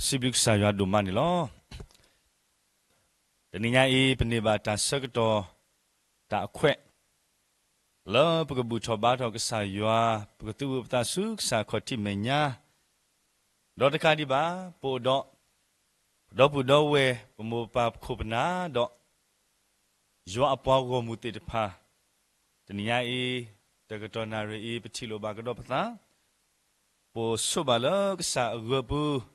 စံးဘျုးကစၢ်ယွၤဒိၣ်မးန့ၣ်လီၤ. တနံၤညါအံၤ ပန့ၢ်ဘၣ်တၢ်ဆၢကတီၢ် တၢ်အခွဲး လၢပကဘူၣ်ထီၣ်ဘါထီၣ်ကစၢ်ယွၤ, ပကသူၣ်ပသးဆူကစၢ်ခီၣ်ထံးမဲာ်ညါ, ဒီးတကးဒံးဘၣ် ပအိၣ်ဒီး ပဒီပုၢ်ဒီဝဲၢ် ပမိၢ်ပပၢ်ပခိၣ်ပနၢ်ဒီး ယွၤအပှၤဂီၢ်မုၢ်သ့ၣ်တဖၣ်, တနံၤညါအံၤ တကတီၢ်နၣ်ရံၣ်အံၤ ပထံၣ်လိာ်ဘၣ်ကဒီးပသး, ပအိၣ်ဆိးဘၣ်လၢကစၢ်အဂၢၢ်ပူၤ,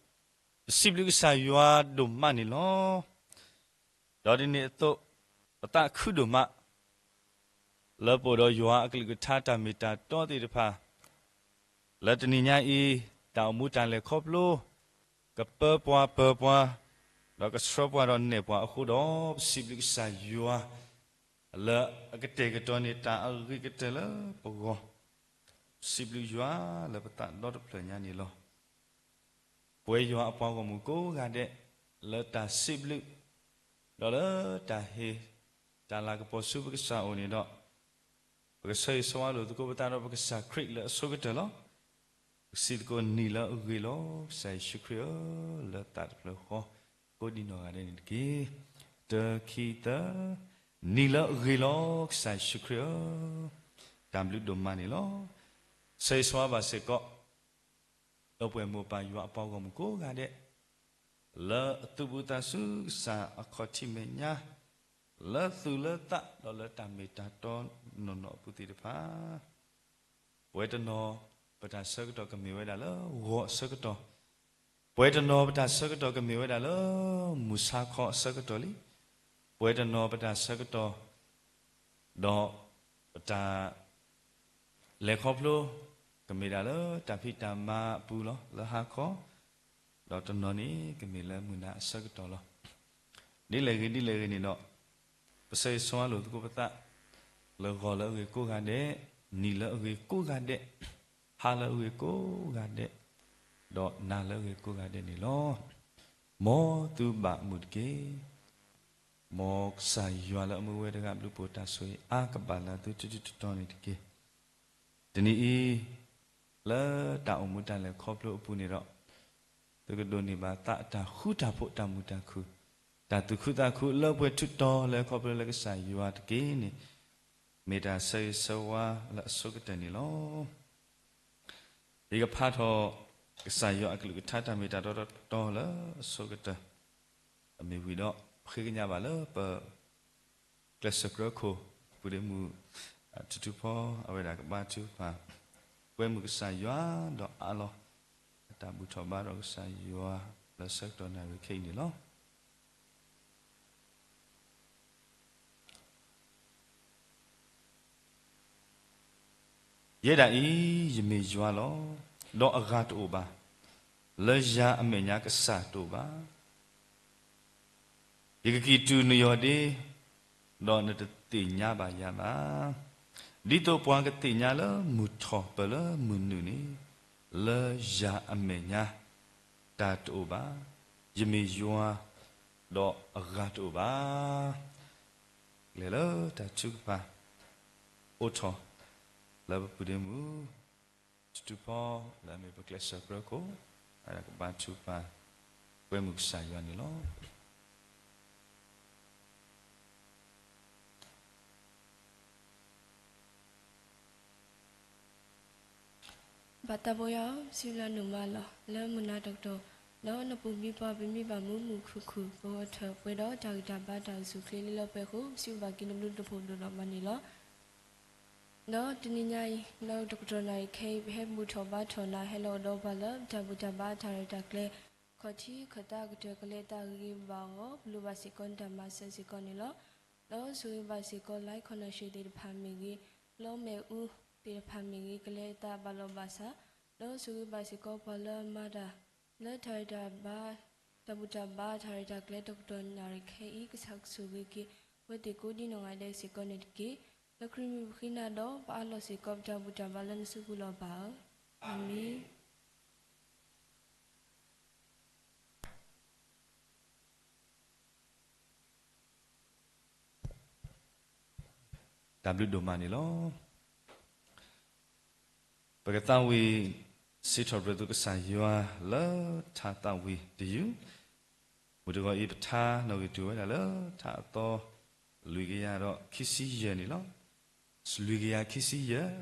ပစံးဘျုးကစၢ်ယွၤဒိၣ်မးန့ၣ်လီၤ. ဒီးဒ်န့ၣ်အသိး ပသးခုဒိၣ်မး လၢပအိၣ်ဒီးယွၤအကလုၢ်ကထါတၢ်မ့ၢ်တၢ်တီသ့ၣ်တဖၣ်, လၢတနံၤညါအံၤ တၢ်အိၣ်မူတၢ်လဲၤခီဖျိ ကပၢပှၤပၢၤပှၤ, ဒီးကဆှၢပှၤဒီးနဲၣ်ပှၤအဃိဒီး ပစံးဘျုးကစၢ်ယွၤ လၢအကတဲာ်ကတီၤန့ၢ်တၢ်အဂ့ၤကတၢၢ်လၢပဂီၢ်, ပစံးဘျုးယွၤလၢပသးဒီတဖျၢၣ်ညါန့ၣ်လီၤ. ပဝဲယွၤအပှၤဂီၢ်မုၢ်ကိးဂၤဒဲး လၢတၢ်စံးဘျုး ဒီးလၢတၢ်ဟ့ၣ် တၢ်လၤကပီၤဆူပကစၢ်အအိၣ်န့ၣ်ဒီး, ပကဆၢဂ့ၤဆၢဝါလိာ်သကိးပသးဒီးပကစၢ်ခရံာ်လၢအဆိကတၢၢ်လီၤ. ပစံးသကိးနံၤလၢအဂ့ၤလီၤ ကစၢ်ယ့ၣ်ၡူးခရံာ်ဧၢ, လၢသးတဖျၢၣ်ဃီ ကိးဒံနီၢ်ဂၤဒဲးန့ၣ်တက့ၢ်. တၢ ခံ သၢ, နံၤလၢအဂ့ၤလီၤ ကစၢ်ယ့ၣ်ၡူးခရံာ်ဧၢ, တၢ်ဘျုးဒိၣ်မးန့ၣ်လီၤ. ဆၢဂ့ၤဆၢဝါဘၣ်စ့ၢ်ကီး ဒီပုၢ်ဝဲၢ်မိၢ်ပၢ်ယွၤအပှၤဂီၢ်မုၢ်ကိးဂၤဒဲး လၢအသူၣ်ပသးဆူကစၢ်အခီၣ်ထံးမဲာ်ညါ, လၢသူၣ်လၢသးဒီးလၢတၢ်မ့ၢ်တၢ်တီနီၢ်နီၢ်အပူၤသ့ၣ်တဖၣ်, ပဝဲတနီၤ ပတၢ်ဆၢကတီၢ်ကမ့ၢ်ဝဲဒၣ်လၢဂီၤအဆၢကတီၢ်, ပဝဲတနီၤပတၢ်ဆၢကတီၢ်ကမ့ၢ်ဝဲဒၣ်လၢ မုၢ်ဆါခီအဆၢကတီၢ်လံ, ပဝဲတနီၤပတၢ်ဆၢကတီၢ် ဒီးပတၢ် လဲၤခီဖျိ ကမ့ၢ်ဒၣ်လၢတၢ်ဖံးတၢ်မၤအပူၤလီၤ လၢဟါခီ, ဒီးတနီၤန့ၣ် ကမ့ၢ်လၢမုၢ်နၤအဆၢကတီၢ်လီၤ. ဒ်လဲၣ်ဂ့ၤဒ်လဲၣ်ဂ့ၤန့ၣ်ဒီး, ပဆၢဂ့ၤဆၢဝါလိာ်သကိးပသး လၢဂီၤလၢအဂ့ၤကိးဂၤဒဲး, နံၤလၢအဂ့ၤကိးဂၤဒဲး, ဟါလၢအဂ့ၤကိးဂၤဒဲး, ဒီးနၤလၢအဂ့ၤကိးဂၤဒဲးန့ၣ်လီၤ. မ်သုဘၣ်မုာ်တက့ၢ်. မ်ကစၢ်ယွၤလၢအမူဝဲတဂၤဘျုးဖှိၣ်တၢ်ဆိၣ်ဂ့ၤအါကဘၣ်လၢသုတတုၤတတီၤန့ၣ်တက့ၢ်. တနံၤအံၤ လၢတၢ်အိၣ်မူတၢ်လဲၤခီဖျိအပူၤန့ၣ်ဒီး, သုကဒိးန့ၢ်ဘၣ်သးအတၢ်ဃူတၢ်ဖိးတၢ်မုာ်တၢ်ခုၣ်, တၢ်သူၣ်ခုသးခုလၢပှဲၤထူးတီၤလၢခီဖျိလၢကစၢ်ယွၤတက့ၢ်န့ၣ်, မ့ၢ်တၢ်ဆၢဂ့ၤဆၢဝါလၢအဆိကတၢၢ်န့ၣ်လီၤ. ယကဖးထီၣ် ကစၢ်ယွၤအကလုၢ်ကထါတၢ်မ့ၢ်တၢ်တီတတီၤလၢအဆိကတၢၢ်, အမ့ၢ်ဝံၤဒီး ပဃ့ကညးဘၣ်လၢပ ကျဲးစၢးကြၢးခိၣ် ပုၢ်ဒ့မုၣ် ထူထူဖီ အဝဲဒၣ်ကဘါထုကဖၣ် ကွဲမုာ်ကစၢ်ယွၤဒီးအးလီၤ အတၢ်ဘူၣ်ထီၣ်ဘါထီၣ်ကစၢ်ယွၤ လၢဆၢကတီၢ်နၣ်ရံၣ်ခဲအံၤန့ၣ်လီၤ. ယဲဒၣ်အံၤ ယမ့ၢ်ယွၤလီၤ. ဒီးအဂၤတအိၣ်ဘၣ်. လၢယၤအမဲာ်ညါကစၢ်တအိၣ်ဘၣ်. ယကကံၢ်တူာ်နယီၢ်ဒ့, ဒီးနတသ့ၣ်ညါဘၣ်ယၤဘၣ်. ဒ်သိးပှၤကသ့ၣ်ညါလၢမုၢ်ထီၣ်ပၢၢ်လၢမုၢ်နုာ်န့ၣ်, လၢယၤအမဲာ်ညါ တၢ်တအိၣ်ဘၣ်. ယမ့ၢ်ယွၤ, ဒီးအဂၤတအိၣ်ဘၣ်. ကလဲၤလၢတၢ်ထုကဖၣ် အိးထီၣ် လၢပပုၢ်ဒ့မုၣ် ထူထူဖီ လၢအမ့ၢ်ပကျဲးစၢးကြၢးခိၣ် အဝဲဒၣ်ကဘါထုကဖၣ် ကွဲမုာ်ကစၢ်ယွၤန့ၣ်လီၤ. ဘၣ်တၢ်ဘိယွၤဧၢ, ပစံးဘျုးနၤဒိၣ်မးလီၤ. လၢနပူၤဘျုးပှၤ ပမ့ၢ်ဘၣ်မူမူခူၣ်ခူၣ် ပဂီၢ်ထၢၣ်ပှဲၤဒီးတၢ်ဂံၢ်တၢ်ဘါတၢ်အိၣ်ဆူၣ်အိၣ်ချ့လၢလၢပှဲၤပှဲၤအဃိ ပစံးဘျုးဘၣ်က့ၤနဘျုးနဖှိၣ်ဒိၣ်ဒိၣ်မးန့ၣ်လီၤ. ဒီးတနံၤညါအံၤ လၢတကတီၢ်နၣ်ရံၣ်ခဲအံၤ ပဟဲဘူၣ်ထီၣ်ဘါထီၣ်နၤ ဟဲလီၤအိၣ်ဒီးပှၤလၢပတၢ်ဘူၣ်တၢ်ဘါတၢ်ရဲၣ်တၢ်ကျဲၤ ခီၣ်ထံးခီၣ်သးကတၢၢ် ကလဲၤအသးဂ့ၤဂ့ၤဘၣ်ဘၣ်အဂီၢ် ပလိၣ်ဘၣ်စ့ၢ်ကီးနတၢ်မၤစၢၤစ့ၢ်ကီးန့ၣ်လီၤ. ဒီးဆိၣ်ဂ့ၤဘၣ်စ့ၢ်ကီး live connection သ့ၣ်တဖၣ်မ့ၢ်ဂ့ၤ, လၢမဲာ်အူသ့ၣ်တဖၣ်မ့ၢ်ဂ့ၤ ကလဲၤအသးဘၣ်လီၤဘၣ်ဆး, ဒီးဆိၣ်ဂ့ၤဘၣ်စ့ၢ်ကီးပှၤလၢအမၤတၢ် လၢတၢ်ရဲၣ်တၢ်ဘါ, တၢ်ဘူၣ်တၢ်ဘါ တၢ်ရဲၣ်တၢ်ကျဲၤတကတီၢ်နၣ်ရံၣ်ခဲအံၤ ကစၢ်ကဆိၣ်ဂ့ၤက့ၤ အဝဲသ့ၣ်ကိးဒံနီၢ်ဂၤဒဲးစ့ၢ်ကီးန့ၣ်တက့ၢ်. လၢခရံာ်မံၤပဃ့နၤဒီး ပအၢၣ်လီၤစ့ၢ်ကီးပတၢ်ဘူၣ်တၢ်ဘါလၢနစုပူၤလီၤဘၣ်ဧၢ, အၤမ့ၣ်. တၢ်ဘျုးဒိၣ်မးန့ၣ်လီၤ. ပကသးဝံၣ် စံးထီၣ်ပတြၢၤသုကစၢ်ယွၤလၢထါသးဝံၣ်တယုၢ်, မုၢ်တဂီၤအံၤ ပထါနီၣ်ဂံၢ်တ့ၢ်ဝဲဒၣ်လၢထါအသီလွံၢ်ကယၤဒီးခံဆံယဲၢ်န့ၣ်လီၤ. လွံၢ်ကယၤခံဆံယဲၢ်,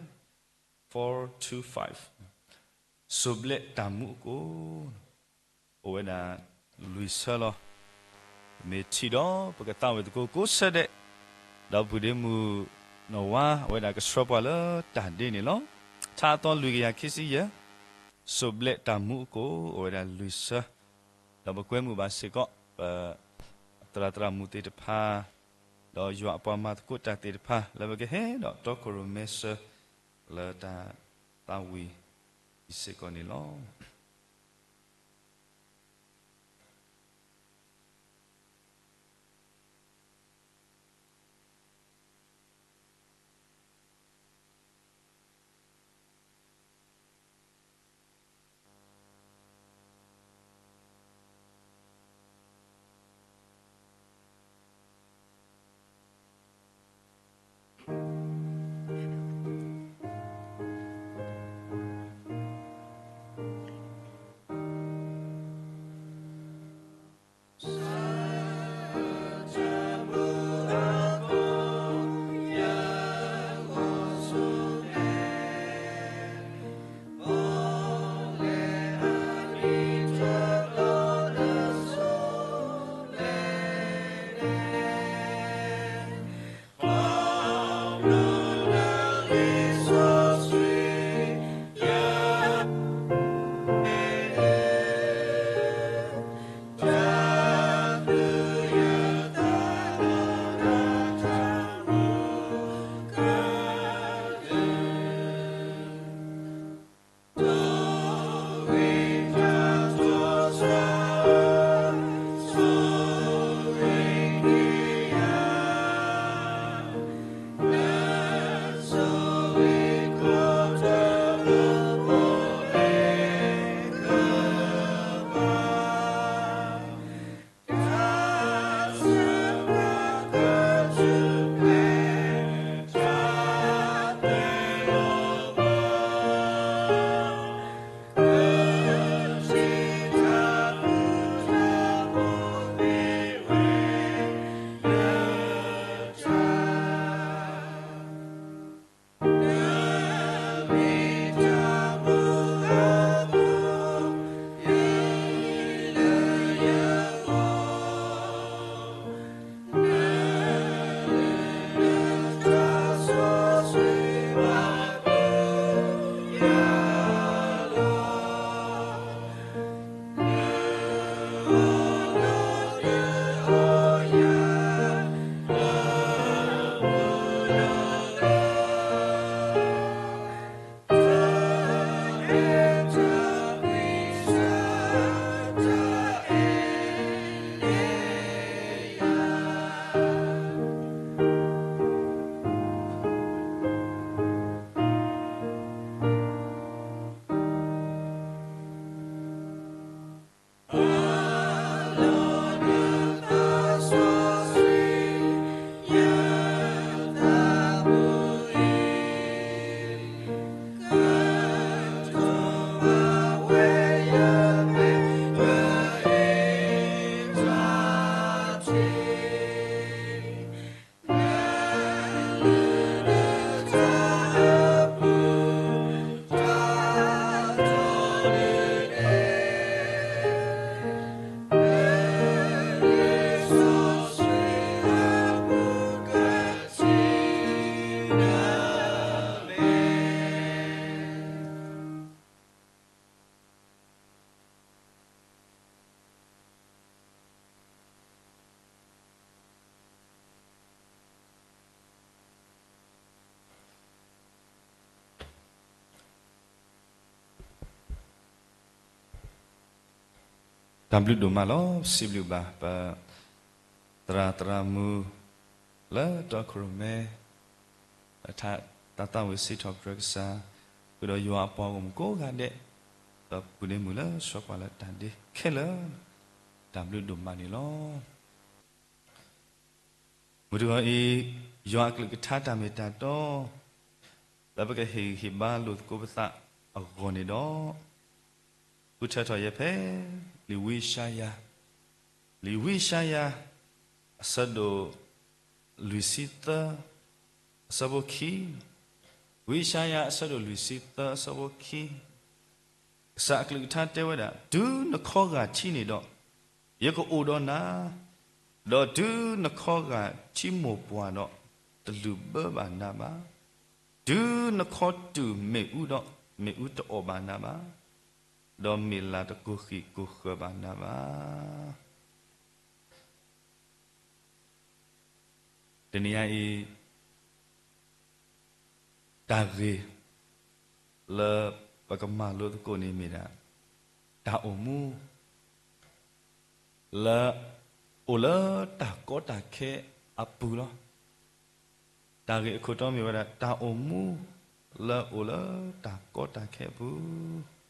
four two five, စိၢ်ဘျဲးတၢ်မူအကိၣ်, အိၣ်ဝဲဒၣ်လွံၢ်ဆၢလီၤ. မ့ၢ်ထံၣ်ဒီးပကသးဝံၣ်သကိးကိးဆၢဒဲး, ဒီးပုၢ်ဒ့မုၣ်နီၢ်ဝါ အဝဲဒၣ်ကဆှၢပှၤလၢတၢ်ဒ့န့ၣ်လီၤ. ထါအသီလွံၢ်ကယၤခံဆံယဲၢ်, စိၢ်ဘျဲးတၢ်မူအကိၣ် အိၣ်ဝဲဒၣ်လွံၢ်ဆၢ, ဒီးပကွဲမုာ်ဘၣ်စ့ၢ်ကီး ပသရၣ်သရၣ်မုၣ်သ့ၣ်တဖၣ်, ဒီးယွၤအပှၤမၤသကိးတၢ်သ့ၣ်တဖၣ် လၢပကဟဲဒီးတီခိၣ်ရိၣ်မဲဆၢ လၢတၢ်သးဝံၣ်အံၤစ့ၢ်ကီးန့ၣ်လီၤ. တၢ်ဘျုးဒိၣ်မးလီၤ. စံးဘျုးဘၣ်ပသရၣ်သရၣ်မုၣ် လၢတီခိၣ်ရိၣ်မဲ လၢတၢ်သးဝံၣ်စံးထီၣ်ပတြၢၤကစၢ်, ဃုာ်ဒီးယွၤအပှၤဂီၢ်မုၢ်ကိးဂၤဒဲး, ဒီးပုၢ်ဒ့မုၣ်လၢဆှၢပှၤလၢတၢ်ဒ့ခဲလၢာ်, တၢ်ဘျုးဒိၣ်မးန့ၣ်လီၤ. မုၢ်တဂီၤအံၤ, ယွၤအကလုၢ်ကထါတၢ်မ့ၢ်တၢ်တီ လၢပကဟ့ၣ်ဂံၢ်ဟ့ၣ်ဘါလိာ်သကိးပသးအဂီၢ်န့ၣ်ဒီး ဃုထၢထီၣ်ယဲဖဲ လံာ်ဝံယၡါယၤ, လံာ်ဝံယၡါယၤ အဆၢဒိၣ်လွံၢ်ဆံသၢ, အဆၢဖိခံ, ဝံယၡါယၤ အဆၢဒိၣ်လွံၢ်ဆံသၢ အဆၢဖိခံ, ကစၢ်အကလုၢ်ကထါတဲဝဲဒၣ်, တုၤနခီဂာ်ထံးန့ၣ်ဒီး, ယကအိၣ်ဒီးနၤ, ဒီးတုၤနခီဂာ်ထံးမိၢ်ပှၢ်ဒီး, တလုၣ်ဘၢဘၣ်နၤဘၣ်. တုၤနခီတူာ်မ့ၣ်အူဒီး, မ့ၣ်အူတအီၣ်ဘၣ်နၤဘၣ်, ဒီးမ့ၢ်လၢ်တကိၢ်ဃံးကိၢ်ဃၢၤဘၣ်နၤဘၣ်. တနံၤညါအံၤ တၢ်ဂ့ၢ်လၢပကမၤလိသကိးန့ၣ်မ့ၢ်ဒၣ် တၢ်အိၣ်မူ လၢ အိၣ်လၢတၢ်ကီတၢ်ခဲအပူၤလီၤ. တၢ်ဂ့ၢ်အခိၣ်တီမ့ၢ်ဝဲဒၣ် တၢ်အိၣ်မူ လၢအိၣ်လၢတၢ်ကီတၢ်ခဲအပူၤ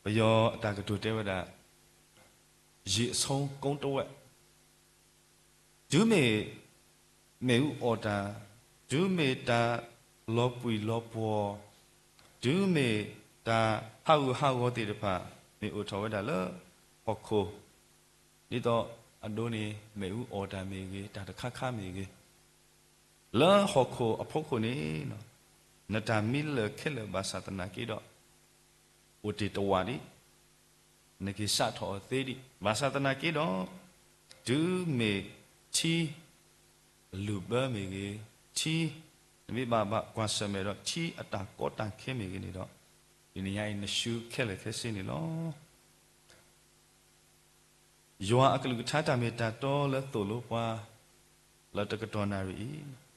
ပယီၤအတၢ်ကတိၤတဲဝဲဒၣ် ရေအဆုံးကုန်းတစ်ဝက်, တုၤမ့ၢ်မ့ၣ်အူအီၣ်တၢ်, တုၤမ့ၢ်တၢ်လီၤပှံၢ်လီၤပှီၢ်, တုၤမ့ၢ်တၢ်ဟးဂူာ်ဟးဂီၤသ့ၣ်တဖၣ် မ့ၢ်အိၣ်ထီၣ်ဝဲဒၣ်လၢဟီၣ်ခိၣ် ဒ်သိးအဒိန့ၣ် မ့ၣ်အူအီၣ်တၢ်မ့ၢ်ဂ့ၤ, တၢ်တခါခါမ့ၢ်ဂ့ၤ, လၢဟီၣ်ခိၣ်အဖီခိၣ်န့ၣ် နတၢ်မံလၢာ်ခဲလၢာ်ဘၣ်ဆၣ်သနာ်က့ဒီး အိၣ်တ့ၢ်တဝးဒံး, နက့ၤစးထီၣ်အီၤသ့ဒံး, ဘၣ်ဆၣ်သနာ်က့ဒီး တုၤမ့ၢ်ထံ အလုၢ်ဘၢမ့ၢ်ဂ့ၤ, ထံ နမ့ၢ်ဘၣ်ဘၣ်ကွၢ်ဆၢၣ်မဲာ်ဒီး ထံအတၢ်ကီတၢ်ခဲမ့ၢ်ဂ့ၤန့ၣ်ဒီး တနံၤညါအံၤ နဆူခဲလၢာ်ခဲဆ့န့ၣ်လီၤ. ယွၤအကလုၢ်ကထါတၢ်မ့ၢ်တၢ်တီလၢသိၣ်လိပှၤ လၢတကတီၢ်နၣ်ရံၣ်အံၤ,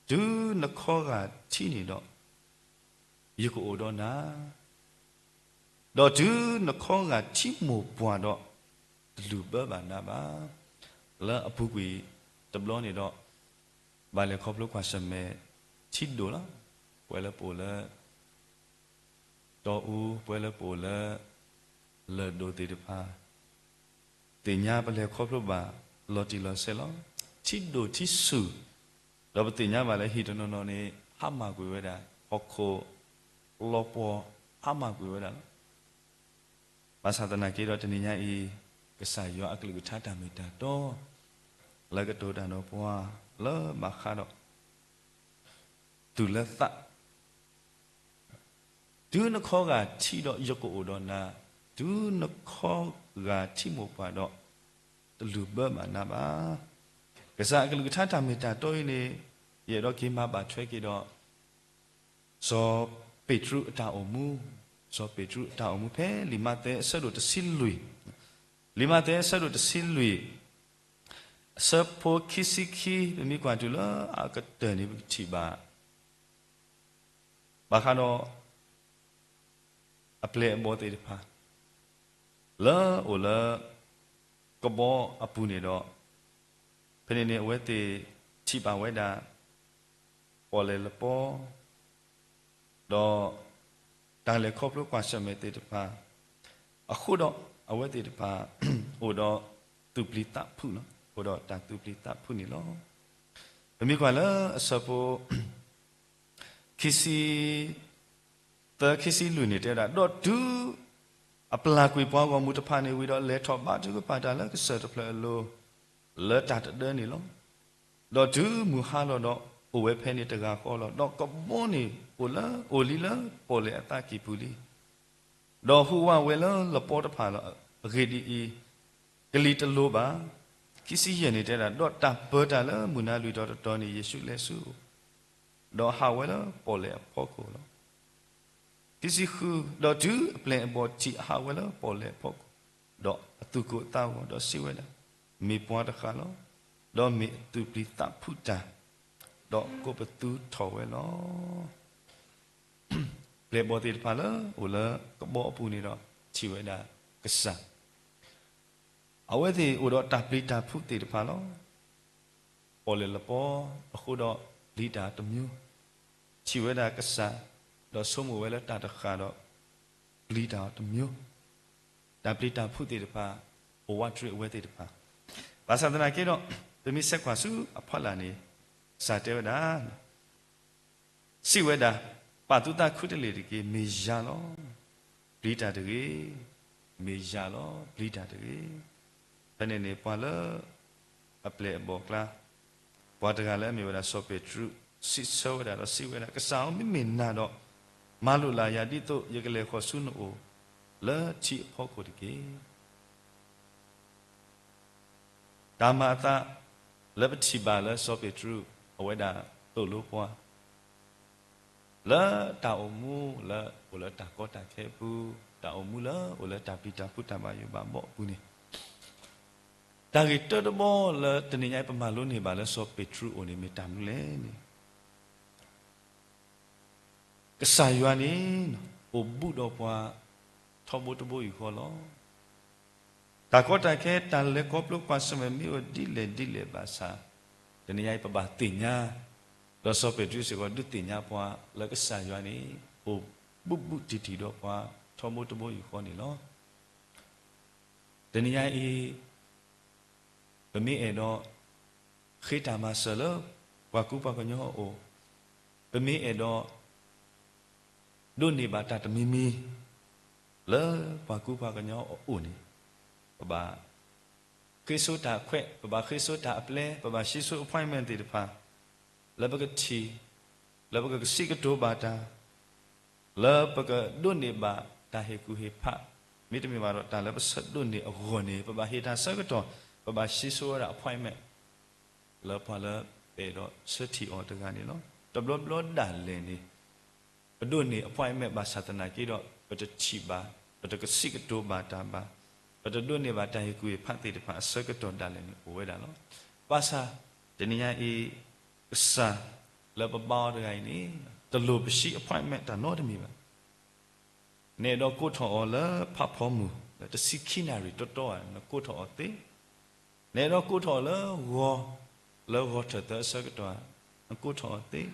တုၤနခီဂာ်ထံးန့ၣ်ဒီး ယကအိၣ်ဒီးနၤ, ဒီးတုၤနခီဂာ်ထံးမိၢ်ပှၢ်ဒီး တလုၢ်ဘၢဘၣ်နၤဘၣ်. လၢအပူၤကွံာ်တဘျီန့ၣ်ဒီး ဘၣ်လဲၤခီဖျိကွၢ်ဆၢၣ်မဲာ်ထံဒိၣ်လီၤ. ပဝဲလၢပအိၣ်လၢ တီအူ ပဝဲလၢပအိၣ်လၢ လၢၢ်ဒိၣ်သ့ၣ်တဖၣ် သ့ၣ်ညါပလဲၤခီဖျိဘၣ်လီၤတံၢ်လီၤဆဲးလီၤ. ထံဒိၣ်ထံဆူၣ်, ဒီးပသ့ၣ်ညါဘၣ်လၢဟံၣ်တနီၤနီၤန့ၣ် ဟါမၢ်ကွံာ်ဝဲဒၣ်, ဟီၣ်ခိၣ်လီၤပှီၢ် ဟါမၢ်ကွံာ်ဝဲဒၣ်လီၤ. ဘၣ်ဆၣ်သနာ်က့ဒီးတနံၤညါအံၤ ကစၢ်ယွၤအကလုၢ်ကထါတၢ်မ့ၢ်တၢ်တီ လၢကတိၤတၢ်ဒီးပှၤလၢဘၣ်ဃးဒီး သူၣ်လၢသး တုၤနခီဂာ်ထံးဒီးယကအိၣ်ဒီးနၤ, တုၤနခီဂာ်ထံးမိၢ်ပှၢ်ဒီး တလုၢ်ဘၢဘၣ်နၤဘၣ်. ကစၢ်အကလုၢ်ကထါတၢ်မ့ၢ်တၢ်တီအံၤန့ၣ် ယအဲၣ်ဒိးက့ၤမၤဘၣ်ထွဲက့ၤဒီး စီၤပ့းတရူးအတၢ်အိၣ်မူ, စီၤပ့းတရူးအတၢ်အိၣ်မူဖဲလံာ်မးသဲအဆၢဒိၣ်တဆံလွံၢ်, လံာ်မးသဲအဆၢဒိၣ်တဆံလွံၢ် အဆၢဖိခံဆံခံ ပမ့ၢ်ကွၢ်တုၤလၢအကတၢၢ်န့ၣ် ပကထံၣ်ဘၣ် ဘၣ်ဃးဒီး အပျဲၢ်အဘီၣ်သ့ၣ်တဖၣ် လၢအိၣ်လၢ ကဘီအပူၤန့ၣ်ဒီး ဖဲန့ၣ်န့ၣ် အဝဲသ့ၣ်ထံၣ်ဘၣ်ဝဲဒၣ် ပီၣ်လဲၣ်လပီ ဒီး တၢ်လဲၤခီဖျိကွၢ်ဆၢၣ်မဲာ်သ့ၣ်တဖၣ် အဃိဒီး အဝဲသ့ၣ်တဖၣ် အိၣ်ဒီးသူၣ်ပျံၤသးဖုးလီၤ. အိၣ်ဒီးတၢ်သူၣ်ပျံၤသးဖုးန့ၣ်လီၤ. ပမ့ၢ်ကွၢ်လၢအဆၢဖိ ခံဆံ သၢ ခံဆံလွံၢ်န့ၣ်တဲဝဲဒၣ်, ဒီးတုၤအပျၢ်ကွံာ်ပှၤဂီၢ်မုၢ်တဖၣ်န့ၣ်ဝံၤဒီး လဲၤထီၣ်ဘါထုကဖၣ်တၢ်လၢကစၢၢ်တဖျၢၣ်အလိၤ လၢတၢ်တဒၢန့ၣ်လီၤ. ဒီးတုၤမုၢ်ဟါလီၤဒီး အိၣ်ဝဲဖဲန့ၣ်တဂၤဃီလီၤ. ဒီးကဘီန့ၣ်အိၣ်လၢ အိၣ်လံလၢပီၣ်လဲၣ်အသးကံၢ်ပူၤလံ. ဒီးဟူးဝးဝဲလၢလပီတဖၣ်လီၤ. အဂ့ၢ်ဒ်အံၤ, ကလံၤတလိၤဘၣ်. ခံဆံယဲၢ်န့ၣ်တဲဒၣ်, ဒီးတၢ်ပၢၤတၢ်လၢမုၢ်နၤလွံၢ်တီၤတတီၤန့ၣ် ယ့ၣ်ၡူးလဲၤဆူ ဒီးဟးဝဲလၢပီၣ်လဲၣ်အဖီခိၣ်လီၤ. ခံဆံဃု, ဒီးတုၤအပျဲၢ်အဘီၣ်ထံၣ်အဟးဝဲလၢပီၣ်လဲၣ်အဖီခိၣ်, ဒီးအသူၣ်ကိၢ်အသးဂီၤ, ဒီးစံးဝဲဒၣ်, မ့ၢ်ပှၤတဃၣ်လီၤ. ဒီးမ့ၢ်အသူၣ်ပျံၤသးဖုးတၢ်, ဒီးကိးပသူထီၣ်ဝဲလီၤ. ပျဲၢ်ဘီၣ်သ့ၣ်တဖၣ်လၢအိၣ်လၢကဘီအပူၤန့ၣ်ဒီး ထံၣ်ဝဲဒၣ်ကစၢ် အဝဲသ့ၣ်အိၣ်ဒီးတၢ်ပျံၤတၢ်ဖုးသ့ၣ်တဖၣ်လီၤ. ပီၣ်လဲၣ်လပီ အဃိဒီးပျံၤတၢ်တမျိုး, ထံၣ်ဝဲဒၣ်ကစၢ်, ဒီးဆိကမိၣ်ဝဲလၢတၢ်တဃၣ်ဒီး ပျံၤတၢ်တမျိုး, တၢ်ပျံၤတၢ်ဖုးသ့ၣ်တဖၣ် အိၣ်ဝးတရံးအဝဲသ့ၣ်တဖၣ်. ဘၣ်ဆၣ်သနာ်က့ဒီး ပမ့ၢ်ဆဲးကွၢ်ဆူအဖီလာ်န့ၣ် ကစၢ်တဲဝဲဒၣ် စံးဝဲဒၣ်, ပာ်သုသးခုတလ့ၢ်တက့ၢ်. မ့ၢ်ယၤလီၤ. ပျံၤတၢ်တဂ့ၤ, မ့ၢ်ယၤလီၤ ပျံၤတၢ်တဂ့ၤ. ဖဲန့ၣ်န့ၣ် ပှၤလၢအပျဲၢ်အဘီၣ်ကျါ ပှၤတဂၤလၢအမ့ၢ်ဝဲဒၣ်စီၤပ့းတရူး စံးဆၢဝဲဒၣ်ဒီးစံးဝဲဒၣ်, ကစၢ်ဧၢ, မ့မ့ၢ်နၤဒီး မၤလိာ်လၢ်ယၤ ဒ်သိးယကလဲၤဃီၤဆူနအိၣ် လၢထံအဖီခိၣ်တက့ၢ်. တၢ်မၤအသးလၢပထံၣ်ဘၣ်လၢစီၤပ့းတရူး အဝဲဒၣ်သိၣ်လိပှၤ လၢတၢ်အိၣ်မူလၢအိၣ်လၢတၢ်ကီတၢ်ခဲအပူၤ, တၢ်အိၣ်မူလၢအိၣ်လၢတၢ်ပျံၤတၢ်ဖုးတၢ်ဘၣ်ယိၣ်ဘၣ်ဘီအပူၤန့ၣ်, တၢ်ဂ့ၢ်တၢတဘီလၢတနံၤညါအံၤ ပမၤလိန့ၢ်ဘၣ်လၢစီၤပ့းတရူးအအိၣ်န့ၣ် မ့ၢ်တၢ်မနုၤလဲၣ်န့ၣ်, ကစၢ်ယွၤန့ၣ် အိၣ်ဘူးဒီးပှၤ ထီဘိတဘိယူၢ်ဃီလီၤ. တၢ်ကီတၢ်ခဲ တၢ်လဲၤခီဖျိကွၢ်ဆၢၣ်မဲာ် မ့ၢ်အိၣ်ဒ်လဲၣ်ဒ်လဲၣ်ဘၣ်ဆၣ်, တနံၤညါအံၤ ပဘၣ်သ့ၣ်ညါ, ဒီးစီၤပ့းတရူးစ့ၢ်ကီး ဒုးသ့ၣ်ညါပှၤလၢကစၢ်ယွၤန့ၣ် အိၣ်ဘူးဘူးတံၢ်တံၢ်ဒီးပှၤ ထီဘိတဘိယူၢ်ဃီန့ၣ်လီၤ. တနံၤညါအံၤ ပမ့ၢ်အဲၣ်ဒိး ဃ့တၢ်မၤစၢၤလၢ ပှၤကူပှၤကညီအအိၣ်, ပမ့ၢ်အဲၣ်ဒိး ဒိးန့ၢ်ဘၣ်တၢ်တမံၤမံၤ လၢပှၤကူပှၤကညီအအိၣ်န့ၣ်, ပဘၣ် ဃ့ဆိတၢ်ခွဲး, ပဘၣ်ဃ့ဆိတၢ်အပျဲ, ပဘၣ်ဆှံဆိ appointment သ့ၣ်တဖၣ် လၢပကထံၣ်, လၢပကကစံးကတိၤဘၣ်တၢ်, လၢပကဒိးန့ၢ်ဘၣ်တၢ်ဟ့ၣ်ကူၣ်ဟ့ၣ်ဖး, မ့တမ့ၢ်ဘၣ်ဒီး တၢ်လၢပဆၢဒိးန့ၢ်အဂီၢ်န့ၣ် ပဘၣ်ဟ့ၣ်တၢ်ဆၢကတီၢ်, ပဘၣ်ဆှံဆိဝဲဒၣ် appointment လၢပှၤလၢပအဲၣ်ဒိးဆၢထံၣ်အီၤတဂၤန့ၣ်လီၤ. တဘျီဘျီဒၣ်လဲာ်န့ၣ် ပဒိးန့ၢ် appointment ဘၣ်ဆၣ်သနာ်က့ဒီး ပတထံၣ်ဘၣ်, ပတကစံးကတိၤဘၣ်တၢ်ဘၣ်, ပတဒိးန့ၢ်ဘၣ်တၢ်ဟ့ၣ်ကူၣ်ဟ့ၣ်ဖးသ့ၣ်တဖၣ်အဆၢကတီၢ်ဒၣ်လဲာ်န့ၣ်အိၣ်ဝဲဒၣ်လီၤ. ဘၣ်ဆၣ် တနံၤညါအံၤ ကစၢ်လၢပဘါအီၤတဂၤအံၤန့ၣ် တလိၣ်ပဆှံ appointment တၢ်နီတမံၤဘၣ်. နအဲၣ်ဒိးကိးထီၣ်အီၤလၢဖးဖီမုၢ် လၢတဆံခံနၣ်ရံၣ်တီတီဧါ, နကိးထီၣ်အီၤသ့. နအဲၣ်ဒိးကိးထီၣ်အီၤလၢဂီၤ, လၢဂီၤထၢၣ်သၢအဆၢကတီၢ်ဧါ, နကိးထီၣ်အီၤသ့.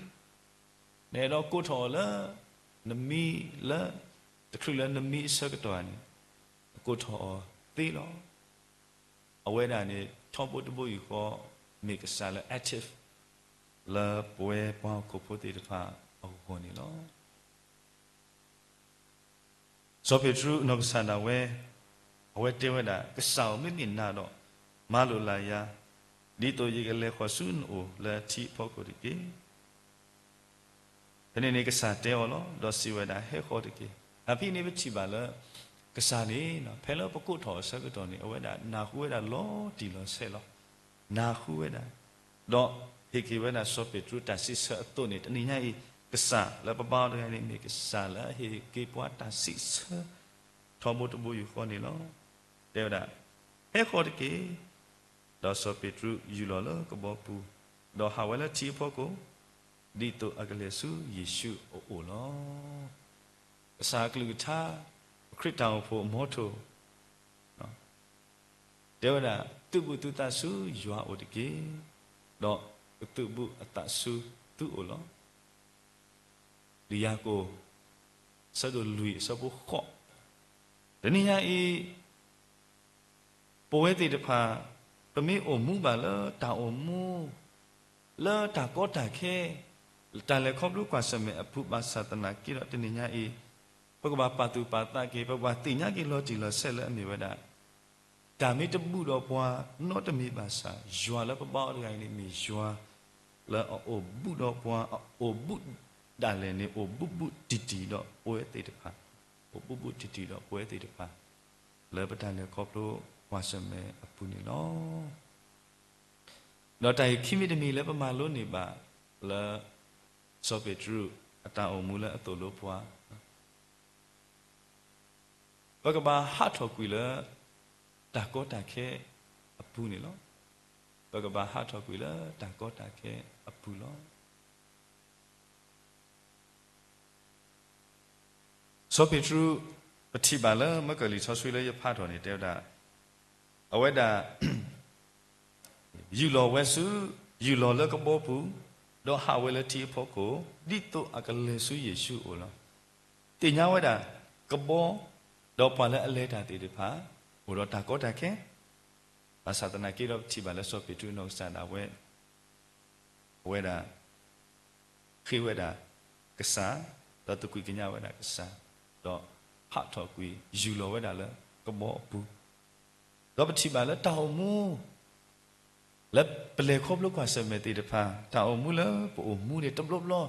နအဲၣ်ဒိးကိးထီၣ်အီၤလၢ နမံလၢ တချုးလၢနမံအဆၢကတီၢ်ဧါန့ၣ် နကိးထီၣ်အီၤသ့လီၤ. အဝဲဒၣ်န့ၣ် ထီဘိတဘိယူၢ်ဃီ မ့ၢ်ကစၢ်လၢ active လၢပဝဲပှၤဟီၣ်ခိၣ်ဖိသ့ၣ်တဖၣ်အဂီၢ်န့ၣ်လီၤ. စီၤပ့းတရူးအနီၢ်ကစၢ်ဒၣ်ဝဲ အဝဲတဲဝဲဒၣ်, ကစၢ်ဧၢ, မ့မ့ၢ်နၤဒီး မၤလိာ်လၢ်ယၤ ဒ်သိးယကလဲၤဃီၤဆူနအိၣ်လၢထံအဖီခိၣ်တက့ၢ်. ဖဲန့ၣ်န့ၣ် ကစၢ်တဲအီၤလီၤ, ဒီးစံးဝဲဒၣ်, ဟဲဃီၤတက့ၢ်. အဖဲန့ၣ်ပထံၣ်ဘၣ်လၢ ကစၢ်န့ၣ် ဖဲလၢပကိးထီၣ်အဆၢကတီၢ်န့ၣ် အဝဲဒၣ်နၢ်ဟူဝဲဒၣ်လီၤတံၢ်လီၤဆဲးလီၤ. နၢ်ဟူဝဲဒၣ်, ဒီးဟ့ၣ်က့ၤဝဲဒၣ်စီၤပ့းတရူးတၢ်စံးဆၢအသိးန့ၣ် တနံၤညါအံၤ ကစၢ်လၢပဘါအီၤတဂၤန့ၣ် မ့ၢ်ကစၢ်လၢအဟ့ၣ်က့ၤပှၤတၢ်စံးဆၢ ထီဘိတဘိယူၢ်ဃီန့ၣ်လီၤ. တဲဝဲဒၣ်, ဟဲဃီၤတက့ၢ်. ဒီးစီၤပ့းတရူးယူၢ်လီၤလၢကဘီပူၤ, ဒီးဟးဝဲလၢထံအဖီခိၣ်, ဒ်သိးအကလဲၤဆူယ့ၣ်ၡူးအအိၣ်လီၤ. ကစၢ်အကလုၢ်ကထါ, ပခရံာ်တၢ်အိၣ်ဖှိၣ်အမီထိၣ် တဲဝဲဒၣ်, သုးဘူးသုသးဆူယွၤအအိၣ်တက့ၢ်, ဒီးကသုးဘူးအသးဆူသုအိၣ်လီၤ. လံာ်ယၤကိာ် အဆၢဒိၣ်လွံၢ်အဆၢဖိဃိး, တနံၤညါအံၤ ပဝဲသ့ၣ်တဖၣ် ပမ့ၢ်အိၣ်မူဘၣ်လၢတၢ်အိၣ်မူ လၢတၢ်ကီတၢ်ခဲ တၢ်လဲၤခီဖျိကွၢ်ဆၢၣ်မဲာ်အပူၤဘၣ်ဆၣ်သနာ်က့ဒီး တနံၤညါအံၤ ပကဘၣ်ပာ်သူၣ်ပာ်သးက့ၤ ပကဘၣ်သ့ၣ်ညါက့ၤလီၤတံၢ်လီၤဆဲးလၢအမ့ၢ်ဝဲဒၣ် တၢ်မ့ၢ်တဘူးဒီးပှၤနီတမံၤဘၣ်ဆၣ် ယွၤလၢပဘါအီၤတဂၤအံၤန့ၣ် မ့ၢ်ယွၤလၢအအိၣ်ဘူးဒီးပှၤ အအိၣ်ဘူးဒၣ်လဲာ်န့ၣ် အိၣ်ဘူးဘူးတံၢ်တံၢ်ဒီးပဝဲသ့ၣ်တဖၣ်, အိၣ်ဘူးဘူးတံၢ်တံၢ်ဒီးပဝဲသ့ၣ်တဖၣ် လၢပတၢ်လဲၤခီဖျိကွၢ်ဆၢၣ်မဲာ်အပူၤန့ၣ်လီၤ. ဒီးတၢ်အံၤခံမံၤတမံၤလၢပမၤလိန့ၢ်ဘၣ်လၢ စီၤပ့းတရူးအတၢ်အိၣ်မူလၢအသိၣ်လိပှၤ ပကဘၣ်ဟးထီၣ်ကွံာ်လၢ တၢ်ကီတၢ်ခဲအပူၤန့ၣ်လီၤ. ပကဘၣ်ဟးထီၣ်ကွံာ်လၢတၢ်ကီတၢ်ခဲအပူၤလီၤ. စီၤပ့းတရူး ပထံၣ်ဘၣ်လၢမၢကၢၢ်လံာ်စီဆှံလၢယဖးထီၣ်န့ၣ် တဲဝဲဒၣ်, အဝဲဒၣ် ယူၢ်လီၤဝဲဆူ, ယူၢ်လီၤလၢကဘီပူၤ, ဒီးဟးဝဲလၢထံအဖီခိၣ်, ဒ်သိးအကလဲၤဆူယ့ၣ်ၡူးအအိၣ်လီၤ. သ့ၣ်ညါဝဲဒၣ် ကဘီ, ဒီးပှၤလၢအလဲၤတၢ်သ့ၣ်တဖၣ် အိၣ်ဒီးတၢ်ကီတၢ်ခဲ, ဘၣ်ဆၣ်သနာ်က့ဒီး ပထံၣ်ဘၣ်လၢစီၤပ့းတရူးအနီၢ်ကစၢ်ဒၣ်ဝဲ အဝဲဒၣ် ဃ့ဝဲဒၣ်ကစၢ်, ဒီးသကွံာ်ကညးဝဲဒၣ်ကစၢ်, ဒီး ဟးထီၣ်ကွံာ် ယူၢ်လီၤဝဲဒၣ်လၢကဘီအပူၤ, ဒီးပထံၣ်ဘၣ်လၢတၢ်အိၣ်မူ လၢပလဲၤခီဖျိကွၢ်ဆၢၣ်မဲာ်သ့ၣ်တဖၣ် တၢ်အိၣ်မူလၢပအိၣ်မူန့ၣ်တဘျီဘျီ,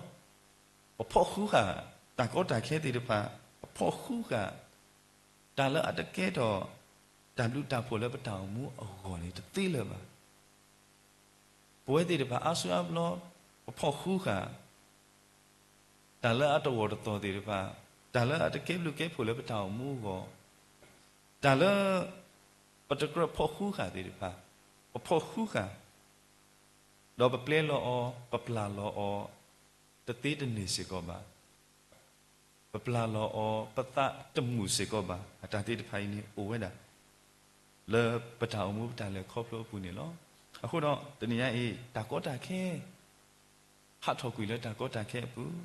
ပဖီၣ်ဃူဃာ် တၢ်ကီတၢ်ခဲသ့ၣ်တဖၣ်, ပဖီၣ်ဃူဃာ် တၢ်လၢအတကဲထီၣ် တၢ်ဘျုးတၢ်ဖှိၣ်လၢပတၢ်အိၣ်မူအဂီၢ်န့ၣ် တသ့လၢၤဘၣ်. ပဝဲသ့ၣ်တဖၣ်အါစုအါဘျီ ပဖီၣ်ဃူဃာ် တၢ်လၢအတဝီၢ်တသီၣ်သ့ၣ်တဖၣ်, တၢ်လၢအတကဲဘျုးကဲဖှိၣ်လၢပတၢ်အိၣ်မူအဂီၢ်, တၢ်လၢ ပတကြၢးဖီၣ်ဃူဃာ်သ့ၣ်တဖၣ်, ပဖီၣ်ဃူဃာ် ဒီးပပျဲလီၤအီၤ, ပပျၢ်လီၤအီၤ တသ့တန့ၢ်စ့ၢ်ကီးဘၣ်, ပပျၢ်လီၤအီၤ ပသးတမုာ်စ့ၢ်ကီးဘၣ်, အတၢ်သ့ၣ်တဖၣ်အံၤန့ၣ်အိၣ်ဝဲဒၣ် လၢပတၢ်အိၣ်မူပတၢ်လဲၤခီဖျိအပူၤန့ၣ်လီၤ. အဃိဒီးတနံၤညါအံၤ တၢ်ကီတၢ်ခဲ ဟးထီၣ်ကွံာ်လၢတၢ်ကီတၢ်ခဲအပူၤ,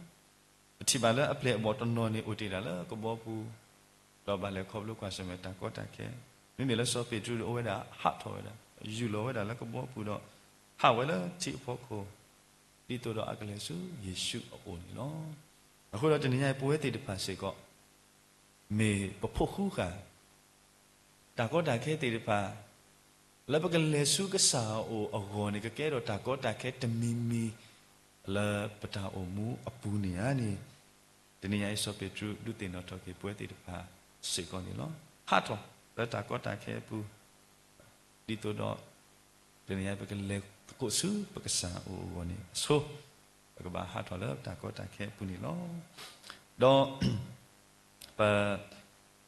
ပထံၣ်ဘၣ်လၢအပျဲၢ်အဘီၣ်တနီၤန့ၣ် အိၣ်တ့ၢ်ဒၣ်လၢကဘီပူၤ, ဒီးဘၣ်လဲၤခီဖျိကွၢ်ဆၢၣ်မဲာ်တၢ်ကီတၢ်ခဲ, မ့မ့ၢ်လၢစီၤပ့းတရူးအိၣ်ဝဲဒၣ် ဟးထီၣ်ဝဲဒၣ်, ယူၢ်လီၤဝဲဒၣ်လၢကဘီပူၤဒီး ဟးဝဲလၢထံအဖီခိၣ်, ဒ်သိးဒီးအကလဲၤဆူယ့ၣ်ၡူးအအိၣ်န့ၣ်လီၤ. အဃိဒီးတနံၤညါအံၤ ပဝဲသ့ၣ်တဖၣ်စ့ၢ်ကီး မ့ၢ်ပဖီၣ်ဃူဃာ် တၢ်ကီတၢ်ခဲသ့ၣ်တဖၣ် လၢပကလဲၤဆူကစၢ်အအိၣ်အဂီၢ်န့ၣ် ကကဲထီၣ်တၢ်ကီတၢ်ခဲတမံၤမံၤ လၢပတၢ်အိၣ်မူအပူၤန့ၣ်ဧါန့ၣ်, တနံၤညါအံၤ စီၤပ့းတရူးဒုးသ့ၣ်နီၣ်ထီၣ်က့ၤပဝဲသ့ၣ်တဖၣ်စ့ၢ်ကီးန့ၣ်လီၤ. ဟးထီၣ်လၢတၢ်ကီတၢ်ခဲအပူၤ ဒ်သိးဒီး တနံၤညါပကလဲၤသကိးဆူပကစၢ်အအိၣ်အဂီၢ်န့ၣ်အဆိ, ပကဘၣ်ဟးထီၣ်လၢတၢ်ကီတၢ်ခဲအပူၤန့ၣ်လီၤ. ဒီး ပ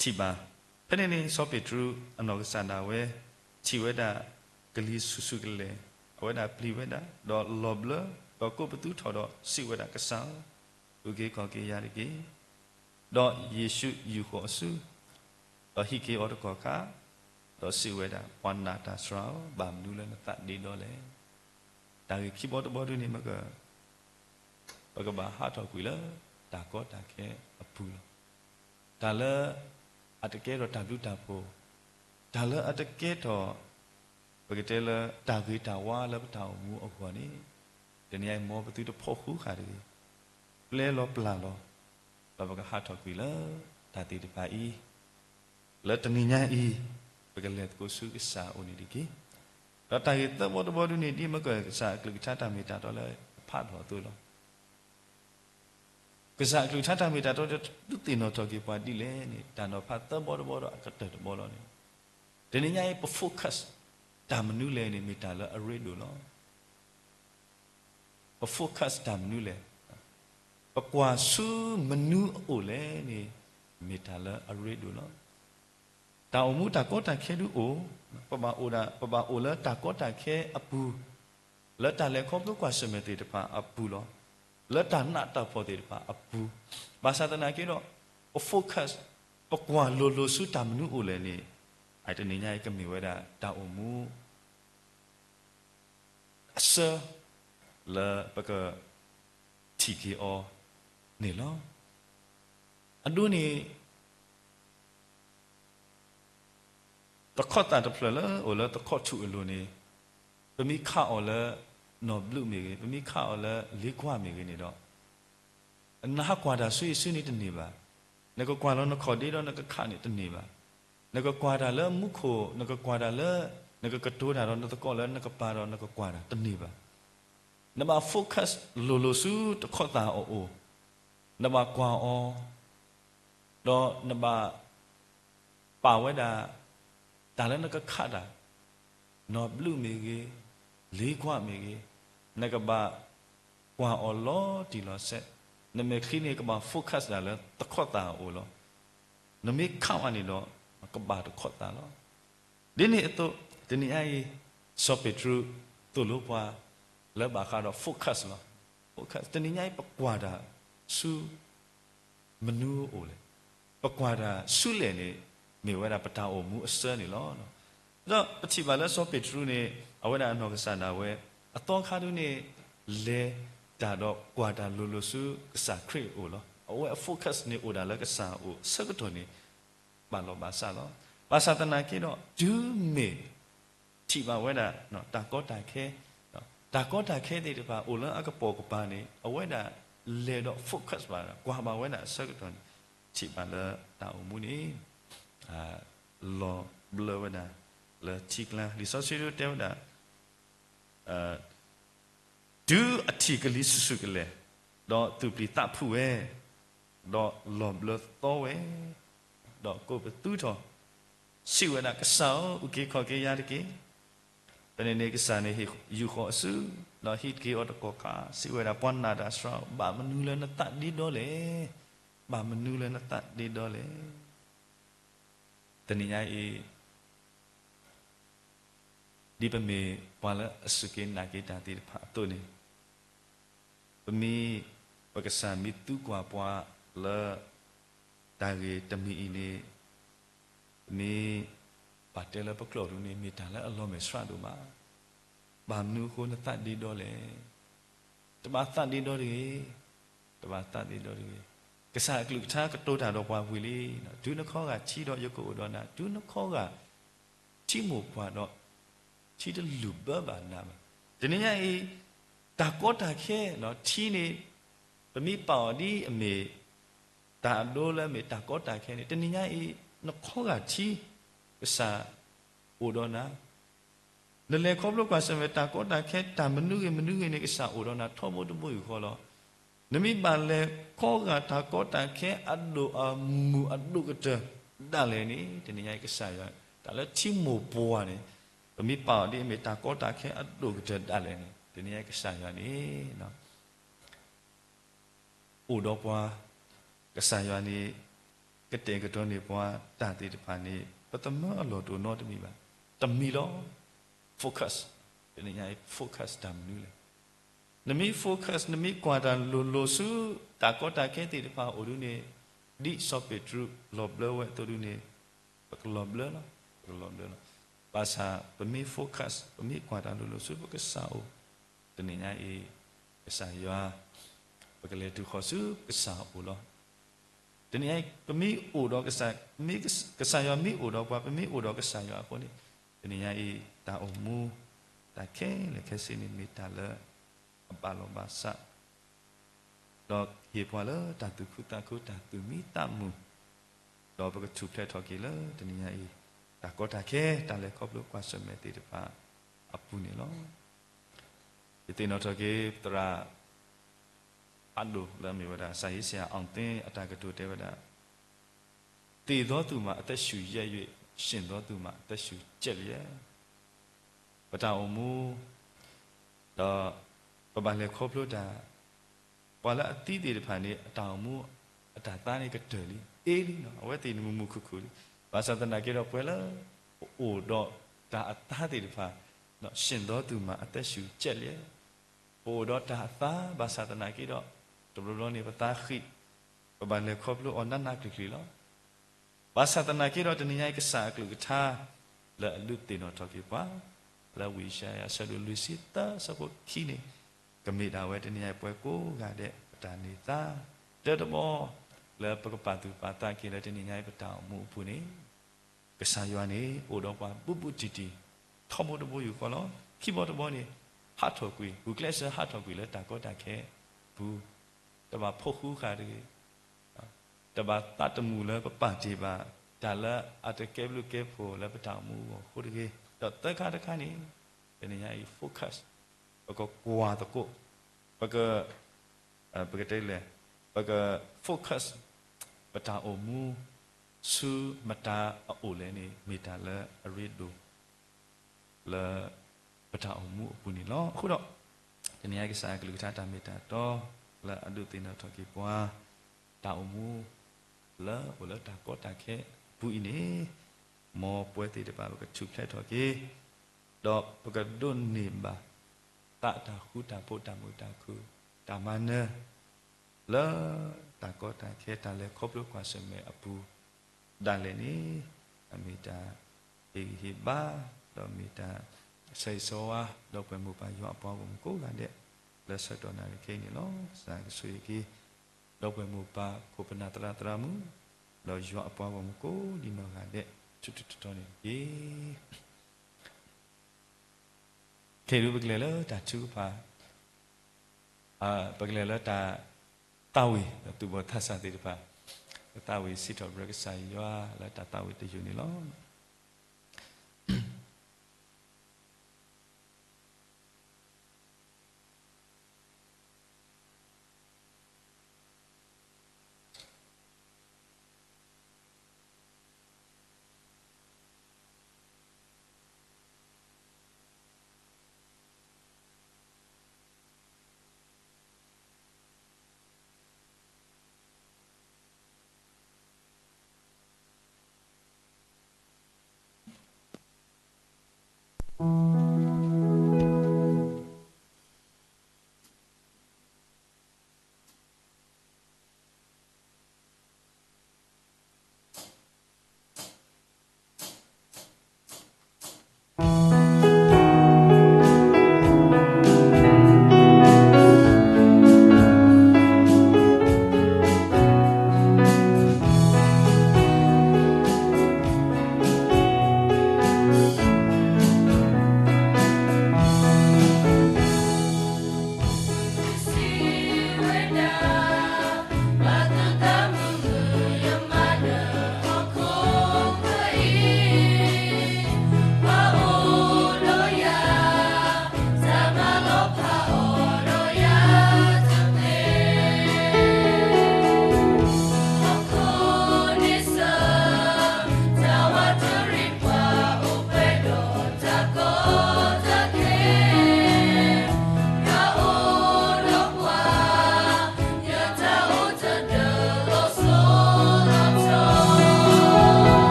ထံၣ်ဘၣ်, ဖဲန့ၣ်န့ၣ် စီၤပ့းတရူးအနီၢ်ကစၢ်ဒၣ်ဝဲ ထံၣ်ဝဲဒၣ်ကလံၤဆူၣ်ဆူၣ်ကလဲာ်, အဝဲဒၣ်ပျံၤဝဲဒၣ်, ဒီးလီၤဘျၢ, ဒီးကိးပသူထီၣ်ဒီးစံးဝဲဒၣ်, ကစၢ်ဧၢ, အုၣ်က့ၤခီၣ်က့ၤယၤတက့ၢ်. ဒီးယ့ၣ်ၡူးယူာ်ဃီၤအစု, ဒီးဟံးက့ၤအီၤတကီၢ်ခါ, ဒီးစံးဝဲဒၣ်, ပှၤနာ်တၢ်စှၤဧၢ, ဘၣ်မနုၤလၢနသးဒ့ဒီလဲၣ်. တၢ်ဂ့ၢ်ခံဘီတဘီဒုန့ၣ်မ့ၢ် ပကဘၣ်ဟးထီၣ်ကွံာ်လၢတၢ်ကီတၢ်ခဲအပူၤလီၤ. တၢ်လၢအတကဲထီၣ်တၢ်ဘျုးတၢ်ဖှိၣ်, တၢ်လၢအတကဲထီၣ် ပကတဲလၢတၢ်ဂ့ၤတၢ်ဝါလၢပတၢ်အိၣ်မူအဂီၢ်န့ၣ်, တနံၤအံၤမ်ပသုတဖီၣ်ဃူဃာ်တဂ့ၤ, ပျဲလီၤပျၢ်လီၤ, ဒီးပကဟးထီၣ်ကွံာ်လၢတၢ်သ့ၣ်တဖၣ်အံၤ လၢတနံၤညါအံၤ ပကလဲၤသကိးဆူကစၢ်အအိၣ်န့ၣ်တက့ၢ်. ဒီးတၢ်ဂ့ၢ်သၢဘီတဘီဒုန့ၣ် ဒ်မ့ၢ်ကစၢ်အကလုၢ်ကထါတၢ်မ့ၢ်တၢ်တီလၢအဖးထီၣ်အသိးလီၤ. ကစၢ်အကလုၢ်ကထါတၢ်မ့ၢ်တၢ်တီဒုးသ့ၣ်နီၣ်ထီၣ်က့ၤပှၤဒ်လဲၣ်န့ၣ် တၢ်နီၤဖးသၢဘီတဘီဒီးအကတၢၢ်တဘီလီၤန့ၣ်, တနံၤညါအံၤ ပ focus တၢ်မနုၤလဲၣ်န့ၣ် မ့ၢ်တၢ်လၢအရ့ဒိၣ်လီၤ. ပ focus တၢ်မနုၤလဲၣ်, ပကွၢ်ဆူမနုၤအအိၣ်လဲၣ်န့ၣ် မ့ၢ်တၢ်လၢအရ့ဒိၣ်လီၤ. တၢ်အိၣ်မူတၢ်ကီတၢ်ခဲဒုအိၣ်, ပဘၣ်အိၣ်ဒၣ်, ပဘၣ်အိၣ်လၢတၢ်ကီတၢ်ခဲအပူၤ, လၢတၢ်လဲၤခီဖျိကွၢ်ဆၢၣ်မဲာ်သ့ၣ်တဖၣ်အပူၤလီၤ. လၢတၢ်နးတၢ်ဖှီၣ်သ့ၣ်တဖၣ်အပူၤ, ဘၣ်ဆၣ်သနာ်က့ဒီး ပ focus ပကွၢ်လိၤလိၤဆူတၢ်မနုၤအိၣ်လဲၣ်န့ၣ်, အတနံၤညါအံၤကမ့ၢ်ဝဲဒၣ်တၢ်အိၣ်မူ အဆၢလၢပကထံၣ်က့ၤအီၤန့ၣ်လီၤ. အဒိန့ၣ် သခီၣ်သၣ်တဖျၢၣ်လၢအိၣ်လၢသခီၣ်ထူၣ်အလိၤန့ၣ်, ပမ့ၢ်ခးအီၤလၢနီၢ်ဘျုးမ့ၢ်ဂ့ၤ, ပမ့ၢ်ခးအီၤလၢလ့ကွၢ်မ့ၢ်ဂ့ၤန့ၣ်ဒီး နဟးကွၢ်တၢ်ဆူယစုန့ၣ်တန့ၢ်ဘၣ်. နကကွၢ်လီၤနခီၣ်ဒ့ဒီးနကခးန့ၣ်တန့ၢ်ဘၣ်. နကကွၢ်တၢ်လၢမူခိၣ်, နကကွၢ်တၢ်လၢ, နကကတိၤတၢ်ဒီးနသကိးလၢနကပၤဒီးနကကွၢ်တၢ်တန့ၢ်ဘၣ်. နဘၣ် focus လိၤလိၤဆူတခီၣ်သၣ်အအိၣ်, နဘၣ်ကွၢ်အီၤ, ဒီးနဘၣ် ပာ်ဝဲဒၣ် တၢ်လၢနကခးတၢ်, နီၢ်ဘျုးမ့ၢ်ဂ့ၤ, လ့ကွၢ်မ့ၢ်ဂ့ၤ, နကဘၣ်ကွၢ်အီၤလီၤတံၢ်လီၤဆဲး, နမဲာ်ချံန့ၣ်ကဘၣ် focus ဒၣ်လၢတခီၣ်သၣ်အအိၣ်လီၤ. နမ့ၢ်ခးဝဲန့ၣ်ဒီး ကဘၣ်တခီၣ်သၣ်လီၤ. ဒ်န့ၣ်အသိး တနံၤညါအံၤ စီၤပ့းတရူးသိၣ်လိပှၤ လၢဘၣ်ဃးဒီး focus လီၤ. focus တနံၤညါအံၤ ပကွၢ်တၢ်ဆူ မနုၤအိၣ်လဲၣ်. ပကွၢ်တၢ်ဆူလဲၣ်န့ၣ် မ့ၢ်ဝဲဒၣ်ပတၢ်အိၣ်မူအဆၢန့ၣ်လီၤ. ဒီးပထံၣ်ဘၣ်လၢစီၤပ့းတရူးန့ၣ် အဝဲဒၣ်အနီၢ်ကစၢ်ဒၣ်ဝဲ အသီခါဒုန့ၣ် လဲၤတၢ်ဒီးကွၢ်တၢ်လိၤလိၤဆူကစၢ်ခရံာ်အအိၣ်လီၤ. အဝဲအ focus န့ၣ်အိၣ်ဒၣ်လၢကစၢ်အအိၣ်အဆၢကတီၢ်န့ၣ် ဘၣ်လီၤဘၣ်စးလီၤ. ဘၣ်ဆၣ်သနာ်က့ဒီး တုၤမ့ၢ် ထံၣ်ဘၣ်ဝဲဒၣ် တၢ်ကီတၢ်ခဲ, တၢ်ကီတၢ်ခဲသ့ၣ်တဖၣ်အိၣ်လၢအကပိာ်ကပၤန့ၣ် အဝဲဒၣ်လဲၤဒီး focus ဘၣ် ကွၢ်ဘၣ်ဝဲဒၣ်အဆၢကတီၢ်န့ၣ် ထံၣ်ဘၣ်လၢတၢ်အိၣ်မူန့ၣ် လီၤဘျၢဝဲဒၣ်လၢထံကျါ, လံာ်စီဆှံဒၣ်တဲဝဲဒၣ် တုၤအထံၣ်ကလံၤဆူၣ်ဆူၣ်ကလဲာ်, ဒီးသူၣ်ပျံၤသးဖုးဝဲ, ဒီးလီၤဘျၢသီဝဲ, ဒီးကိးပသူထီၣ်, စံးဝဲဒၣ်, ကစၢ်ဧၢ, အုၣ်က့ၤခီၣ်က့ၤယၤတက့ၢ်. ဖဲန့ၣ်န့ၣ်ကစၢ်န့ၣ်ဟ့ၣ်ယူာ်ဃီၤအစု, ဒီးဟံးက့ၤအီၤတကီၢ်ခါ, စံးဝဲဒၣ်, ပှၤနာ်တၢ်စှၤ, ဘၣ်မနုၤလၢနသးဒ့ဒီလဲၣ်. ဘၣ်မနုၤလၢနသးဒ့ဒီလဲၣ်. တနံၤညါအံၤ ဒ်ပမ့ၢ်ပှၤလၢအစူၢ်က့ၤနာ်က့ၤတၢ်သ့ၣ်တဖၣ်အသိးန့ၣ်, ပမ့ၢ်, ပကစၢ်မ့ၢ်သံကွၢ်ပှၤလၢ တၢ်ဂ့ၢ်တမံၤအံၤန့ၣ်, ပမ့ၢ်ပာ်တဲလၢပကျိာ်ဒၣ်န့ၣ် မ့ၢ်တၢ်လၢအလီၤမဲာ်ဆှးဒိၣ်မး. ဘၣ်မနုၤအဃိနသးဒ့ဒီလဲၣ်. တဘၣ်သးဒ့ဒီတဂ့ၤ. တဘၣ်သးဒ့ဒီတဂ့ၤ. ကစၢ်အကလုၢ်ကထါကတိၤတၢ်ဒီးပှၤဝံၤလံ, တုၤနခီဂာ်ထံဒီးယကအိၣ်ဒီးနၤ, တုၤနခီဂာ် ထံမိၢ်ပှၢ်ဒီး ထံတလူၢ်ဘၢဘၣ်နၤဘၣ်. တနံၤညါအံၤ တၢ်ကီတၢ်ခဲ, ထံန့ၣ် ပမ့ၢ်ပာ်အီၤဒ်အမ့ၢ် တၢ်အဒိလၢအမ့ၢ်တၢ်ကီတၢ်ခဲန့ၣ်, တနံၤညါအံၤ နခီဂာ်ထံ ကစၢ်အိၣ်ဒီးနၤ, နလဲၤခီဖျိကွၢ်ဆၢၣ်မဲာ်တၢ်ကီတၢ်ခဲ တၢ်မနုၤဂ့ၤမနုၤဂ့ၤန့ၣ် ကစၢ်အိၣ်ဒီးနၤထီဘိတဘိယူၢ်ဃီလီၤ. နမ့ၢ်ဘၣ်လဲၤခီဂာ်တၢ်ကီတၢ်ခဲအဒိၣ်အမုၢ်အဒိၣ်ကတၢၢ်ဒၣ်လဲာ်န့ၣ်, တနံၤညါအံၤကစၢ်ယွၤ, တၢ်လၢထံမိၢ်ပှၢ်န့ၣ်, ပမ့ၢ်ပာ်အီၤဒ်အမ့ၢ်တၢ်ကီတၢ်ခဲအဒိၣ်ကတၢၢ်ဒၣ်လဲာ်န့ၣ်, တနံၤညါအံၤကစၢ်ယွၤန့ၣ် အိၣ်ဒီးပှၤ, ကစၢ်ယွၤန့ၣ် ကတဲာ်ကတီၤန့ၢ်ပှၤတၢ်သ့ၣ်တဖၣ်န့ၣ် ပသမၢအလီၢ်တအိၣ်နီတမံၤဘၣ်. တမံၤလီၤ. Focus, တနံၤညါအံၤ focus တၢ်မနုၤလဲၣ်. နမ့ၢ် focus, နမ့ၢ်ကွၢ်တၢ်လိၤလိၤဆူ တၢ်ကီတၢ်ခဲသ့ၣ်တဖၣ်အိၣ်ဒၣ်န့ၣ်, ဒ်စီၤပ့းတရူးလီၤဘျၢဝဲအသိးဒၣ်န့ၣ်, ပကလီၤဘျၢလီၤ, ပကလီၤဘျၢလီၤ. ဘၣ်ဆၣ်ပမ့ၢ် focus, ပမ့ၢ်ကွၢ်တၢ်လိၤလိၤဆူပကစၢ်အအိၣ်, တနံၤညါအံၤ ကစၢ်ယွၤ, ပကလဲၤတုၤဃီၤဆူကစၢ်အအိၣ်လီၤ. တနံၤညါအံၤ ပမ့ၢ်အိၣ်ဒီးကစၢ်, ကစၢ်ယွၤမ့ၢ်အိၣ်ဒီးပှၤ, ပမ့ၢ်အိၣ်ဒီးကစၢ်ယွၤအဃိန့ၣ်, တနံၤညါအံၤ တၢ်အိၣ်မူ, တၢ်ခဲလၢာ်ခဲဆ့န့ၣ် မ့ၢ်တၢ်လၢအဘၣ်လီၤဘၣ်စး ဒီးဟ့ၣ်ပှၤလၢတၢ်သူၣ်ခုသးခု တၢ်သူၣ်မံသးမုာ်, ဒီးပကထူၣ်ဖျဲးထီၣ်က့ၤလၢတနံၤညါအံၤ တၢ်ကီတၢ်ခဲ တၢ်လဲၤခီဖျိကွၢ်ဆၢၣ်မဲာ်သ့ၣ်တဖၣ်အပူၤန့ၣ်လီၤ. ယသ့ၣ်နီၣ်ထီၣ်က့ၤ သရၣ် ဖးဒိၣ်လၢအမ့ၢ်ဝဲဒၣ် စာရေးဆရာ အောင်သင်း အတၢ်ကတိၤတဲဝဲဒၣ်, သေသောသူမှာ အသက်ရှူလျက်၍ ရှင်သောသူမှာ အသက်ရှူကျက်လျက်. ပတၢ်အိၣ်မူ ဒီးပဘၣ်လဲၤခီဖျိတၢ်, ပှၤလၢအသံသ့ၣ်တဖၣ်န့ၣ် အတၢ်အိၣ်မူ အတၢ်သါန့ၣ် ကတၢၢ်လံ, အ့လံ, အဝဲသ့ၣ်န့ၣ် မုာ်မုာ်ခုၣ်ခုၣ်လံ. ဘၣ်ဆၣ်သနာ်က့ဒီး ပှၤလၢအအိၣ်ဒီးတၢ်အသါသ့ၣ်တဖၣ်, ရှင်သောသူမှာ အသက်ရှူကျက်လျက်, ပအိၣ်ဒီးတၢ်အသါ ဘၣ်ဆၣ်သနာ်က့ဒီး တဘျီဘျီန့ၣ် ပသါဃံး, ပဘၣ်လဲၤခီဖျိအီၤနးနးကျံၤကျံၤလီၤ. ဘၣ်ဆၣ်သနာ်က့ဒီး တနံၤညါအံၤ ကစၢ်အကလုၢ်ကထါ လၢအဒုးသ့ၣ်နီၣ်ထီၣ်က့ၤပှၤ လၢဝံယၡါယၤ အဆၢဒိၣ်လွံၢ်ဆံသၢ အဆၢဖိခံန့ၣ်, ကမ့ၢ်ဒၣ်ဝဲတနံၤညါအံၤ ပှၤကိးဂၤဒဲး ပတၢ်န့ၢ်သါ တၢတဘီ လၢပကပာ်သူၣ်ပာ်သးက့ၤလၢတနံၤညါအံၤ ပတၢ်အိၣ်မူအပူၤန့ၣ်, ကစၢ်ယွၤန့ၣ် အိၣ်ဒီးပှၤဘူးဘူးတံၢ်တံၢ် ထီဘိတဘိယူၢ်ဃီလီၤ. ခံဘီတဘီန့ၣ် ဟးထီၣ်ကွံာ်, ဂုာ်ကျဲးစၢးဟးထီၣ်ကွံာ်လၢတၢ်ကီတၢ်ခဲအပူၤ, တဘၣ်ဖိဃူဃာ်တဂ့ၤ, တဘၣ်သးတမုာ်လၢပပာ်တ့ၢ်ဘၣ် တၢ်လၢအတကဲဘျုးကဲဖှိၣ်လၢပတၢ်အိၣ်မူအဂီၢ်အဃိတဂ့ၤ. ဒီးသၢခါတခါန့ၣ် တနံၤညါအံၤ focus, ပကကွၢ်သကိး, ပက, ပကတဲလဲၣ်, ပက focus ပတၢ်အိၣ်မူ ဆူမတၤအအိၣ်လဲၣ်န့ၣ် မ့ၢ်တၢ်လၢအရ့ဒိၣ် လၢပတၢ်အိၣ်မူအပူၤန့ၣ်လီၤ. အဃိဒီး တနံၤညါအံၤ ကစၢ်အကလုၢ်ကထါတၢ်မ့ၢ်တၢ်တီ လၢအဒုးသ့ၣ်နီၣ်ထီၣ်က့ၤပှၤ တၢ်အိၣ်မူ လၢအိၣ်လၢတၢ်ကီတၢ်ခဲအပူၤအံၤန့ၣ်, မ်ပဝဲသ့ၣ်တဖၣ် ပကထူၣ်ဖျဲးထီၣ်က့ၤ, ဒီးပကဒိးန့ၢ်ဘၣ် သးတၢ်ဃူတၢ်ဖိး တၢ်မုာ်တၢ်ခုၣ် တၢ်မၤနၢၤ လၢတၢ်ကီတၢ်ခဲ တၢ်လဲၤခီဖျိကွၢ်ဆၢၣ်မဲာ်အပူၤ ဒၣ်လဲာ်န့ၣ်, အမ့ၢ်တၢ်ဟ့ၣ်ဂံၢ်ဟ့ၣ်ဘါ, ဒီးမ့ၢ်တၢ်ဆၢဂ့ၤဆၢဝါ ဒီပုၢ်ဝဲၢ်မိၢ်ပၢ်ယွၤအပှၤဂီၢ်မုၢ်ကိးဂၤဒဲး လၢဆၢကတီၢ်နၣ်ရံၣ်ခဲအံၤန့ၣ်လီၤ. ကစၢ်ကဆိၣ်ဂ့ၤက့ၤ ဒီပုၢ်ဝဲၢ်မိၢ်ပၢ် ခိၣ်ပနၢ်သရၣ်သရၣ်မုၣ်, ဒီးယွၤအပှၤဂီၢ်မုၢ်ကိးဒံးနီၢ်ဂၤဒဲး ထူးထူးတီၤတီၤန့ၣ်တက့ၢ်. ခဲအံၤဒုး ပကလဲၤလၢတၢ်ထုကဖၣ်, ပကလဲၤလၢတၢ်သးဝံၣ် သူၣ်ဘီၣ်သးစၢ်သ့ၣ်တဖၣ်, ပသးဝံၣ်စံးထီၣ်ပတြၢၤကစၢ်ယွၤလၢတၢ်သးဝံၣ်တယုၢ်န့ၣ်လီၤ.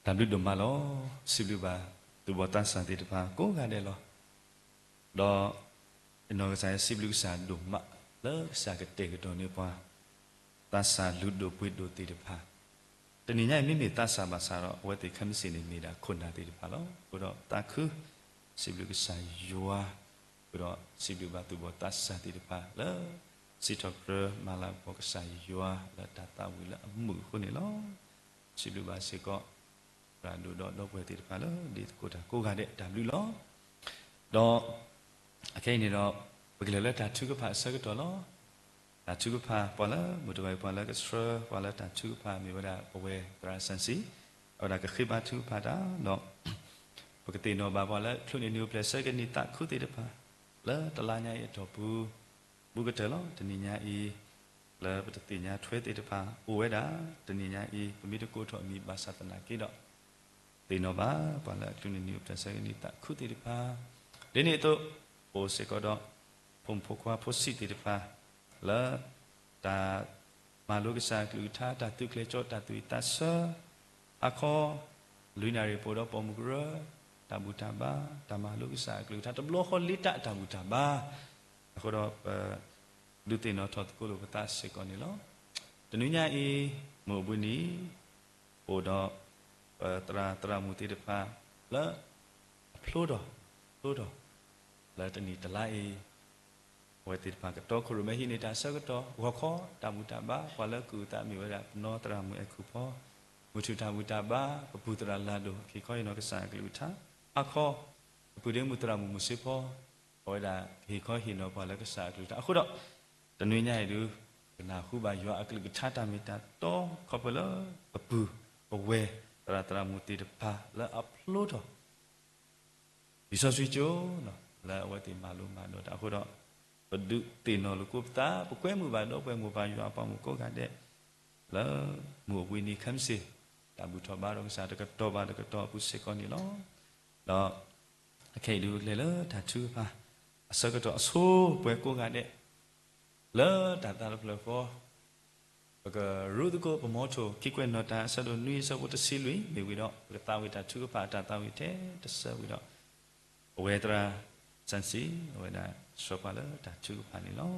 တၢ်ဘျုးဒိၣ်မးလီၤ. စံးဘျုးဘၣ်သူၣ်ဘီၣ်သးစၢ်သ့ၣ်တဖၣ်ကိးဂၤဒဲးလီၤ. ဒီး နီၢ်ကစၢ်ယွၤစံးဘျုးကစၢ်ဒိၣ်မးလၢကစၢ်ကတဲာ်ကတီၤန့ၢ်ပှၤ သးစၢ်လုၢ်ဒိၣ်ပှ့ၤဒိၣ်သ့ၣ်တဖၣ်, တနံၤညါအံၤမ့မ့ၢ်သးစၢ်ဘၣ်ဆၣ်ဒီး အဝဲသ့ၣ်ခဲမုၢ်ဆ့ၣ်န့ၣ်မ့ၢ်ဒၣ်ခိၣ်နၢ်သ့ၣ်တဖၣ်လီၤ. အဃိဒီးသးခု စံးဘျုးကစၢ်ယွၤ, အဃိဒီးစံးဘျုးဘၣ်သူၣ်ဘီၣ်သးစၢ်သ့ၣ်တဖၣ်လၢ စံးထီၣ်ပတြၢၤမၤလၤကပီၤကစၢ်ယွၤလၢတၢ်သးဝံၣ်လၢအမုာ်အဃိန့ၣ်လီၤ. စံးဘျုးဘၣ်စ့ၢ်ကီး သရၣ်ဒိၣ်ဒီးဒီပုၢ်ဝဲၢ်သ့ၣ်တဖၣ်လၢဒ်သကိးတၢ်ကိးဂၤဒဲးတၢ်ဘျုးလီၤ. ဒီး အခဲအံၤန့ၣ်ဒီး ပကလဲၤလၢတၢ်ထုကဖၣ်အဆၢကတီၢ်လီၤ. တၢ်ထုကဖၣ်ပှၤလၢမုၢ်တဂီၤအံၤ ပှၤလၢကဆှၢပှၤလၢတၢ်ထုကဖၣ်မ့ၢ်ဝဲဒၣ်ပဝဲသရၣ်စၣ်စံ, အဝဲဒၣ်ကဃ့ဘါထုကဖၣ်တၢ်ဒီး ပကသ့ၣ်နီၣ်ဘၣ်ပှၤလၢချုးန့ၢ်နံၤအိၣ်ဖျဲၣ်ဆၢကနံၣ်သးခုသ့ၣ်တဖၣ် လၢတလါညါအံၤအတီၢ်ပူၤ ဘူးကတၢၢ်လီၤ. တနံၤညါအံၤ လၢပတသ့ၣ်ညါထွဲသ့ၣ်တဖၣ်အိၣ်ဝဲဒၣ် တနံၤညါအံၤ ပမ့ၢ်တကိးထီၣ်အမံၤဘၣ်ဆၣ်သနာ်က့ဒီး သ့ၣ်နီၣ်ဘၣ်ပှၤလၢအချုးန့ၢ်နံၤအိၣ်ဖျဲၣ်ဆၢကနံၣ်သးခုသ့ၣ်တဖၣ်, ဒ်န့ၣ်အသိး အိၣ်စ့ၢ်ကီးဒီး ဖိမုၣ်ဖိခွါဖိဆံးသ့ၣ်တဖၣ် လၢ တၢ် မၤလိကစၢ်အကလုၢ်ကထါ တၢ်သုးကျဲၤကၠီ တၢ်သူၣ်ဝံၣ်သးဆၢ ဟါခီ လွံၢ်နၣ်ရံၣ်ပအိၣ်ဒီးပိာ်မုၣ်ကရၢ တၢ်ဘူၣ်တၢ်ဘါ တၢ်မၤလိကစၢ်အကလုၢ်ကထါ တဘျီဃီလ့တၢ်တၢ်ဘူၣ်တၢ်ဘါ, အဃိဒီးပ ဒုးသ့ၣ်နီၣ်ထီၣ်သကိးလိာ်ပသးစ့ၢ်ကီးန့ၣ်လီၤ. တနွံညါအံၤ မုၢ်အိၣ်ဘှံးနံၤ အိၣ်ဒီး ပသရၣ်သရၣ်မုၣ်သ့ၣ်တဖၣ် လၢ အဖျိထီၣ် ဖျိထီၣ် လၢတနံၣ်တလါအံၤ အဝဲသ့ၣ်တဖၣ်ကတီခိၣ်ရိၣ်မဲဟံးန့ၢ်တၢ်ဆၢကတီၢ် ဂီၤခီ တၢ်ဘူၣ်တၢ်ဘါ ပှၤလၢအကူၣ်အသးမ့ၢ်ဝဲဒၣ် ပနီၢ်သရၣ်မုၣ်အဲၣ်ခူၣ်ဖီ, မုၢ်ထူၣ်တၢ်ဘူၣ်တၢ်ဘါ ပပုၢ်သရၣ်လၢ်ဒိၣ် ကဟ့ၣ်ခီဟ့ၣ်နီၤကစၢ်အကလုၢ်ကထါ, ဟါခီ ပပုၢ်ဒ့မုၣ်သရၣ်မုၣ်မုၢ်စ့ဖီ အဝဲဒၣ်ကဟ့ၣ်ခီဟ့ၣ်နီၤပှၤလၢကစၢ်အကလုၢ်ကထါ အဃိဒီး တနွံညါအံၤဒုး ပနၢ်ဟူဘၣ်ယွၤအကလုၢ်ကထါတၢ်မ့ၢ်တၢ်တီ ခီဖျိလၢပပုၢ်ပဝဲၢ် သရၣ်သရၣ်မုၣ်သ့ၣ်တဖၣ်လၢအဖျိထီၣ် လံာ်စီဆှံကၠိ လၢအဝဲသ့ၣ်မၤလိမၤဒိးတၢ်အဃိဒီး ပဒုးသ့ၣ်နီၣ်လိာ်သကိးပသး ပကွဲမုာ်ဘၣ်ဒီပုၢ်ဝဲၢ်မိၢ်ပၢ်ယွၤအပှၤမုၣ်ကိးဂၤဒဲး လၢမုၢ်အိၣ်ဘှံးနံၤခဲမုၢ်ဆ့ၣ် တၢ်ဘူၣ်ထီၣ်ဘါထီၣ်ကစၢ်တကတီၢ်ဘၣ်တကတီၢ်အပူၤစ့ၢ်ကီးန့ၣ်လီၤ. ဒီး အခဲအံၤဒုးကလဲၤလၢတၢ်ထုကဖၣ် အဆၢကတီၢ်အဆိပှဲၤကိးဂၤဒဲး လၢတၢ်သးတဖျၢၣ်ဃီ ပကရူၢ်သကိးပမီထိၣ် ခံကွဲးနီၣ်တၢ်အဆၢဒိၣ်နွံအဆၢဖိတဆံလွံၢ် မ့ၢ်ဝံၤဒီး ပကသးဝံၣ်တၢ်ထုကဖၣ်အတၢ်သးဝံၣ်ထဲတဆၢဝံၤဒီး ပဝဲသရၣ်စၣ်စံ အဝဲဒၣ်ဆှၢပှၤလၢတၢ်ထုကဖၣ်န့ၣ်လီၤ.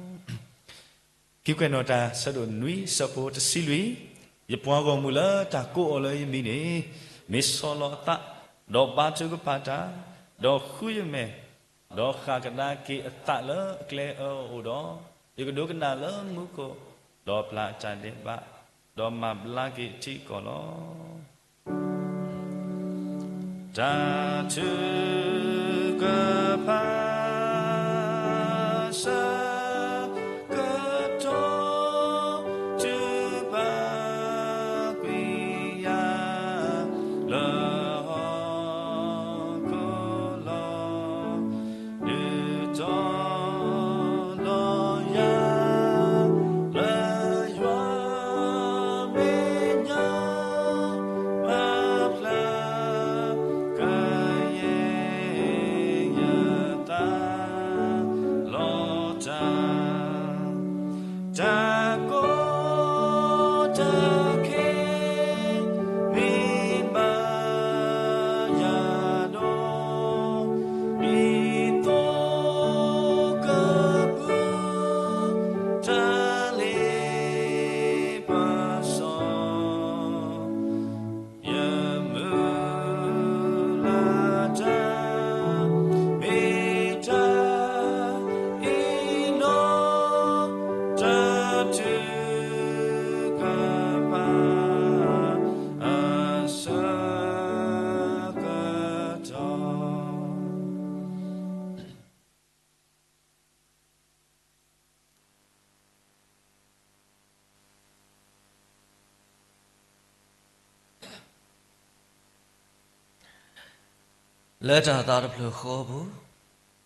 ခံကွဲးနီၣ်တၢ်အဆၢဒိၣ်နွံအဆၢဖိတဆံလွံၢ်, ယပှၤဂီၢ်မုၢ်လၢတၢ်ကိးအီၤလၢယမံၤန့ၣ် မ့ၢ်ဆီၣ်လီၤအသး, ဒီးဘါထုကဖၣ်တၢ်, ဒီးဃုယမဲာ်, ဒီးဃၣ်ကဒါက့ၤအသးလၢအကျဲအၢအအိၣ်ဒီး, ယကဒိကနၣ်လၢမူခိၣ်, ဒီးပျၢ်အတၢ်ဒဲးဘး, ဒီးမၤဘျါက့ၤအထံအကီၢ်လီၤ. တၢ်ထုကဖၣ် ဆၢကတီၢ် ထုကဖၣ်ကွံာ်ယၤ လၢဟီၣ်ခိၣ်လီၤ. ဒုးတီၤလီၤယၤ လၢယွၤမဲာ်ညါ မၤဖျါ ကယဲၢ်ယသး လီၤတၢ် တၢ်ကီတၢ်ခဲ မ့ၢ်ဘၣ်ယၤဒီး ဒ်သိးကပူၤ တၢ်လ့ပစီ ယမုၢ်လၢ်တၢ် မ့ၢ်တၢ်အ့ၣ်နီၤ တၢ်ထုကဖၣ် အဆၢကတီၢ် လၢတၢ်သးတဖျၢၣ်ဃီအပူၤ,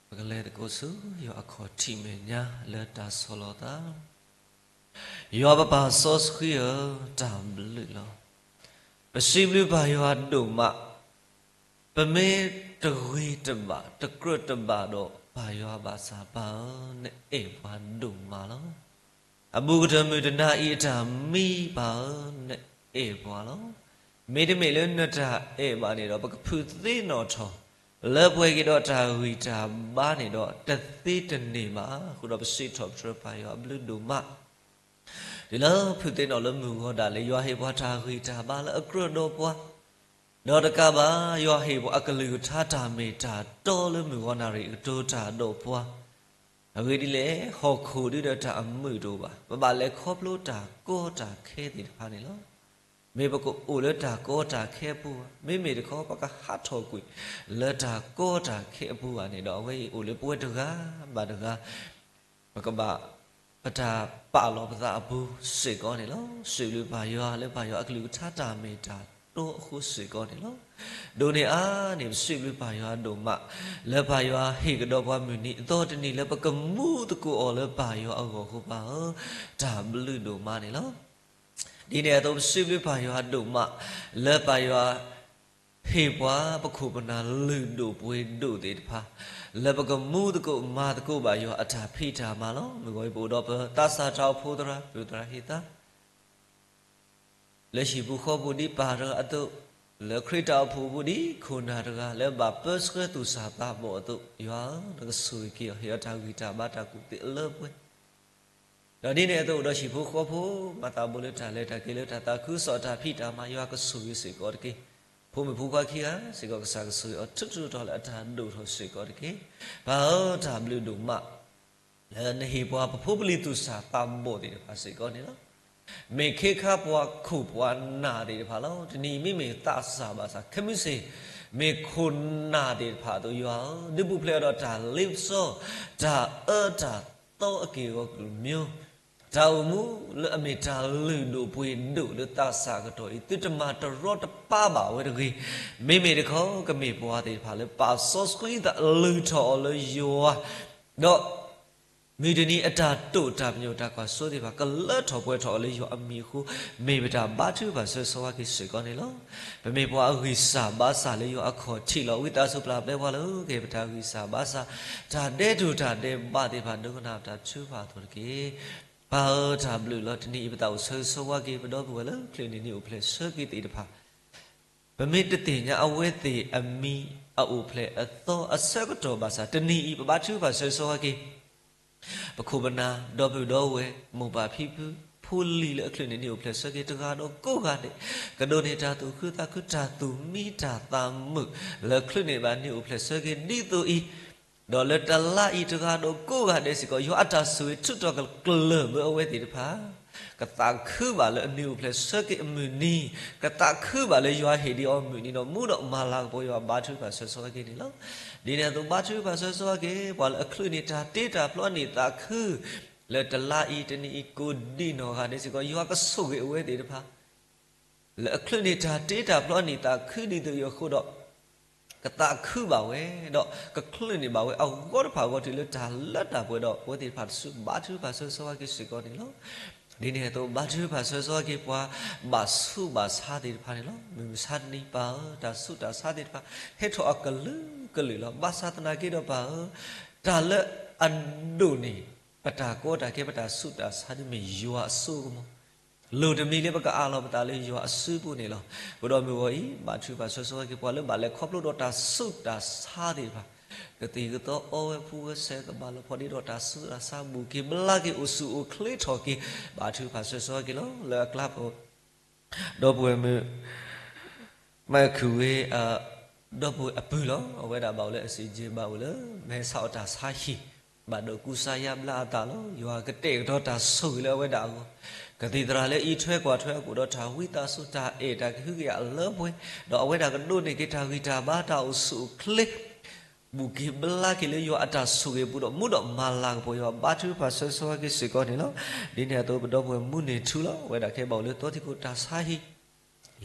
ပကလဲၤသကိးဆူယွၤအခီၣ်ထံးမဲာ်ညါလၢတၢ်ဆီၣ်လီၤသး, ယွၤပပၢ်စီဆှံဧၢ, တၢ်ဘျုးလီၤ. ပစံးဘျုးပၢ်ယွၤဒိၣ်မး, ပမ့ၢ်တဂ့ၤတဘၣ် တကြၢးတဘၣ်ဒီး ပၢ်ယွၤဘၣ်ဆၣ်ပၢ်ဧၢ, နအဲၣ်ပှၤဒိၣ်မးလီၤ. အဘူးကတၢၢ်မုၢ်တနၤအံၤအတၢ်မံပၢ်ဧၢ, နအဲၣ်ပှၤလီၤ. မ့တမ့ၢ်လၢနတၢ်အဲၣ်ဘၣ်န့ၣ်ဒီး ပကဖုးသ့ၣ်နီၣ်ထီၣ် လၢပှဲၤက့ၤဒီးတၢ်ဂံၢ်တၢ်ဘါန့ၣ်ဒီး တသ့တန့ၢ်ဘၣ်. အဃိဒီးပစံးထီၣ်ပတြၢၤပၢ်ယွၤအဘျုးဒိၣ်မး တုၤလၢဖုးသ့ၣ်နီၣ်လၢမုၢ်ဂီၤဒၣ်လဲာ် ယွၤဟ့ၣ်ပှၤတၢ်ဂံၢ်တၢ်ဘါလၢအကြၢးဒီးပှၤ ဒီးတကးဘၣ် ယွၤဟ့ၣ်ပှၤအကလုၢ်ကထါတၢ်မ့ၢ်တၢ်တီလၢမုၢ်ဂီၤနၣ်ရံၣ်အကတိၤတၢ်ဒီးပှၤ အဂ့ၢ်ဒ်လဲၣ်, ဟီၣ်ခိၣ်ဒုဒီးတၢ်အမုာ်တအိၣ်ဘၣ်. ပဘၣ်လဲၤခီဖျိတၢ်ကီတၢ်ခဲသ့ၣ်တဖၣ်န့ၣ်လီၤ. မ့ၢ်ပကအိၣ်လၢတၢ်ကီတၢ်ခဲအပူၤဧါ, မ့မ့ၢ်တခီ ပကဟးထီၣ်ကွံာ်လၢတၢ်ကီတၢ်ခဲအပူၤဧါန့ၣ်ဒီး အဝဲအံၤအိၣ်လၢပဝဲတဂၤဘၣ်တဂၤ ပကဘၣ် ပတၢ်ပာ်လီၤပသးအပူၤစ့ၢ်ကီးန့ၣ်လီၤ. စံးဘျုးပၢ်ယွၤလၢပၢ်ယွၤအကလုၢ်ကထါတၢ်မ့ၢ်တၢ်တီအဃိစ့ၢ်ကီးန့ၣ်လီၤ. ဒိးန့ၢ်အါန့ၣ် ပစံးဘျုးပၢ်ယွၤဒိၣ်မး လၢပၢ်ယွၤဟ့ၣ်ကဒီးပှၤမုၢ်နံၤအသီတနံၤလၢပကမူသကိးအီၤလၢပၢ်ယွၤအဂီၢ်အဃိပၢ်ဧၢ, တၢ်ဘျုးဒိၣ်မးန့ၣ်လီၤ. ဒ်န့ၣ်အသိး ပစံးဘျုးပၢ်ယွၤဒိၣ်မး လၢပၢ်ယွၤ ဟ့ၣ်ပှၤပခိၣ်ပနၢ်လုၢ်ဒိၣ်ပှ့ၤဒိၣ်သ့ၣ်တဖၣ် လၢပကမူသကိးမၤသကိးဘၣ်ယွၤအတၢ်ဖံးတၢ်မၤလီၤ. မုၢ်ဂီၤအံၤ ပအိၣ်ဒီးပသးစၢ်တၢ်အိၣ်ဖှိၣ်သရၣ် ပုၢ်သရၣ်ဟ့ၣ်သါ လၢဟံၣ်ပူၤဃီပူၤဒ်ပၢ်တဂၤအသိး, လၢခရံာ်တၢ်အိၣ်ဖှိၣ်ပူၤဒ်ခိၣ်နၢ်တဂၤ လၢဘၣ်ပၢဆှၢသူၣ်စၢ်သးဘီၣ်အသိး, ယွၤဧၢ, နကဆိၣ်ဂ့ၤက့ၤအီၤ ဟ့ၣ်အီၤတၢ်ဂံၢ်တၢ်ဘါတၢ်ကူၣ်သ့အလၢပှဲၤ ဒီးဒ်န့ၣ်အသိး အိၣ်ဒီးဟံၣ်ဖိဃီဖိ မၤသးဘိလၢတၢ်လဲၤတၢ်က့ၤလၢတၢ်သးခုကစီၣ်တၢ်ဖံးတၢ်မၤ ယွၤကဆိၣ်ဂ့ၤစ့ၢ်ကီးတက့ၢ်. ဖိမုၣ်ဖိခွါခံဂၤစ့ၢ်ကီး ကစၢ်ကဆိၣ်ဂ့ၤအီၤ ထူးထူးတီၤတီၤလၢအတၢ်ဒိၣ်ထီၣ်စ့ၢ်ကီးတက့ၢ်. ပၢ်ဧၢ, တၢ်ဘျုးဒိၣ်မး လၢနဟ့ၣ်ပှၤပဖိပလံၤသူၣ်စၢ်သးဘီၣ်သ့ၣ်တဖၣ်စ့ၢ်ကီးန့ၣ်လီၤ. မ့ၢ်ခ့ခါပှၤခိၣ်ပှၤနၢ်သ့ၣ်တဖၣ်လီၤ. တနံၤအံၤမ့မ့ၢ်သးစၢ်ဘၣ်ဆၣ် ခဲမုၢ်ဆ့ၣ် မ့ၢ်ခိၣ်နၢ်သ့ၣ်တဖၣ်အသိး ယွၤဧၢ, ဒုးပူၤဖျဲးအီၤဒီးတၢ်လ့ပစီ, တၢ်အၢတၢ်သီအက့ၢ်အဂီၤကလုာ်မၠိ, တၢ်အိၣ်မူလၢအမ့ၢ်တၢ်လုၢ်ဒိၣ်ပှ့ၤဒိၣ်လၢသးစၢ်အကတီၢ်အံၤ သုတမၤတရီတပါဘၣ်ဝဲတဂ့ၤ. မ့မ့ၢ်တခီ ကမ့ၢ်ပှၤသ့ၣ်တဖၣ်လၢပာ်စီဆှံသး လုၢ်ထီၣ်အီၤလၢယွၤ, ဒီး မုၢ်တနံၤအတၢ်တိာ်တၢ်ပညိၣ်တၢ်ကွၢ်စိသ့ၣ်တဖၣ် ကလၢထီၣ်ပှဲၤထီၣ်အီၤလၢယွၤအမံၤအဃိ, မ့ၢ်ပတၢ်ဘါထုကဖၣ်ဆၢဂ့ၤဆၢဝါက့ၤစ့ၢ်ကီးန့ၣ်လီၤ. ပမ့ၢ်ပှၤအဂံၢ်စၢ်ဘါစၢ်လၢယွၤအခီၣ်ထံးလီၤ. ဝံသးစူၤပျၢ်ပျဲပှၤလၢ ကဟ့ၣ်ပတၢ်ဂံၢ်စၢ်ဘါစၢ်, တၢ်ဒဲးတူၢ်တၢ်ဒဲးဘးသ့ၣ်တဖၣ် ဒိကနၣ်ပတၢ်ထုကဖၣ်အသိးတက့ၢ်. ပၢ်ဧၢ, တၢ်ဘျုးလီၤ. တနံၤအံၤပသးအိၣ်ဆၢဂ့ၤဆၢဝါက့ၤ ပဒီပုၢ်ဝဲၢ်လၢ ချ့ၣ်နံၣ်နံၣ်အိၣ်ဖျဲၣ်ဆၢက့ၤသ့ၣ်တဖၣ် ပမ့ၢ်တသ့ၣ်ညါအဝဲသ့ၣ်အမံၤအအိၣ်ဖျဲၣ်အသီအဆၢကတီၢ်ဘၣ်ဆၣ် တနံၤအံၤ ပဘါထုကဖၣ်ဆၢဂ့ၤဆၢဝါက့ၤ ပခိၣ်ပနၢ် ဒီပုၢ်ဒီဝဲၢ် မိၢ်ပၢ်ဖံဖု ဖိလံၤလၢအချ့ၣ်နံၣ်နံၣ်အိၣ်ဖျဲၣ်ဆၢက့ၤတဂၤဒီးကိးဂၤဒဲး, ကဒိးန့ၢ်တၢ်သူၣ်ခုသးခု တၢ်သူၣ်မံတၢ်သးမုာ် လၢချ့ၣ်န့ၢ်ဘၣ်နံၣ်အိၣ်ဖျဲၣ်ဆၢက့ၤဒ်သိးအံၤ, ဒီးလၢတလါအံၤတဂၤဒီးကိးဂၤဒဲးစ့ၢ်ကီး ယွၤအတၢ်ဆိၣ်ဂ့ၤထုးထီၣ်ကကျၢၢ်ဘၢအဝဲသ့ၣ်တဖၣ် ကသးခုဘၣ်လၢအနံၣ်အိၣ်ဖျဲၣ်ဆၢက့ၤအမုၢ်နံၤ, ကသးခုဘၣ်လၢယွၤဟ့ၣ်ဒံးအီၤမုၢ်နံၤဒီး မူဒီးမၤလၤကပီၤယွၤ ဘါထုကဖၣ်ဆၢဂ့ၤဆၢဝါက့ၤန့ၣ်လီၤ. ဒ်န့ၣ်အသိး ဘါထုကဖၣ်ဆၢဂ့ၤဆၢဝါက့ၤ ပှၤလၢအချ့ၣ်န့ၢ်တၢ်တ့တၢ်ဖျီအနံၣ်သးခု လၢတလါအံၤတနံၤအံၤ ကိးဒံးနီၢ်ဂၤဒဲးစ့ၢ်ကီး ယွၤကဆိၣ်ဂ့ၤအဝဲသ့ၣ်တဖၣ် လၢအချ့ၣ်န့ၢ်တၢ်တ့တၢ်ဖျီအနံၣ်သးခုဒ်သိးအံၤအဃိဒီး ကသးခုဘၣ်ဝဲ, ဒီးကချ့ၣ်န့ၢ်ဘၣ်ဝဲအဂီၢ်တဖၣ်အဂီၢ် တုၤလၢတၢ်လၢတၢ်ပှဲၤဒီး အဝဲသ့ၣ်တဖၣ်တစု ဘါထုကဖၣ်ဆၢဂ့ၤဆၢဝါက့ၤစ့ၢ်ကီးန့ၣ်လီၤ. ဒ်န့ၣ်အသိး ဘါထုကဖၣ်ဆၢဂ့ၤဆၢဝါက့ၤ ပှၤဘၣ်ဆူးဘၣ်ဆါသ့ၣ်တဖၣ်န့ၣ်လီၤ. မုၢ်မဆါတနံၤပၢ်ဧၢ, တၢ်ဆူးတၢ်ဆါသ့ၣ်တဖၣ် ဟဲထီၣ်အကလုာ်ကလုာ်လီၤ. ဘၣ်ဆၣ်သနာ်က့ဒီးပၢ်ဧၢ, တၢ်လၢအဒိၣ်န့ၢ် ပတၢ်ကီတၢ်ခဲ ပတၢ်ဆူးတၢ်ဆါဒ်မ့ၢ်ယွၤအစိကမီၤ လိၣ်တမံၤလၢပကအးလီၤပသးလၢယွၤအစုပူၤန့ၣ်လီၤ. အဃိဒီးမုၢ်ဂီၤအံၤ ဘါထုကဖၣ်ဆၢဂ့ၤဆၢဝါက့ၤ ပှၤလၢဘၣ်လဲၤခီဖျိဒီးတၢ်ဆူးတၢ်ဆါသ့ၣ်တဖၣ်, ကသံၣ်ကသီအီဝဲဖှူဝဲဆဲးကဘၣ်လီၤဖီဒ့ဒီးတၢ်ဆူးတၢ်ဆါ ဘူၣ်က့ၤဘျါက့ၤ အိၣ်ဆူၣ်အိၣ်ချ့ထီၣ်က့ၤ, ဘါထုကဖၣ်ဆၢဂ့ၤဆၢဝါက့ၤလီၤ. လၢအကျါပ ဒီပုၢ်ဝဲၢ်မုၣ် မၤခုၣ်ဝ့ ဒီပုၢ်ဝဲၢ်အပုၢ်လီၤ. အဝဲဒၣ်ဘၣ်အိၣ်လၢအစံးက့ဘၣ်အိၣ်လၢ မဲဆီးအတၢ်ဆါဟံၣ်, ဘၣ်ဒိးကူစါယါဘျါအသးလီၤ. ယွၤကတဲာ်ကတီၤတၢ်ဆိၣ်ဂ့ၤလၢအဝဲဒၣ်အဂီၢ်, ကသံၣ်သရၣ်လၢအံးထွဲကွၢ်ထွဲအကိာ်ဒီးတၢ်ဝံသးစူၤ တၢ်အဲၣ်တၢ်ကဟုကယာ်အလၢပှဲၤ, ဒီးအဝဲဒၣ်ကဒိးန့ၢ်က့ၤတၢ်ဂံၢ်တၢ်ဘါ တၢ်အိၣ်ဆူၣ်အိၣ်ချ့ ဘူၣ်က့ၤဘျါက့ၤလၢယွၤအတၢ်ဆိၣ်ဂ့ၤအပူၤဒီး မူဒီးမၤလၤကပီၤယွၤ ဘါထုကဖၣ်ဆၢဂ့ၤဆၢဝါက့ၤစ့ၢ်ကီးန့ၣ်လီၤ. ဒ်န့ၣ်အသိး ပဒီပုၢ်ဝဲၢ်မုၢ်န့ၢ်ထူလီၤ. အဝဲဒၣ်ကဲဘၣ်အိၣ်လၢသီထံခိၣ်တၢ်ဆါဟံၣ်,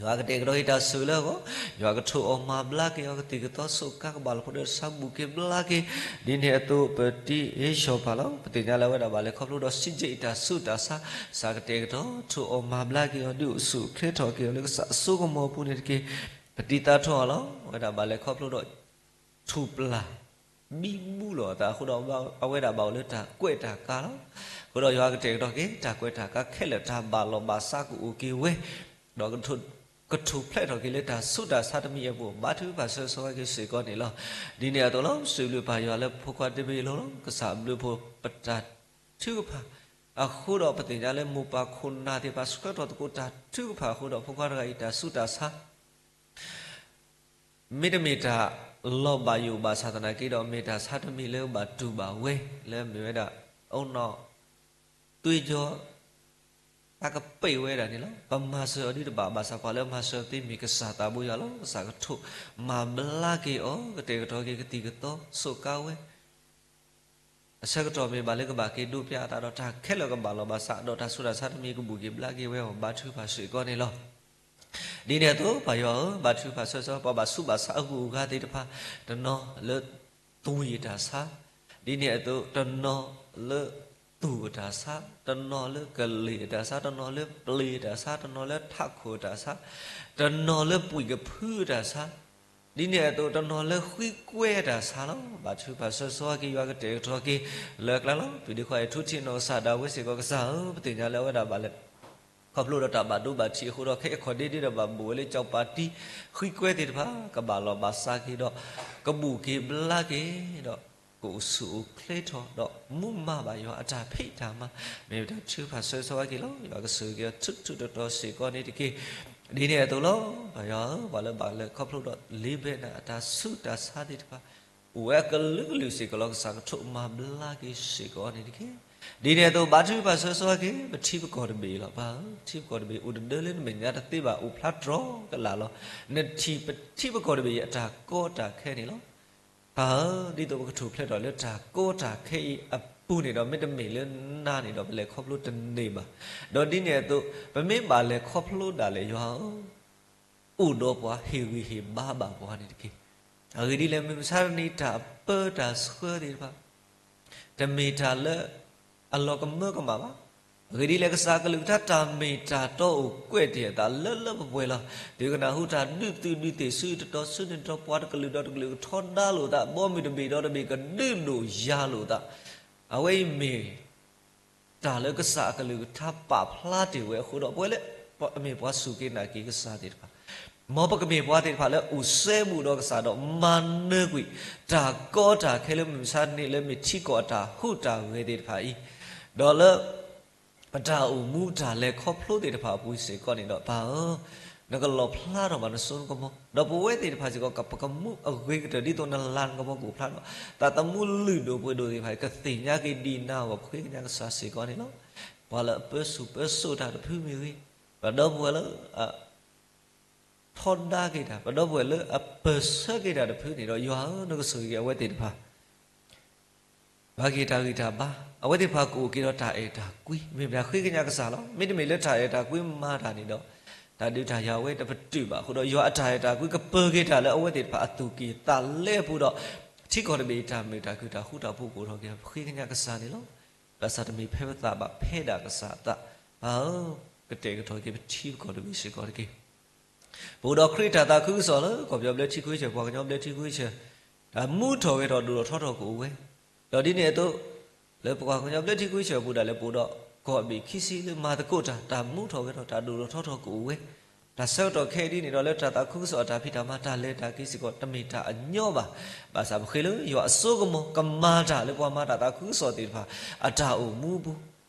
ယွၤကတဲာ်ကတီၤက့ၤတၢ်ဆိၣ်ဂ့ၤလၢအဂီၢ်, ယွၤကထိၣ်အီၤမၤဘျါက့ၤအီၤ, ကသံၣ်ကသီဆိးကါကဘၣ်လီၤဖီဒီးတၢ်ဆါ ဘူၣ်က့ၤဘျါက့ၤ. ဒ်န့ၣ်အသိး ပတံၤအ့ၡီၤပၢ်လီၤ. ပသ့ၣ်ညါလၢအဝဲဒၣ်ဘၣ်လဲၤခီဖျိဒီး စံးက့အတၢ်ဆူးတၢ်ဆါ, ကစၢ်ကတဲာ်ကတီၤ ထိၣ်အီၤမၤဘျါက့ၤအီၤ ဒုးအိၣ်ဆူၣ်အိၣ်ချ့ထီၣ်က့ၤအီၤလၢကစၢ်အစိကမီၤအပူၤန့ၣ်တက့ၢ်. ပတံၤသးထီၣ်အီၤလီၤ. အဝဲဒၣ်ဘၣ်လဲၤခီဖျိဒီး ထူၣ်ပျၢ် ဘံဘူလီၤအသးအဃိဒီး အဝဲဒၣ်ဘၣ်အိၣ်လၢတၢ်ကွဲးတၢ်ကါလီၤ. အဃိဒီးယွၤကတဲာ်ကတီၤက့ၤ တၢ်ကွဲးတၢ်ကါခဲလၢာ် တၢ်ဘၣ်လီၢ်ဘၣ်စးကအိၣ်က့ၤဝဲ, ဒီးကထိၣ် ကထူၣ်ဖျဲးထီၣ်က့ၤလၢတၢ်ဆူးတၢ်ဆါတမံၤအပူၤ ဘါထုကဖၣ်ဆၢဆၢဝဲက့ၤစ့ၢ်ကီးန့ၣ်လီၤ. ဒ်န့ၣ်အသိးလီၤ စံးဘျုးပၢ်ယွၤလၢဖိခွါတဘ့ၣ်လီၤလီၤ ကစၢ်ဘျုးဖှိၣ်ပတၢ်ထုကဖၣ် အဃိဒီးပသ့ၣ်ညါလၢမိၢ်ပၢ်ခိၣ်နၢ်သ့ၣ်တဖၣ်ဆှၢထီၣ်သကိးတၢ်ထုကဖၣ်အဃိဒီး ဖိခွါတဂၤအံၤတၢ်ဆူးတၢ်ဆါ မ့တမ့ၢ်တၢ်လီၤဘၣ်ယိၣ်ဘၣ်ဆၣ်သနာ်က့ဒီး မ့ၢ်တၢ်ဆါတမံၤလၢဘၣ်တူၢ်ဘၣ်ဝဲ လၢအမ့ၢ်ဝဲဒၣ် အအိၣ်နီၢ် သွ့ၣ်ကၠီ တၢ်ကပ့ၢ်ဝဲဒၣ်န့ၣ်လီၤ. ပမၤစၢၤအီၤဒ်တဘၣ် ဘၣ်ဆၣ်ပှၤလၢမၤစၢၤသ့မ့ၢ်ကစၢ်သးဘိယွၤလီၤ. ကစၢ်ကထိၣ်မၤဘျါက့ၤအီၤ ကတဲာ်ကတီၤက့ၤကသံၣ်ကသီ စူးကါဝဲ အဆၢကတီၢ်မ့ၢ်ဘၣ်လၢကဘၣ်က့ၤဒိးပျၢ်အသးဒီးတၢ်ခဲလၢာ်ကဘၣ်လီၤဘၣ်ဆၣ် ဒီးတၢ်ဆူးတၢ်ဆါတမံၤကဘူၣ်က့ၤဘျါက့ၤဝဲအီၤ ဘါထုကဖၣ်စ့ၢ်ကီးန့ၣ်လီၤ. ဒ်န့ၣ်အသိး ပၢ်ယွၤဧၢ, ဘါထုကဖၣ်ဆၢဆၢ ပှၤဘၣ်ဆူးဘၣ်ဆါအဂုၤအဂၤသ့ၣ်တဖၣ်, တနီၤလၢသွံၣ်အတၢ်ဆါ, ဒ်န့ၣ်အသိး တနီၤလၢသူၣ်အတၢ်ဆါ, တနီၤလၢကလ့ၢ်အတၢ်ဆါ, တနီၤလၢပျ့ၤအတၢ်ဆါ, တနီၤလၢထးခိၣ်အတၢ်ဆါ, တနီၤလၢပှံၢ်ကဖုအတၢ်ဆါ, ဒ်န့ၣ်အသိး တနီၤလၢဃံကွဲအတၢ်ဆါလီၤ. ဘါထုကဖၣ်ဆၢဆၢက့ၤ ယွၤကတဲာ်ကတီၤက့ၤလၢအကျါလီၤ. ပဒ့ခွါအံၤ ထူထံနီၢ်ကစၢ်ဒၣ်ဝဲစ့ၢ်ကီး ကစၢ်ဧၢ, ပသ့ၣ်ညါလၢအဝဲဒၣ်ဘၣ်လဲၤခီဖျိဒီးတၢ်ဘၣ်ဒိဘၣ်ထံးအဃိဒီး ခဲအံၤခီၣ်ဒ့ဒ့ဒီးဘၣ်ဘိၣ်ဝဲလၢကၠီၤပၤတံ ဃံကွဲသ့ၣ်တဖၣ် ကဘၣ်လီၤဘၣ်စးက့ၤဒီး ကဘူၣ်က့ၤဘျါက့ၤဒီး ကအိၣ်ဆူၣ်အိၣ်ချ့ထီၣ်ဒီး မူမၤဘၣ်ယွၤအတၢ်ဖံးတၢ်မၤ, မ့ၢ်ဝဲတၢ်ထုကဖၣ်ဆၢဆၢက့ၤလီၤ. ယွၤကဆိၣ်ဂ့ၤက့ၤအီၤ ထူထူတီၤတီၤစ့ၢ်ကီးန့ၣ်တက့ၢ်. ဒ်န့ၣ်အသိးလီၤ. ပၢ်ယွၤဧၢ, ပှၤလၢဘၣ်လဲၤခီဖျိဒီး လ့ၤဘဲနၤအတၢ်ဆူးတၢ်ဆါသ့ၣ်တဖၣ် အိၣ်ဝဲအကလုာ်ကလုာ်စ့ၢ်ကီးလီၤ. ကစၢ်ကထိၣ်မၤဘျါက့ၤစ့ၢ်ကီးန့ၣ်တက့ၢ်. ဒ်န့ၣ်အသိး ဘါထုကဖၣ်ဆၢဆၢက့ၤ ပထံပကီၢ်တဘ့ၣ်အံၤလီၤ. ပၢ်ဧၢ, ထံပကီၢ်တဘ့ၣ်အိၣ်တဒၢလၢနမဲာ်ညါတသ့ဘၣ်, အိၣ်ဖျါတြီကလာ်လီၤ. နထံၣ်ပထံပကီၢ်တဘ့ၣ်အံၤ အတၢ်ကီတၢ်ခဲန့ၣ်လီၤ. ပၢ်ဧၢ, ဒ်သိးပကထူၣ်ဖျဲးထီၣ်လၢတၢ်ကီတၢ်ခဲအံၤအပူၤန့ၣ်ဒီး မ့တမ့ၢ်လၢနၤန့ၣ်ဒီး ပလဲၤခီဖျိတန့ၢ်ဘၣ်. ဒီးဒ်န့ၣ်အသိး ပမ့ၢ်ဘၣ်လဲၤခီဖျိဒၣ်လဲာ် ယွၤဧၢ, အိၣ်ဒီးပှၤ ဟ့ၣ်ဂံၢ်ဟ့ၣ်ဘါဘၣ်ပှၤန့ၣ်တက့ၢ်. အဂ့ၢ်ဒ်လဲၣ်, မုၢ်မဆါတနံၤ တၢ်ပၢတၢ်ဆှၢသ့ၣ်တဖၣ် တမ့ၢ်တၢ်လၢအလီၤကမၢကမၣ်ဘၣ်. အဂ့ၢ်ဒ်လဲၣ်, ကစၢ်အကလုၢ်ကထါ တၢ်မ့ၢ်တၢ်တီအိၣ်ကွဲးတ့ၢ်အသးလၢလၢပှဲၤပှဲၤလီၤ. သုကနၢ်ဟူတၢ်ဒုးသုးဒုးသ့ၣ် ဆူတတီၤဆူန့ၣ်တတီၤ, ပှၤတကလုာ်ဒီးတကလုာ်ကထီဒါလိာ်သး, ဘီမုၢ်တဘ့ၣ်ဒီးတဘ့ၣ်ကဒုးဒိၣ်ယၤလိာ်သး. အဝဲအံၤမ့ၢ် တၢ်လၢကစၢ်အကလုၢ်ကထါပာ်ဖျါတ့ၢ်ဝဲအဃိဒီး ပဝဲလၢ မ့ၢ်ပှၤစူၢ်က့ၤနာ်က့ၤကစၢ်သ့ၣ်တဖၣ်, မ်ပကမ့ၢ်ပှၤသ့ၣ်တဖၣ်လၢအိၣ်စဲဘူးဒီးကစၢ်ဒီး မၤနၢၤကွံာ် တၢ်ကီတၢ်ခဲလၢမုၢ်မဆါတနံၤ လၢမ့ၢ်ထံကီၢ်အတၢ်ဟူးတၢ်ဂဲၤသ့ၣ်တဖၣ်အံၤ, ဒီးလၢ ပတၢ်အိၣ်မူတၢ်လဲၤခီဖျိသ့ၣ်တဖၣ်အပူၤစ့ၢ်ကီးန့ၣ်ဒီး ပၢ်ဧၢ, နကလီၣ်ဖျါထီၣ်ဘၣ်နစိနကမီၤ, ဒီးပဝဲသ့ၣ်တဖၣ်စ့ၢ်ကီး ပကမူအဂ့ၤကတၢၢ် ဒ်သိးနလၤနကပီၤကအိၣ်ဖျါထီၣ်, သးသမူလုၢ်ဒိၣ်ပှ့ၤဒိၣ်သ့ၣ်တဖၣ် ကသ့ၣ်ညါက့ၤဒံးနၤအဂီၢ် ပဃ့ကညးကစၢ်စ့ၢ်ကီးန့ၣ်လီၤ. ပှၤလၢအပၢဆူၣ်ပၢစိးတၢ်တဖုမ့ၢ်ဂ့ၤ, ပဒီပုၢ်ဝဲၢ်လၢ ထီဒါက့ၤတၢ်, ပဒီပုၢ်ဝဲၢ်လၢအပၢၢ်ဆၢက့ၤတၢ်တဖုန့ၣ်ဒီး ယွၤဧၢ, နကဆိၣ်ဂ့ၤက့ၤအဝဲသ့ၣ်တဖၣ် ဘၣ်က့ၤတၢ်ဂံၢ်တၢ်ဘါ, အဝဲသ့ၣ်တဖၣ်ကအိၣ်က့ၤဒီးတၢ်အဲၣ်တၢ်ကွံ, မ့ၢ်မတၤဃ့ကညးကစၢ်လီၤ. မ့တမ့ၢ်လၢတၢ်အဲၣ်တၢ်ကွံမၤတၢ်န့ၣ်ဒီး တၢ်ဒုးတၢ်ယၤဝဲတပတုာ်ဘၣ်အဃိဒီး ယွၤအတၢ်အဲၣ်တၢ်ကွံကပၢၤက့ၤတၢ်လၢအဝဲသ့ၣ်တဖၣ်အသူၣ်ကံၢ်သးလဲအပူၤဒီး ထံကီၢ်တဘ့ၣ်အံၤတၢ်မုာ်တၢ်ခုၣ်တၢ်ဃူတၢ်ဖိးကအိၣ်ထီၣ်က့ၤ ပဃ့ကညးကစၢ်န့ၣ်လီၤ. ဘၣ်ဆၣ်တမ့ၢ်ဖဲပသးဘၣ် ဖဲဒၣ်ကစၢ်အသး, ပၢ်ဧၢ, ကတဲာ်ကတီၤက့ၤပထံပကီၢ်တဘ့ၣ်စ့ၢ်ကီးတက့ၢ်. ပအိၣ်ဒီးခရံာ်တၢ်သးခုကစီၣ်လၢ ကီၢ်ပယီၤဘျၢထံခဝ့ၣ်ဆၢၣ်, ပှၤကညီဘျၢထံခဝ့ၣ်ဆၢၣ်, တၢ်မူထီၣ်ဂဲၤထီၣ်ဒိၣ်ထီၣ်ထီထီၣ်ကအိၣ်ဝဲ, ဒီးဒ်န့ၣ်အသိး လၢပှၤကညီဘျၢထံခဝ့ၣ်ဆၢၣ်အပူၤဒၣ်လဲာ် ပအိၣ်ဒီးကီၢ်ဘ့ၣ်ခံဆံလၢမၤသကိးတၢ်, တၢ်မူထီၣ်ဂဲၤထီၣ် တၢ်ဒိၣ်ထီၣ်ထီထီၣ်ကအိၣ်ဝဲ, တၢ်ဆၢကတီၢ်ခဲအံၤဒ်န့ၣ်ဒီး လၢတၢ်သးခုကစီၣ်အတၢ်ဖံးတၢ်မၤ တၢ်လဲၤတၢ်က့ၤစ့ၢ်ကီး တမ့ၢ်တၢ်အညီဘၣ်. ဘၣ်ဆၣ်ပဃ့လၢ ယွၤအစိကမီၤကမၤတၢ်လၢပှၤမၤတၢ်သးခုကစီၣ်သ့ၣ်တဖၣ် အတၢ်အိၣ်မူအပူၤ,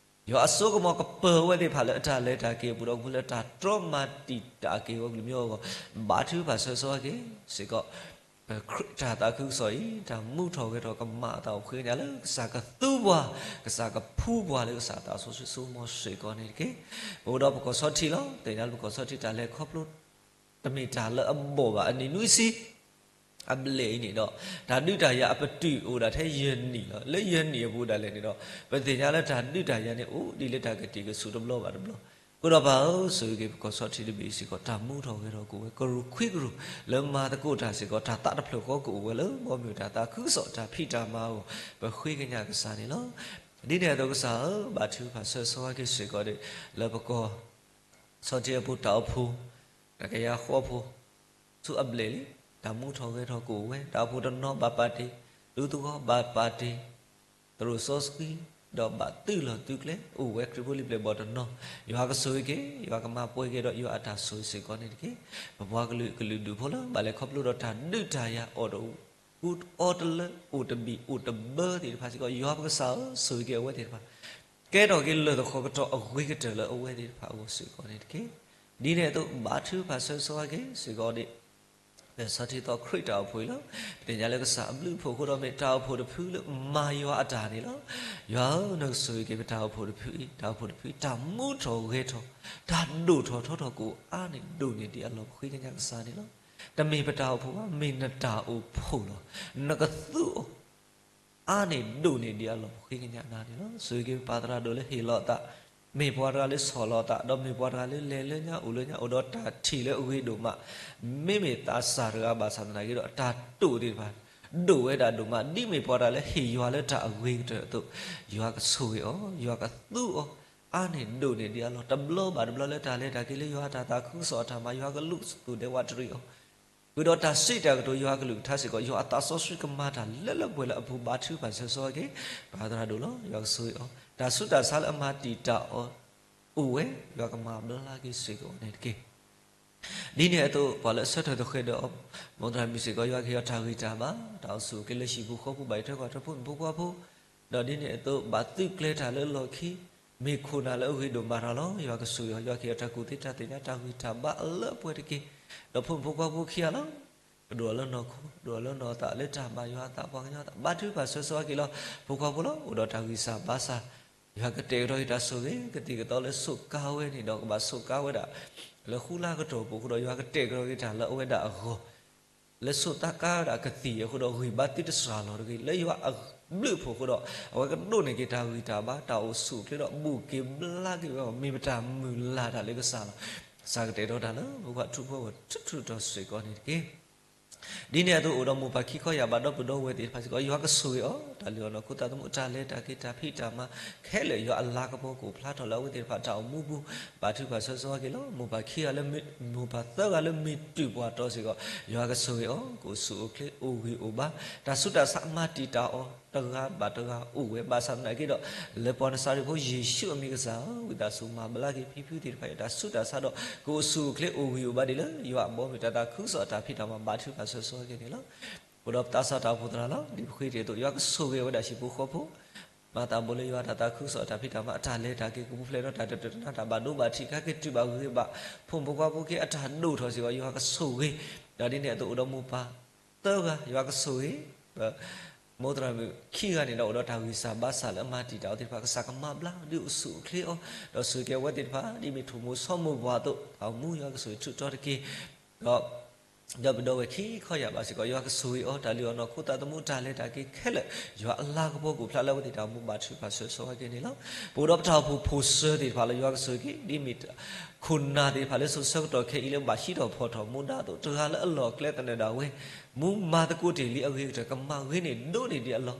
ယွၤအစိကမီၤကပၢၤဝဲသ့ၣ်တဖၣ်လၢအတၢ်လဲၤတၢ်က့ၤအပူၤဒီး ကပူၤလၢတၢ်တြီမၤတံာ်တာ်က့ၤဝဲကလုာ်ကညီအဂီၢ်, ဘါထုကဖၣ်ဆၢဆၢက့ၤစ့ၢ်ကီး ပခရံာ်တၢ်သးခုကစီၣ်အံၤ တၢ်မူထီၣ်ဂဲၤထီၣ်ကမၤအသးအိၣ် ပဃ့ကညးလၢကစၢ်ကသူပှၤ, ကစၢ်ကဖှူပှၤလၢကစၢ်သးစီဆှံစိကမီၤစ့ၢ်ကီးန့ၣ်တက့ၢ်. ပအိၣ်ဒီးပကီၢ်ဆီထံးလီၤ. သ့ၣ်ညါလၢပကီၢ်ဆီထံးတၢ်လဲၤခီဖျိ တမ့ၢ်တၢ်လၢအဘီၣ်ဘၣ် အနံၣ်နွံဆံ အဘျဲၣ်အံၤန့ၣ်ဒီး တၢ်ဒုးတၢ်ယၤအပတုာ်အိၣ်ဒၣ်ထဲယဲၢ်နံၣ်လီၤ. လၢယဲၢ်နံၣ်အပူၤဒၣ်လဲာ်န့ၣ်ဒီး ပသ့ၣ်ညါလၢတၢ်ဒုးတၢ်ယၤန့ၣ် အိၣ်ဒ်လၢတၢ်ကတံာ်ကဆူၣ်တဘျီဘၣ်တဘျီ. အဃိဒီးပၢ်ဧၢ, ဆိၣ်ဂ့ၤက့ၤပကီၢ်ဆီထံးတဘ့ၣ်စ့ၢ်ကီး တၢ်မူထီၣ်ဂဲၤထီၣ်ကအိၣ်ဝဲ, ကရူၢ်ခွံကရူၢ် လၢမၤသကိးတၢ်စ့ၢ်ကီး တၢ်သးတဖျၢၣ်ဃီကအိၣ်ဝဲလၢ ဘီမုၢ်တၢ်သးခုကစီၣ်တၢ်ဖံးတၢ်မၤအဂီၢ် ပဃ့ကညးကစၢ်န့ၣ်လီၤ. ဒ်န့ၣ်အသိးကစၢ်ဧၢ, ဘါထုကဖၣ်ဆၢဆၢက့ၤစ့ၢ်ကီးဒီး လၢပကီၢ် ဆီထံးအပူၤတၢ်အိၣ်ဖှိၣ် တကယၤဃီဖိ ဆူအဘျဲၣ်လံ, တၢ်မူထီၣ်ဂဲၤထီၣ်ကအိၣ်ဝဲ, တၢ်အိၣ်ဖှိၣ်တနီၤဘၣ်ပာ်တ့ၢ်, ဒူသဝီဘၣ်ပာ်တ့ၢ်, သရိာ်စီဆှံ ဒီးဘၣ်သုးလီၢ်သုးကျဲ အိၣ်ဝဲခရံာ်ဖိလံၤပျဲၢ်ဘီၣ်တနီၤ, ယွၤကဆိၣ်ဂ့ၤက့ၤ, ယွၤကမၤပှဲၤက့ၤဒီးယွၤအတၢ်ဆိၣ်ဂ့ၤစ့ၢ်ကီးန့ၣ်တက့ၢ်. ပပှၤကလုာ်ကလုာ်ဒူၣ်ဖိလၢ ဘၣ်လဲၤခီဖျိဒီးတၢ်ဒုးတၢ်ယၤ အိၣ်တအူ အီတလၢ အိၣ်တဘံၣ်အိၣ်တဘၢသ့ၣ်တဖၣ်စ့ၢ်ကီး, ယွၤပကစၢ်ဧၢ, ဆိၣ်ဂ့ၤက့ၤအဝဲသ့ၣ်တဖၣ်, ကဲထီၣ်က့ၤလၢၢ်သဃီၤကတီၢ်အဂ့ၤကတၢၢ်လၢအဝဲသ့ၣ်တဖၣ်အဂီၢ်စ့ၢ်ကီးန့ၣ်တက့ၢ်. ဒ်န့ၣ်အသိး ဘါထုကဖၣ်ဆၢဂ့ၤဆၢဝါက့ၤစ့ၢ်ကီးဒီး ပဆီထံသီခရံာ်တၢ်အိၣ်ဖှိၣ်အံၤလီၤ. ပသ့ၣ်ညါလၢကစၢ်အဘျုးအဖှိၣ်အဃိဒီး မ့ၢ်တၢ်အိၣ်ဖှိၣ်တဖုလၢမၤယွၤအတၢ်န့ၣ်လီၤ. ယွၤဧၢ, နကဆိၣ်ဂ့ၤက့ၤပတၢ်အိၣ်ဖှိၣ်တဖုအံၤ, တၢ်အိၣ်ဖှိၣ်တဖုအံၤ တၢ်မူထီၣ်ဂဲၤထီၣ်, တၢ်ဒိၣ်ထီၣ်ထီထီၣ်ကအိၣ်အါန့ၢ်ဒိၣ်န့ၢ်ဒံးအလီၢ် ပဃ့ကညးကစၢ်န့ၣ်လီၤ. တမ့ၢ်ပတၢ်အိၣ်ဖှိၣ်ဘၣ်, မ့ၢ်နတၢ်အိၣ်ဖှိၣ်လီၤ. နကသူအီၤ အါန့ၢ်ဒိၣ်န့ၢ်ဒံးအလီၢ် ပဃ့ကညးနၤန့ၣ်လီၤ. ဆိၣ်ဂ့ၤက့ၤပပၢ်သရၣ်ဒိၣ်လၢဟ့ၣ်လီၤအသး, မ့ၢ်ပှၤတဂၤလၢဆီၣ်လီၤအသး, ဒီးမ့ၢ်ပှၤတဂၤလၢလဲၤလၢညါအိၣ်လၢညါ အိၣ်ဒီးတၢ်ထံၣ်လၢအဂ့ၤဒိၣ်မး, မ့မ့ၢ်သးစၢ်တဂၤဘၣ်ဆၣ်သနာ်က့ဒီး တၢ်တိာ်သ့ၣ်တဖၣ် ဒိၣ်ဝဲဒၣ်ဒိၣ်မး, ဒ်မ့ၢ်ပှၤတဂၤလၢဟ့ၣ်ယွၤလၢတၢ်အဂ့ၤကတၢၢ်အသိး, ယွၤကဆိၣ်ဂ့ၤအီၤ, ယွၤကသူအီၤ, အါန့ၢ်ဒိၣ်န့ၢ်ဒံးအလီၢ် တဘျီဘၣ်တဘျီလၢတၢ်လဲၤတၢ်က့ၤလၢယွၤအတၢ်သးခုကစီၣ်အတၢ်မၤ ယွၤကလူးသူၣ်ဒဲးဝးတရံးအီၤ ဃုာ်ဒီးတၢ်စံးတၢ်ကတိၤ ယွၤကလုၢ်ကထါစ့ၢ်ကီး ယွၤအသးစီဆှံကမၤတၢ်လၢလၢပှဲၤပှဲၤလၢအပူၤ ဘါထုကဖၣ်ဆၢဂ့ၤဆၢဝါက့ၤ ပၢ်သရၣ်ဒိၣ်လီၤ. ယွၤကဆိၣ်ဂ့ၤအီၤ, တၢ်ဆူးတၢ်ဆါလၢအမၤတံာ်တာ်အီၤအိၣ်ဝဲ, ယွၤကမၤဘျါက့ၤစ့ၢ်ကီးန့ၣ်တက့ၢ်. ဒ်န့ၣ်အသိး ပှၤလၢအဆၢထၢၣ်သဃဲးဒီး မိၢ်သရၣ်မုၣ်စ့ၢ်ကီး ယွၤကဟ့ၣ်အီၤတၢ်ဂံၢ်တၢ်ဘါ, တၢ်အိၣ်ဆူၣ်အိၣ်ချ့လၢဟံၣ်ပူၤဃီပူၤ ဘၣ်ယိၣ်ထၢကီၢ်ထၢ ဖိမုၣ်ဖိခွါဖိ, ဒီးဒ်န့ၣ်အသိး ဘၣ်သုးကျဲၤတၢ်လၢလီၢ်ခံ, မ့ၢ်ခိၣ်နၢ်လၢအဂ့ၤဒိၣ်မးတၢ်လီၤ. ယွၤကဆိၣ်ဂ့ၤအီၤ, ယွၤကဟ့ၣ်အီၤတၢ်ကူၣ်သ့တၢ်သ့ၣ်ညါ တၢ်ဂံၢ်တၢ်ဘါအလၢအပှဲၤတက့ၢ်. ဒီးဖိမုၣ်ဖိခွါဖိခံဂၤလီၤ. ပဒိၣ်အီၤလၢနီၢ်ခိ, ဒိၣ်အီၤလၢနီၢ်သး လၢတၢ်ဘါယွၤအသး ပှၤကညီအသး ဘါထုကဖၣ်ဆၢဂ့ၤဆၢဝါက့ၤလီၤ. ဖိခွါဖိလီၤ. အိၣ်ဒီးတၢ်ဂံၢ်စၢ်ဘါစၢ်, ယွၤကတဲာ်ကတီၤက့ၤတၢ်ဆိၣ်ဂ့ၤ ကသံၣ်ကသီလၢဆိးကါဝဲန့ၣ်ဒီး ကဘၣ်ဆိးကါဝဲဒၣ် လၢဃူလၢကတီၢ်ပူၤအဃိဒီး ယွၤကတဲာ်ကတီၤက့ၤတၢ်လၢအဝဲဒၣ်အဂီၢ် လၢဆိးသးကါဝဲဒၣ်ကသံၣ်အဃိဒီး ဂံၢ်ဘါသုတစှၤလီၤတဂ့ၤ. လၢယွၤအဘျုးအဖှိၣ်အဃိဒီး အဝဲကဒိးန့ၢ်က့ၤတၢ်ဂံၢ်တၢ်ဘါ တၢ်အိၣ်ဆူၣ်အိၣ်ချ့ဒီး ဘူးက့ၤဘျါက့ၤဝဲအဂီၢ် မ့ၢ်ပတၢ်မုၢ်လၢ်တၢ်လၢကစၢ်လီၤ. ကစၢ်ကတဲာ်ကတီၤတၢ်လၢ ဖိခွါထူဖိအဂီၢ် ထူထူတီၤစ့ၢ်ကီးန့ၣ်တက့ၢ်. ဒ်န့ၣ်အသိး အိၣ်ဒီးမိၢ်ပၢ်ခံခီယၢ်ဘးဒီပုၢ်ဒီဝဲၢ်သ့ၣ်တဖၣ်စ့ၢ်ကီး ယွၤကဆိၣ်ဂ့ၤအီၤ, တၢ်လုၢ်အီၣ်နီၢ်ခိသးသမူ တၢ်လဲၤတၢ်က့ၤ တၢ်ဖံးတၢ်မၤခဲလၢာ် ယွၤအလၤကပီၤကအိၣ်ဖျါထီၣ်လၢအဝဲသ့ၣ်တဖၣ်တၢ်အိၣ်မူပူၤ ဘါထုကဖၣ်ဆၢဂ့ၤဆၢဝါက့ၤလီၤ. မိၢ်ပၢ်ခံဂၤလၢ မိၢ်ပၢ်သၢဂၤလၢမ့ၢ်တုၤပှၤတီၤစ့ၢ်ကီး ယွၤကဆိၣ်ဂ့ၤအီၤ, ကအိၣ်ဆူၣ်အိၣ်ချ့ အိၣ်ဂံၢ်အိၣ်ဘါ, တၢ်ဆူးတၢ်ဆါမၤတံာ်တာ်အီၤ တဂၤဘၣ်တဂၤအိၣ်ဝဲ ဘၣ်ဆၣ်သနာ်က့ဒီး လၢပှၤနစၤရ့းဖိယ့ၣ်ၡူးအမံၤကစၢ်ဧၢ, ဝံသးစူၤမၤဘျါက့ၤဖံဖုသ့ၣ်တဖၣ်အံၤ တၢ်ဆူးတၢ်ဆါဒီး ကအိၣ်ဆူၣ်အိၣ်ချ့ အိၣ်ဂံၢ်အိၣ်ဘါဒ်လၢ ယွၤအဘီအမုၢ် တၢ်သးခုကစီၣ်အတၢ်ဖံးတၢ်မၤ ဘါထုကဖၣ်ဆၢဂ့ၤဆၢဝါက့ၤန့ၣ်လီၤ. အိၣ်ဒီးပသးစၢ်တၢ်အိၣ်ဖှိၣ်သရၣ်လီၤ. ဒ်ပဃ့တ့ၢ်အသိး ယွၤကဆိၣ်ဂ့ၤဝဲဒၣ်ဟံၣ်ဖိဃီဖိ မၤသးဘူးလၢယွၤတၢ်သးခုကစီၣ်အတၢ်ဖံးတၢ်မၤ အတၢ်လဲၤတၢ်က့ၤ ကပူၤဖျဲးဒီးတၢ်တတၢာ်တနါ တၢ်ဘၣ်ဒိဘၣ်ထံး ကဟဲက့ၤတုၤဘၣ်ဂ့ၤဘၣ် ဖိမုၣ်ဖိခွါဖိခံဂၤအတၢ်ဒိၣ်ထီၣ်စ့ၢ်ကီး ယွၤကဆိၣ်ဂ့ၤ, ဒီးဒ်န့ၣ်အသိး အိၣ်ဒီးမိၢ်ပၢ်သၢဂၤ ယွၤကဆိၣ်ဂ့ၤ မိၢ်သရၣ်မုၣ်ခံဂၤန့ၣ်ဒီး အိၣ်ဒီးတၢ်ဂံၢ်စၢ်ဘါစၢ်လၢအမၤတံာ်တာ်အီၤသ့ၣ်တဖၣ် ကစၢ်ကမၤဘျါ ဒုးအိၣ်ဆူၣ်အိၣ်ချ့အီၤ ဒီးဆိၣ်ဂ့ၤက့ၤအဝဲသ့ၣ်တဖၣ် ဒ်မ့ၢ်ထိၣ်မိၢ်ဆီမိၢ်ပှၢ်အသိး တၢ်အိၣ်မူယွၤကဆိၣ်ဂ့ၤထုးထီတက့ၢ်. ဒီး ဒီပုၢ်ဒီဝဲၢ်ခံခီယၢ်ဘးစ့ၢ်ကီး ယွၤကဆိၣ်ဂ့ၤအီၤ တၢ်လုၢ်အီၣ်နီၢ်ခိသးသမူ တၢ်လဲၤတၢ်က့ၤခဲလၢာ် ယွၤအလၤကပီၤကအိၣ်ဖျါလၢအဝဲသ့ၣ်တၢ်အိၣ်မူ ဘါထုကဖၣ်ဆၢဂ့ၤဆၢဝါက့ၤန့ၣ်လီၤ. ပအိၣ်ဒီးပတၢ်အိၣ်ဖှိၣ်ဖိစၢၤသ့ၣ်တဖၣ်လၢယွၤကဆိၣ်ဂ့ၤက့ၤ ဒ်မ့ၢ် ခိၣ်နၢ်သ့ၣ်တဖၣ်လၢစိၤဆၢကတီၢ်ခဲအံၤလၢဘၣ်ဟံးထီၣ်ဖီၣ်ထီၣ်မူဒါအသိး တဂၤလၢအလီၢ်အကျဲသနၢၣ်ဒၣ်ဝဲ မူမၤသကိးတ့ၢ်လံအဂ့ၤကတၢၢ် ကမၤဂ့ၤန့ၢ်ဒိၣ်န့ၢ်ဒံးအလီၢ် ဒီးလ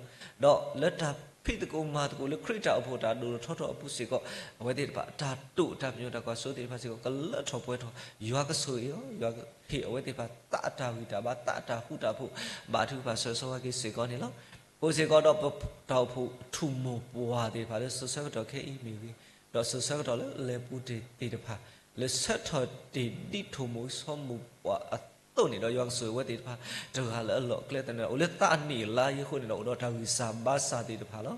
ၢတၢ်ဖံးသကိးမၤသကိးလၢခရံာ်တၢ်အိၣ်ဖှိၣ်တၢ်ဒိၣ်ထီၣ်ထီထီၣ်အပူၤစ့ၢ်ကီး အဝဲသ့ၣ်တဖၣ် တၢ်တိာ်တၢ်ပညိၣ်တၢ်ကွၢ်စိသ့ၣ်တဖၣ်စ့ၢ်ကီး ကလၢထီၣ်ပှဲၤထီၣ် ယွၤကဆိၣ်ဂ့ၤအီၤ ယွၤကဟ့ၣ်အဝဲသ့ၣ်တဖၣ် သးအတၢ်ဂံၢ်တၢ်ဘါ သးအတၢ်ဃူတၢ်ဖိး ဘါထုကဖၣ်ဆၢဂ့ၤဆၢဝါက့ၤစ့ၢ်ကီးန့ၣ်လီၤ. အိၣ်စ့ၢ်ကီးဒီးပတၢ်အိၣ်ဖှိၣ်ထူၣ်မိၢ်ပှၢ်သ့ၣ်တဖၣ်လၢစိၤဆၢကတီၢ်ခဲအံၤမ့ၢ်ဂ့ၤ, ဒီးစိၤဆၢကတီၢ်လၢလဲၤပူၤတ့ၢ်သ့ၣ်တဖၣ် လၢဆၢထၢၣ်တ့ၢ်ဒ်ထိၣ်မိၢ်ဆီမိၢ်ပှၢ်အသိးန့ၣ်ဒီး ယွၤကဆိၣ်ဂ့ၤအဝဲသ့ၣ်တဖၣ် တဂၤလၢအလီၢ်အကျဲသနၢၣ် အိၣ်လၢသးအနံၣ်အလါအံၤအဃိန့ၣ်ဒီး အိၣ်ဒီးတၢ်ဂံၢ်စၢ်ဘါစၢ်သ့ၣ်တဖၣ်လီၤ.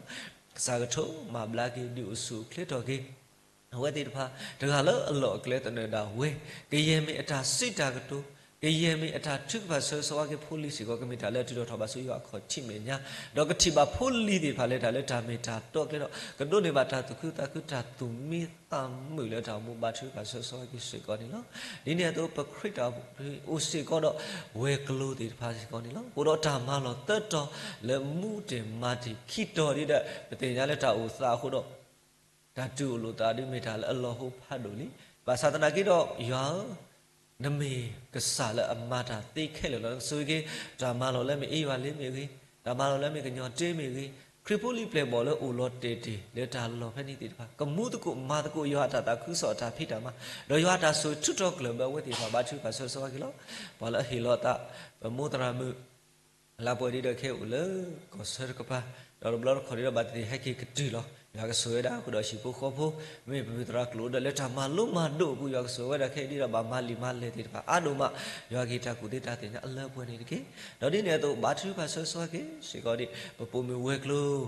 ကစၢ်ကထိးမၤဘျါက့ၤ ဒုးအိၣ်ဆူၣ်အိၣ်ချ့ထီၣ်က့ၤ အဝဲသ့ၣ်တဖၣ် တဂၤလၢအလီၢ်အကျဲသနၢၣ်ဒၣ်ဝဲ, ကယဲၢ်မ့ၢ်အတၢ်စံးတၢ်ကတိၤ, ကယဲၢ်မ့ၢ်အတၢ်ထုကဖၣ်ဆၢဂ့ၤဆၢဝါက့ၤဖိလံၤစ့ၢ်ကီး ကမ့ၢ်တၢ်လၢအထုးထီၣ်ထီၣ်ဘၣ်ဆူယွၤအခီၣ်ထံးမဲာ်ညါ, ဒီးကထံၣ်ဘၣ်ဖိလံၤသ့ၣ်တဖၣ်လၢတၢ်လၢတၢ်မ့ၢ်တၢ်တီကျဲဒီး ကဒိးန့ၢ်ဘၣ်တၢ်သူၣ်ခုသးခု တၢ်သူၣ်မံသးမုာ်လၢတၢ်အိၣ်မူ ဘါထုကဖၣ်ဆၢဂ့ၤဆၢဝါက့ၤစ့ၢ်ကီးန့ၣ်လီၤ. ဒ်န့ၣ်အသိး ပခရံာ်တၢ်အိၣ်ဖှိၣ်အိၣ်စ့ၢ်ကီးဒီး ဝဲၤကျိၤသ့ၣ်တဖၣ်စ့ၢ်ကီးန့ၣ်လီၤ. အိၣ်ဒီးတၢ်မၤလီၢ်သၢတီၤလၢမူတ့ၢ်မၤတ့ၢ်ခံတီၤဒ်ဒီး ပသ့ၣ်ညါလၢတၢ်အိၣ်သးအဃိဒီး တၢ်တူၢ်လိာ်သးဒ်မ့ၢ်တၢ်လၢအလီၤဟိဖးဒိၣ်လံ. ဘၣ်ဆၣ်သနာ်က့ဒီး ယွၤဧၢ, နမ့ၢ်ကစၢ်လၢအမၤတၢ်သ့ခဲလၢာ်လီၤ. နကဆိၣ်ဂ့ၤက့ၤ တၢ်မၤလီၢ်လၢမ့ၢ်အ့ဝါလ့မ့ၢ်ဂ့ၤ, တၢ်မၤလီၢ်လၢမ့ၢ်ကညီတ့မ့ၢ်ဂ့ၤ, ခရံာ်ဖိလံၤပျဲၢ်ဘီၣ်လၢအိၣ်လီၤတဲာ်တ့ၢ်လၢတၢ်လီၢ်ဖဲန့ၣ်သ့ၣ်တဖၣ် ကမူသကိးမၤသကိးယွၤအတၢ်သးခုကစီၣ်အတၢ်ဖံးတၢ်မၤ, ဒီးယွၤအတၢ်ဆိၣ်ဂ့ၤထုးထီၣ်ကျၢၢ်ဘၢအဝဲသ့ၣ်တဖၣ် ဘါထုကဖၣ်ဆၢဂ့ၤဆၢဝါက့ၤလီၤ. ပှၤလၢအဟ့ၣ်လီၤအသး ပမိၢ်သရၣ်မုၣ် လါပှဲၤဒ်ဒီးခဲအံၤအိၣ်လၢကီၢ်ဆၢတကပၤ, ဒီးတဘျီတခီၣ်ဒ်ဒီးဘၣ်သ့ၣ်သ့ၣ်ဟဲက့ၤကတုၤလီၤ. ယွၤကဆိၣ်ဂ့ၤဝဲဒၣ်ဃုာ်ဒီးဟံၣ်ဖိဃီဖိ, မ့မ့ၢ်ပမ့ၢ်သရၣ်ကျိာ်ဒီး လၢတၢ်မၤလိမၤဒိးအပူၤ ယွၤကဆိၣ်ဂ့ၤဝဲဒၣ်ခဲအံၤဒ်ဒီး ဘၣ်မၤလံာ်မၤလဲၢ်သ့ၣ်တဖၣ်အါဒိၣ်မး, ယွၤကဟ့ၣ်တၢ်ကူၣ်သ့တၢ်သ့ၣ်ညါအလၢပှဲၤန့ၣ်တက့ၢ်. ဒီးဒ်န့ၣ်အသိး ဘါထုကဖၣ်ဆၢစီၤက့ၤစ့ၢ်ကီးဒ် ပပိာ်မုၣ်ဝဲၤကျိၤ,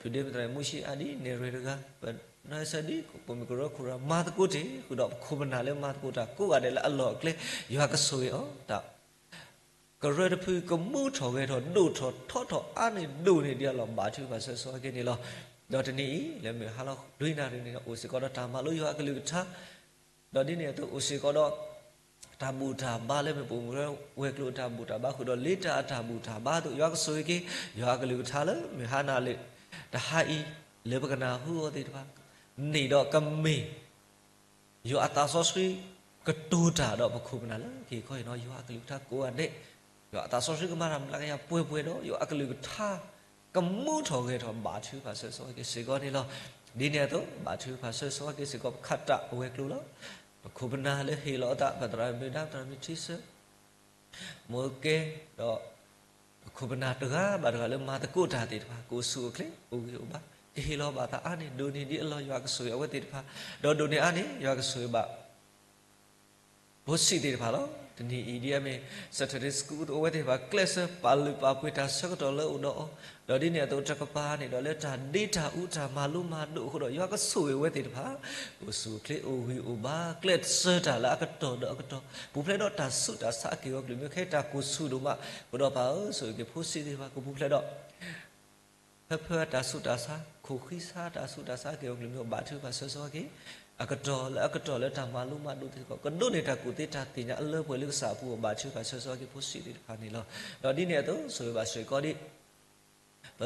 ပဒ့မုၣ်သရၣ်မူၡ့အါဒ် နဲၣ်ရွဲၣ်တဂၤ, ပနီၢ်စၢ်ဒ် ပိာ်မုၣ်ကရၢခိၣ်ရၢ မၤသကိးတ့ၢ်ဃုာ်ဒီး ပခိၣ်ပနၢ်လၢမၤသကိးတၢ်ကိးဂၤဒဲးလၢအလီၢ်အကျဲ, ယွၤကဆိၣ်ဂ့ၤအီၤ တၢ် ကရၢတဖုကမူထီၣ်ဂဲၤထီၣ်ဒိၣ်ထီၣ်ထီထီၣ်အါန့ၢ်ဒိၣ်န့ၢ်ဒံးအလီၢ် ဘါထုကဖၣ်ဆၢစီၤက့ၤန့ၣ်လီၤ. ဒီးတနံၤအံၤ လၢမုၢ်ဟါလီၤလွံၢ်နၣ်ရံၣ်န့ၣ်ဒီး အိၣ်စ့ၢ်ကီးဒီးတၢ်မၤလိယွၤအကလုၢ်ကထါ, ဒီးဒ်န့ၣ်အသိးအိၣ်စ့ၢ်ကီးဒီး တၢ်ဘူၣ်တၢ်ဘါလၢမ့ၢ်ပိာ်မုၣ်ဝဲၤကျိၤအတၢ်ဘူၣ်တၢ်ဘါဃုာ်ဒီး လ့တၢ်အတၢ်ဘူၣ်တၢ်ဘါအသိး ယွၤကဆိၣ်ဂ့ၤက့ၤ ယွၤအကလုၢ်ကထါလၢမုၢ်ဟါနၣ်ရံၣ် တဟါအံၤ လၢပကနၢ်ဟူအီၤသ့ၣ်တဖၣ်န့ၣ်ဒီးကမ့ၢ် ယွၤအသးစီဆှံကတိၤတၢ်ဒီးပခိၣ်ပနၢ်လၢကဟ့ၣ်ခီဟ့ၣ်နီၤယွၤအကလုၢ်ကထါကိးဂၤဒဲး, ယွၤအသးစီဆှံကမၤတၢ်မျးကယၤပှဲၤပှဲၤဒီး ယွၤအကလုၢ်ကထါ ကမူထီၣ်ဂဲၤထီၣ်ဘါထုကဖၣ်ဆၢစီၤက့ၤစ့ၢ်ကီးန့ၣ်လီၤ. ဒ်န့ၣ်အသိး ဘါထုကဖၣ်ဆၢစီၤက့ၤစ့ၢ်ကီး ပခးတၢ်အဝဲၤကျိၤလီၤ. ပခိၣ်ပနၢ်လၢဟ့ၣ်လီၤအသး ပသရၣ်မုၣ်ဒါ သရၣ်မုၣ်ထံဆၢ မိၢ်ကဲ ဒီး ပခိၣ်ပနၢ်တဂၤဘၣ်တဂၤလၢမၤသကိးတၢ်သ့ၣ်တဖၣ် ကအိၣ်ဆူၣ်အိၣ်ချ့ အိၣ်ဂံၢ်အိၣ်ဘါ, ကဟ့ၣ်လီၤဘၣ်သးအါန့ၢ်ဒိၣ်န့ၢ်ဒံးအလီၢ် ယွၤကဆိၣ်ဂ့ၤအဝဲသ့ၣ်တဖၣ်, ဒီးဒိၣ်န့ၢ်အါန့ၢ် ယွၤကဆိၣ်ဂ့ၤဘၣ် ဖိဆံးသ့ၣ်တဖၣ်လီၤ. တနံၤအံၤဒ်အမ့ၢ် Saturday School အဝဲသ့ၣ်တဖၣ် ကျဲးစၢးပာ်လုၢ်ပာ်ပှ့ၤတၢ်ဆၢကတီၢ်လၢအိၣ်ဒီးအီၤ, ဒီးဒ်န့ၣ်အသိးတကပၤန့ၣ်ဒီး လၢတၢ်ဒ့တၢ်အူတၢ်မၤလိမၤဒိးအဃိဒီး ယွၤကဆိၣ်ဂ့ၤဝဲသ့ၣ်တဖၣ် ကအိၣ်ဆူၣ်အိၣ်ချ့ အိၣ်ဂံၢ်အိၣ်ဘါ ကျဲးစၢးတၢ်လၢအကတီၢ်ဒီးအကတီၢ် ပူၤဖျဲးဒီးတၢ်ဆူးတၢ်ဆါအက့ၢ်အဂီၤကလုာ်မ့ၢ် ခဲအံၤတၢ်ကိၢ်ဆူၣ်ဒိၣ်မး, အဃိဒီးပၢ်ဧၢ ဆိၣ်ဂ့ၤက့ၤဖိဆံးသ့ၣ်တဖၣ် ကပူၤဖျဲးဒီး ဖၢဖၢအတၢ်ဆူးတၢ်ဆါ, ခိၣ်ဃံဆါတၢ်ဆူးတၢ်ဆါက့ၢ်အဂီၤကလုာ်မ့ၢ် ဘါထုကဖၣ်ဆၢစီၤက့ၤ, အကတီၢ်လၢအကတီၢ်လၢတၢ်မၤလိမၤဒိးသ့ၣ်တဖၣ် ကဒိးန့ၢ်တၢ်ကူၣ်သ့တၢ်သ့ၣ်ညါအလၢပှဲၤလၢကစၢ်အပူၤ ဘါထုကဖၣ်ဆၢစီၤက့ၤဖိဆံးသ့ၣ်တဖၣ်န့ၣ်လီၤ. ဒီးဒ်န့ၣ်အသိး ဆိၣ်ဂ့ၤဘၣ်စ့ၢ်ကီးဒ် ပ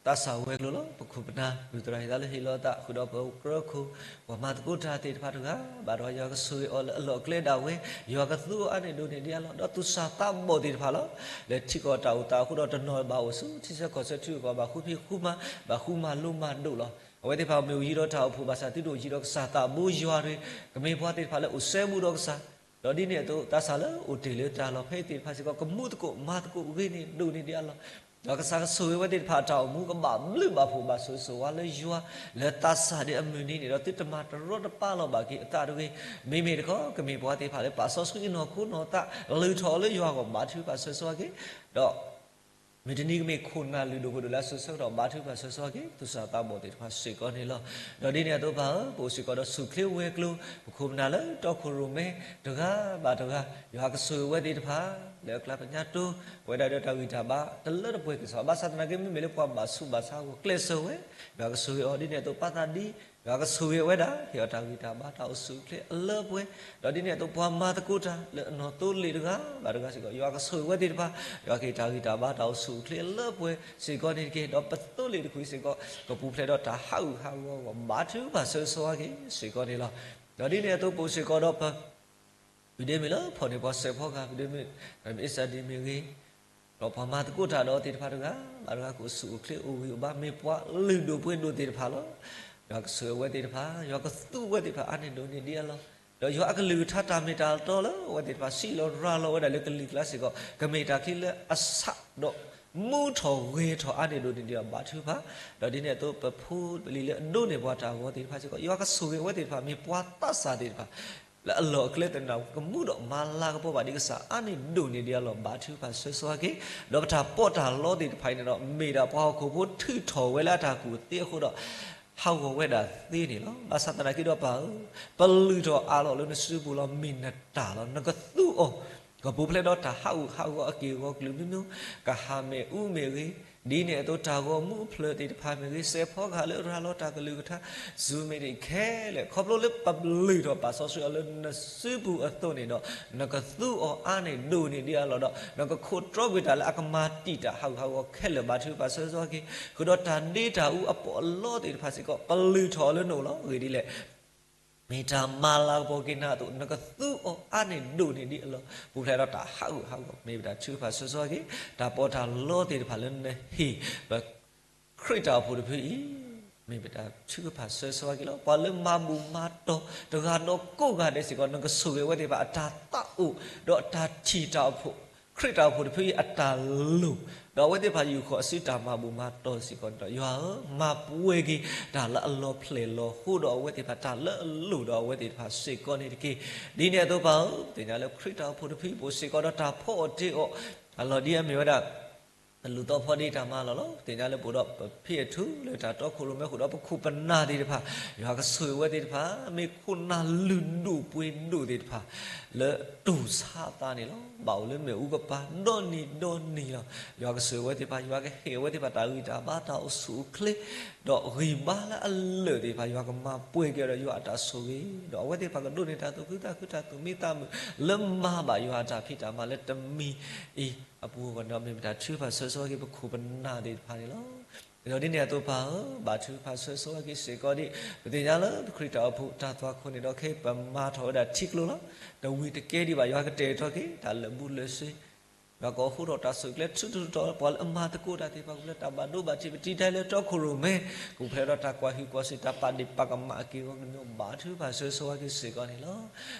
သးစၢ်ဝဲၤကျိၤလီၤ. ပခိၣ်ပနၢ် မုၢ်သရၣ်ဟ့ၣ်သးလၢဟ့ၣ်လီၤအသး ဃုာ်ဒီးပကရၢခိၣ် ပှၤမၤသကိးတၢ်သ့ၣ်တဖၣ်တဂၤဘၣ်တဂၤ ယွၤကဆိၣ်ဂ့ၤအီၤလၢအလီၢ်အကျဲဒၣ်ဝဲ, ယွၤကသူအီၤအါန့ၢ်ဒိၣ်န့ၢ်ဒံးအလီၢ်, ဒီးသူၣ်စၢ်သးဘီၣ်သ့ၣ်တဖၣ်လီၤ. လၢထံကီၢ်တၢ်အိၣ်သးအဃိဒီးတနီၤဘၣ်အိၣ်ဆူ ထံဆၢကီၢ်ဆၢထံဂုၤကီၢ်ဂၤ ဘၣ်ဃုဖံးဃုမၤ, ဘၣ်ဃုမၤလိမၤဒိးလီၤ. အဝဲသ့ၣ်တဖၣ်မ့ၢ်အိၣ်ယံၤဒီးတၢ်အိၣ်ဖှိၣ်ဘၣ်ဆၣ် သုတအိၣ်ယံၤဒီးကစၢ်သးဘိယွၤတဂ့ၤ, ကမ့ၢ်ပှၤသ့ၣ်တဖၣ်လၢအိၣ်စဲဘူးဒီးကစၢ် ဒီးဒ်န့ၣ်အသိး သးစၢ်လၢအိၣ်တ့ၢ်လၢတၢ်လီၢ်ဖဲအံၤသ့ၣ်တဖၣ်စ့ၢ်ကီး ကမူသကိးမၤသကိးဂ့ၤန့ၢ်ဒိၣ်န့ၢ်ဒံးအလီၢ်, ဒီးကစၢ်ကဆိၣ်ဂ့ၤဝဲသ့ၣ်တဖၣ်အတၢ်အိၣ်မူ ကဘၣ်ဘျုးဘၣ်ဖှိၣ်ဘၣ်ဆိၣ်ဂ့ၤဆိၣ်ဝါလၢယွၤ, လၢသးစၢ်ဒ်အမုၢ်နံၤန့ၣ်ဒီး သုတမၤတရီတပါလီၤဘၣ်က့ၤအသးတဂ့ၤ, မ့မ့ၢ်တခီ ကမ့ၢ်ပှၤသ့ၣ်တဖၣ်လၢပာ်စီဆှံအနီၢ်ခိနီၢ်သး လုၢ်ထီၣ်အီၤလၢယွၤအဂီၢ် ဘါထုကဖၣ်ဆၢစီၤက့ၤ, ဒီး မုၢ်တနံၤကမ့ၢ်ခိၣ်နၢ်လုၢ်ဒိၣ်ပှ့ၤဒိၣ်လၢအစိၤဆၢကတီၢ် ဘါထုကဖၣ်ဆၢစီၤက့ၤ သူၣ်စၢ်သးဘီၣ်သ့ၣ်တဖၣ်စ့ၢ်ကီးန့ၣ်လီၤ. ဒီးဒ်န့ၣ်အသိးပၢ်ဧၢ ပအိၣ်စ့ၢ်ကီးဒီးဆူၣ်ချ့ဝဲၤကျိၤ ပခိၣ်ပနၢ်လၢတီခိၣ်ရိၣ်မဲ တဂၤဘၣ်တဂၤ ယွၤကဆိၣ်ဂ့ၤဝဲသ့ၣ်တဖၣ် လၢအကျါပညါတိ ပဝဲဒၣ်ဒီးတၢ်ဂံၢ်တၢ်ဘါ တလၢတပှဲၤကစီၣ် ဘၣ်ဆၣ်သနာ်က့ မ့မ့ၢ်လၢပှၤဘၣ်ဆူးဘၣ်ဆါအဂီၢ် ကျဲးစၢးဝဲ ယွၤကဆိၣ်ဂ့ၤအီၤ ဒ်န့ၣ်အသိးပၢ်သးဒ် ယွၤကဆိၣ်ဂ့ၤဝဲဒၣ် ဟ့ၣ်အီၤတၢ်ဂံၢ်တၢ်ဘါ တၢ်အိၣ်ဆူၣ်အိၣ်ချ့အလၢပှဲၤ, ဒီးဒ်န့ၣ်အသိးပှၤမၤသကိးတၢ်လၢအနီၢ်သိလ့ၣ်တဂၤဘၣ်တဂၤစ့ၢ်ကီး ယွၤကဆိၣ်ဂ့ၤဝဲသ့ၣ်တဖၣ်, ယွၤကဟ့ၣ်တၢ်ဂံၢ်တၢ်ဘါ တၢ်အိၣ်ဆူၣ်အိၣ်ချ့အလၢပှဲၤစ့ၢ်ကီးန့ၣ်တက့ၢ်. ဒီးပသိလ့ၣ်တဖုစ့ၢ်ကီး ကပူၤဖျဲးဒီးတၢ်ဟးဂူာ်ဟးဂီၤအဂီၢ် ဘါထုကဖၣ်ဆၢစီၤက့ၤစ့ၢ်ကီးန့ၣ်လီၤ. ဒီးဒ်န့ၣ်အသိးပအိၣ်စ့ၢ်ကီးဒီးပ ဖုဒ့မုၣ်လၢဖီၣ်န့ၢ်ပှၤစဲးဖီကဟၣ် ဖုဒ့မုၣ် အ့စၢ်ဒံမ့ၢ်ဂ့ၤ, ဒီးပှၤမၤသကိးတၢ်ဒီးသ့ၣ်တဖၣ်တဂၤဘၣ်တဂၤ ကအိၣ်ဆူၣ်အိၣ်ချ့အိၣ်ဂံၢ်အိၣ်ဘါ မ့ၢ်ပှၤလုၢ်ဒိၣ်ပှ့ၤဒိၣ်သ့ၣ်တဖၣ်လီၤ. ယွၤကဆိၣ်ဂ့ၤအဝဲသ့ၣ်တဖၣ်, ယွၤကသူဝဲသ့ၣ်တဖၣ်အါန့ၢ်ဒိၣ်န့ၢ်ဒံးအလီၢ်, ဒီးယွၤအကလုၢ်ကထါတၢ်မ့ၢ်တၢ်တီလၢအဝဲသ့ၣ်တဖၣ် စံးလီၤရၤလီၤဝဲဒၣ်လၢကလံၤကျါစ့ၢ်ကီး ကမ့ၢ်တၢ်ချံလၢအဆးဒီး မူထီၣ်ဂဲၤထီၣ်အါန့ၢ်ဒိၣ်န့ၢ်ဒံးအလီၢ် ဘါထုကဖၣ်, ဒီးဒ်န့ၣ်အသိးပဖိပလံၤလၢအဒိးန့ၢ်ပှၤတၢ်ဂီၤသ့ၣ်တဖၣ်စ့ၢ်ကီး ယွၤကဆိၣ်ဂ့ၤအဝဲသ့ၣ်တဖၣ် မ့ၢ်ပှၤသးစၢ်သ့ၣ်တဖၣ် လၢအလီၢ်အကျဲသနၢၣ် ကမူဒီးမၤလၤကပီၤဘၣ်ဒံးကစၢ် အါန့ၢ်ဒိၣ်န့ၢ်ဒံးအလီၢ် ဘါထုကဖၣ်ဆၢစီၤက့ၤ, ဒီးပတၢ်ပီးတၢ်လီသ့ၣ်တဖၣ်အံၤန့ၣ်ဒီး မ့ၢ်ဒၣ်ပှၤဟီၣ်ခိၣ်ဖိထုးထီၣ်ဝဲလၢအတၢ်ကူၣ်သ့အဃိဒီး ဟးဂီၤဝဲဒၣ်သ့န့ၣ်လီၤ. ဘၣ်ဆၣ်သနာ်က့ဒီးပၢ်ဧၢ, ပလုၢ်ထီၣ်အးလီၤလၢနစုပူၤလီၤ မ့ၢ်နတၢ်လီၤ နကသူအီၤ, ကပူၤဖျဲးဒီးတၢ်ဟးဂူာ်ဟးဂီၤအက့ၢ်အဂီၤကလုာ်မံၤမံၤ, ကဟးမ့ၣ်အူမ့ၢ်ဂ့ၤ, ဒ်န့ၣ်အသိးတၢ်ဂီၤမူအဖျၢၣ်သ့ၣ်တဖၣ်မ့ၢ်ဂ့ၤ, စဲးဖီကဟၣ်လၢရၤလီၤတၢ်ကလုၢ်ကထါ စူၤမ့ၢ်ဂ့ၤခဲလၢာ် ခီဖျိလၢပလုၢ်ထီၣ်ပာ်စီဆှံအီၤလၢနစုပူၤအသိးန့ၣ်ဒီး နကသူအီၤအါန့ၢ်ဒိၣ်န့ၢ်ဒံးအလီၢ်ဒီး နကခိးတြီကွံာ်တၢ်လၢအကမၤတံာ်တာ်ဟးဂူာ်ဟးဂီၤခဲလၢာ် ဘါထုကဖၣ်ဆၢစီၤက့ၤ, ဃုာ်ဒီးတၢ်ဒ့တၢ်အူအပီးအလီသ့ၣ်တဖၣ်စ့ၢ်ကီး ပလုၢ်ထီၣ်အီၤလၢနအိၣ်လီၤ. ဂ့ၢ်ဒ်လဲၣ် မ့ၢ်တၢ်မၤလၤကပီၤက့ၤနၤအသိး နကသူအီၤအါန့ၢ်ဒိၣ်န့ၢ်ဒံးအလီၢ် ပူၤဖျဲးဒီးတၢ်ဟးဂူာ်ဟးဂီၤ မ့ၢ်ပတၢ်ထုကဖၣ်ဆၢစီၤက့ၤ, တၢ်ပီးတၢ်လီသ့ၣ်တဖၣ်လၢနဟ့ၣ် ပခရံာ်တၢ်အိၣ်ဖှိၣ်တဖုအံၤ မ့ၢ်ပတၢ်ထုကဖၣ်ဆၢစီၤက့ၤလီၤ. ပှၤလၢမၤဘူၣ်မၤတီၤတဂၤဒီးကိးဂၤဒဲးစ့ၢ်ကီး နကဆိၣ်ဂ့ၤအဝဲသ့ၣ်တဖၣ်အတၢ်သးအိၣ် ဒီးတၢ်ထံၣ်တၢ်အိၣ်ဖှိၣ် ခရံာ်တၢ်အိၣ်ဖှိၣ်တဖုအံၤအတၢ်လိၣ် ဒီးအဝဲသ့ၣ်တဖၣ်ယူာ်ဃီၤအစုတၢ်မၤဘူၣ်မၤတီၢ်စ့ၢ်ကီးန့ၣ်ဒီး ယွၤဧၢ, မၤပှဲၤက့ၤတၢ်လၢအလီၤဖျဲၣ်လီၤဟိဒီးအဝဲသ့ၣ်တဖၣ်, တၢ်လၢအလိၣ်ဒီးအဝဲသ့ၣ်တဖၣ်စ့ၢ်ကီးန့ၣ်တက့ၢ်. ဒ်န့ၣ်အသိးပၢ်ဧၢ, ပသ့ၣ်ညါလၢခရံာ်တၢ်အိၣ်ဖှိၣ်တဖုအပူၤစ့ၢ်ကီးဒီး တၢ်ဖီအီၣ်တ့အီၣ်အလီၢ်ဒ်အမ့ၢ်ဝဲဒၣ် ပလူၤသီဖီဒ့တၢ်မၤလီၢ်လီၤ. ပသ့ၣ်ညါလၢပအိၣ်ဒီးပဖံးအထူလၢတၢ်တီခိၣ်ရိၣ်မဲအဃိဒီး ပခိၣ်ပနၢ်သ့ၣ်တဖၣ်, ယွၤကဆိၣ်ဂ့ၤအဝဲသ့ၣ်တဖၣ် မ့ၢ်ခိၣ်နၢ်လုၢ်ဒိၣ်ပှ့ၤဒိၣ်သ့ၣ်တဖၣ် လၢတိၢ်ဆါသးန့ၣ်လီၤ. ဘၣ်အိၣ်လၢမ့ၣ်အူကပၤ ဒီနံၤဒီနံၤလီၤ. ယွၤကဆိၣ်ဂ့ၤအဝဲသ့ၣ်တဖၣ်, ယွၤကဟ့ၣ်အဝဲသ့ၣ်တဖၣ်တၢ်ဂံၢ်တၢ်ဘါတၢ်အိၣ်ဆူၣ်အိၣ်ချ့, ဒီးဂံၢ်ဘါလၢအလၢာ်သ့ၣ်တဖၣ် ယွၤကမၤပှဲၤက့ၤဒီးယွၤအတၢ်ဆိၣ်ဂ့ၤ, ဒီးအဝဲသ့ၣ်တဖၣ်ကဒိးန့ၢ်တၢ်သူၣ်ခုသးခု တၢ်သူၣ်မံသးမုာ် လၢမၤဘၣ်ယွၤအတၢ်ဖံးတၢ်မၤလၢတမံၤအံၤအပူၤအဂီၢ်န့ၣ်ဒီး မ့ၢ်ပတၢ်ထုကဖၣ်ဆၢဂ့ၤဆၢဝါက့ၤပခိၣ်ပနၢ်သ့ၣ်တဖၣ်န့ၣ်လီၤ. ဒီးဒ်န့ၣ်အသိးပၢ်ဧၢ, ဘၣ်ထုကဖၣ်ဆၢဂ့ၤဆၢဝါက့ၤစ့ၢ်ကီးဒံး, ပသ့ၣ်ညါလၢပခရံာ်တၢ်အိၣ်ဖှိၣ်တၢ်သွၣ်ခိၣ်န့ၣ်ဒီး ခဲအံၤပမၤထီၣ်ဝဲဒၣ်ထံကျိလီၤ. တဝံၤတကဲဒံးဘၣ် ယွၤကတဲာ်ထီၣ်က့ၤတၢ်လၢာ်ဘူၣ်လၢာ်စ့ ဒီးကအိၣ်ဃိထီၣ်တၢ်ဆိၣ်ကျဲထူထူတီၤတီၤ ပှၤလၢအမၤသကိးတၢ်သ့ၣ်တဖၣ် ကဖျဲတၢ်ဘၣ်ဒိဘၣ်ထံး ပတံတၢ်လၢတီခိၣ်ရိၣ်မဲ, ကဖျဲဒီးတၢ်ကွၢ်ဟုၣ်ကွၢ်စူၣ် တၢ်ပာ်ဒ့ၣ်ပာ်ကမၣ်အက့ၢ်အဂီၤကညီ ဘၣ်ထုကဖၣ်ဆၢဂ့ၤဆၢဝါက့ၤစ့ၢ်ကီးန့ၣ်လီၤ.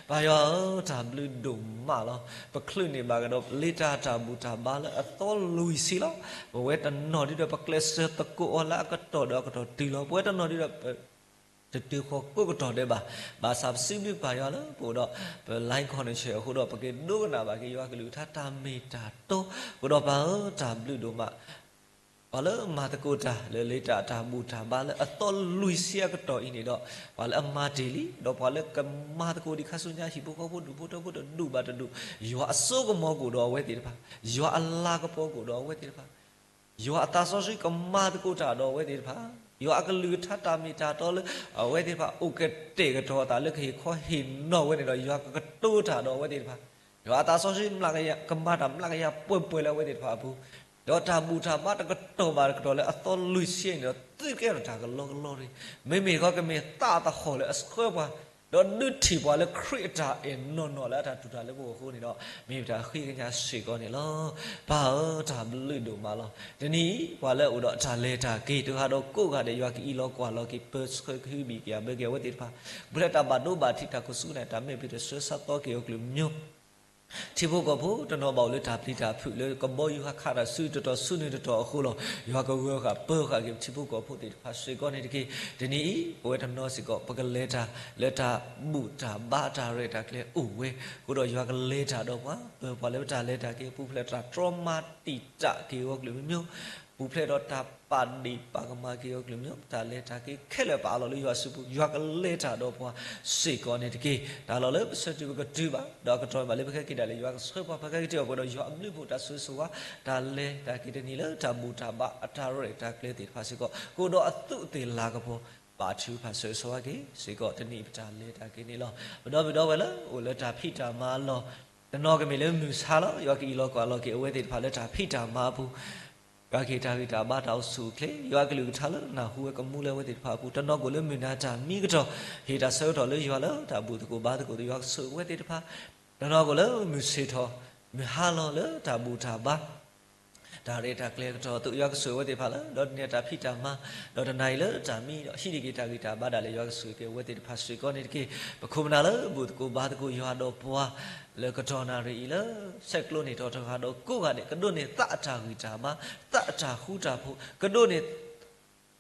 ပၢ်ယွၤဧၢ, တၢ်ဘျုးဒိၣ်မးလီၤ. ပချုးန့ၢ်ဘၣ်ကဒီးလ့တၢ်တၢ်ဘူၣ်တၢ်ဘါလၢအသီလွံၢ်ဆံလီၤ. ပဝဲတနီၤဒ်ဒီး ပကျဲးစၢးသကိးအီၤလၢအကတီၢ်ဒီးအကတီၢ်တုၤလီၤ. ပဝဲတနီၤဒ်ဒီး ပ တတုၤဃီၤကိးကတီၢ်ဒဲးဘၣ်. ဘၣ်ဆၣ်ပစံးဘျုးပၢ်ယွၤလၢ ပအိၣ်ဒီးပ line connection အဃိဒီး ပကဒိကနၣ်ဘၣ်က့ၤယွၤကလုၢ်ကထါတၢ်မ့ၢ်တၢ်တီ. အဃိဒီးပၢ်ဧၢ, တၢ်ဘျုးဒိၣ်မး, ပှၤလၢမၤသကိးတၢ်လၢလ့တၢ်တၢ်ဘူၣ်တၢ်ဘါလၢအသီလွံၢ်ဆံအကတီၢ်အံၤန့ၣ်ဒီး ပှၤလၢအမၤတ့ၢ်လံ, ဒီးပှၤလၢကမၤသကိးဒံးခါဆူညါ ဟံၣ်ဖိဃီဖိဒူၣ်ဖိထၢဖိတဒူၣ်ဘၣ်တဒူၣ်, ယွၤအစိကမီၤကအိၣ်ဒီးအဝဲသ့ၣ်တဖၣ်, ယွၤအလၤကပီၤကအိၣ်ဒီးအဝဲသ့ၣ်တဖၣ် ယွၤအသးစီဆှံကမၤသကိးတၢ်ဒီးအဝဲသ့ၣ်တဖၣ်, ယွၤအကလုၢ်ကထါတၢ်မ့ၢ်တၢ်တီလၢ အဝဲသ့ၣ်တဖၣ် အိၣ်ကတဲာ်ကတီၤအသးလၢကဟ့ၣ်ခီဟ့ၣ်နီၤဝဲန့ၣ်ဒီး ယွၤကကတိၤတၢ်ဒီးအဝဲသ့ၣ်တဖၣ်, ယွၤအသးစီဆှံ ကမၤတၢ်မျးကယၤပှဲၤပှဲၤလၢအဝဲသ့ၣ်တဖၣ်အပူၤ, ဒီးတၢ်ဘူၣ်တၢ်ဘါတကတီၢ်ဘၣ်တကတီၢ်လၢအသီလွံၢ်ဆံန့ၣ်ဒီး သုးကဲထီၣ်တၢ်ကလီကလီတဂ့ၤ, မ့မ့ၢ်တခီ ကမ့ၢ်သးသဟီၣ်လၢအဆှၢပှၤ ဒီးဒုးထံၣ်ပှၤလၢခရံာ်အတၢ်အဲၣ်နီၢ်နီၢ်လၢအတၢ်တူၢ်တၢ်လၢပဂီၢ်အဃိန့ၣ်ဒီး မ့ၢ်ပတၢ်ဃ့ကညးစ့ၢ်ကီးန့ၣ်လီၤ. ပၢ်ဧၢ, တၢ်ဘျုးဒိၣ်မးလီၤ. တနံၤအံၤ ပှၤလၢအအိၣ်ဒီးတၢ်လဲၤတၢ်က့ၤ တဂၤဒီးကိးဂၤဒဲး ယွၤကအံးလီၤကွၢ်လီၤက့ၤ ပၢဆှၢကဟုဘံၣ်က့ၤအဘၢက့ၤအဝဲသ့ၣ်တဖၣ်, ပူၤဖျဲးတၢ်ဘၣ်ဒိဘၣ်ထံး တၢ်ခိၣ်ဆူၣ်န့ၣ် တၢ်မဲာ်ဖံးတဆှၢစးသီက့ၤအီၤကလုာ်မံၤ ထံဖိကီၢ်ဖိတနီၤဘၣ်အိၣ်လၢတၢ်ပျံၤတၢ်ဖုးလၢကဘီယူၤဟးခးတၢ် စုတတီၤဆူနုၤတတီၤအဃိလီၤ. ယွၤကဂၢၤဃာ်ပၢဃာ်က့ၤထံဖိကီၢ်ဖိသ့ၣ်တဖၣ်စ့ၢ်ကီးန့ၣ်တက့ၢ်. တနံၤအံၤ ပဝဲတနီၤစ့ၢ်ကီး ပကလဲၤတၢ်လၢတၢ်ဘူၣ်တၢ်ဘါတၢ်ရဲၣ်တၢ်ကျဲၤအိၣ်ဝဲ, အဃိဒီးယွၤကလဲၤတၢ်ဒီးပှၤ ပၢၤပှၤလၢပတၢ်လဲၤတၢ်က့ၤ ပူၤဖျဲးတၢ်တြီမၤတံာ်တာ်က့ၤအီၤကလုာ်မံၤမံၤ, ပူၤဖျဲးဒီးတၢ်ပာ်ဒ့ၣ်ပာ်ကမၣ်က့ၤအီၤကလုာ်မံၤမံၤ, တၢ်လဲၤတၢ်က့ၤခဲလၢာ်ပာ်အလီၢ်လၢယွၤအစုပူၤ ယွၤကလဲၤတၢ်ဒီးပှၤစ့ၢ်ကီးန့ၣ်တက့ၢ်. တၢ်လီၢ်လၢပဆၢတုၤပကတုၤဘၣ် ဒီးအကတီၢ်ဘၣ်လၢပကက့ၤဒၣ်လဲာ် ယွၤကဆှၢပှၤ ပကက့ၤထံၣ်အီၤပှဲၤဒီး ယွၤအဘျုးအဖှိၣ်တၢ်ဆိၣ်ဂ့ၤဆိၣ်ဝါ တၢ်လဲၤတၢ်က့ၤတနံၤလၢတၢ်ဘူၣ်တၢ်ဘါအတၢ်ရဲၣ်တၢ်ကျဲၤသ့ၣ်တဖၣ်စ့ၢ်ကီး ကအိၣ်ဒီးအသူးအသ့ၣ်လၤကပီၤ ဘၣ်ထုကဖၣ်ဆၢဂ့ၤဆၢဝါက့ၤစ့ၢ်ကီး တနံၤအံၤပတၢ်လဲၤတၢ်က့ၤန့ၣ်လီၤ. ပဒီပုၢ်ဒီဝဲၢ်လၢအိၣ်လၢတၢ်ဖံးတၢ်မၤအလီၢ်, တနီၤကမ့ၢ်လၢမုၢ်ဆါလီၤ. ယွၤကအံးလီၤကွၢ်လီၤက့ၤအဝဲသ့ၣ်တဖၣ်လၢတၢ်ဖံးတၢ်မၤအပူၤ ယွၤကဟ့ၣ်တၢ်ဂံၢ်တၢ်ဘါတၢ်အိၣ်ဆူၣ်အိၣ်ချ့, ယွၤအကလုၢ်ကထါလၢနၢ်ဟူဝဲကမူလၢအဝဲသ့ၣ်တဖၣ်အပူၤ, တနီၤကအိၣ်လၢမုၢ်နၤတၢ်မံကတီၢ် ဟ့ၣ်တၢ်ဆၢကတီၢ်လၢယွၤလၢတၢ်ဘူၣ်သကိးဘါသကိး ယွၤကဆိၣ်ဂ့ၤအဝဲသ့ၣ်တဖၣ်, တနီၤကအိၣ်လၢမုၢ်ဆ့ၣ်ထီၣ် မုၢ်ဟါလီၤလၢတၢ်ဘူၣ်တၢ်ဘါ တၢ်ရဲၣ်တၢ်ကျဲၤအကတီၢ်အသိး ယွၤကဆိၣ်ဂ့ၤအဝဲသ့ၣ်တဖၣ်လၢ ဒီးတနံၤတၢ်ဖံးတၢ်မၤ, ဒီးတနၤအံၤလၢတၢ်မံဒီး ဟံးန့ၢ်က့ၤတၢ်ဂံၢ်တၢ်ဘါဒၣ်လဲာ် ယွၤကဆိၣ်ဂ့ၤက့ၤအဝဲသ့ၣ်တဖၣ်စ့ၢ်ကီးန့ၣ်တက့ၢ်. ပခိၣ်ပနၢ်လၢဘူၣ်သကိးဘါသကိးယွၤဒီးပှၤ လၢကတီၢ်နၣ်ရံၣ်အံၤလၢ ဆဲးကျိးန့ၢ်ထီၣ်တဂၤဒီးကိးဂၤဒဲး ကဒိးန့ၢ်သးအတၢ်ဂံၢ်တၢ်ဘါ, သးအတၢ်ဃူတၢ်ဖိး, ကဒိးန့ၢ်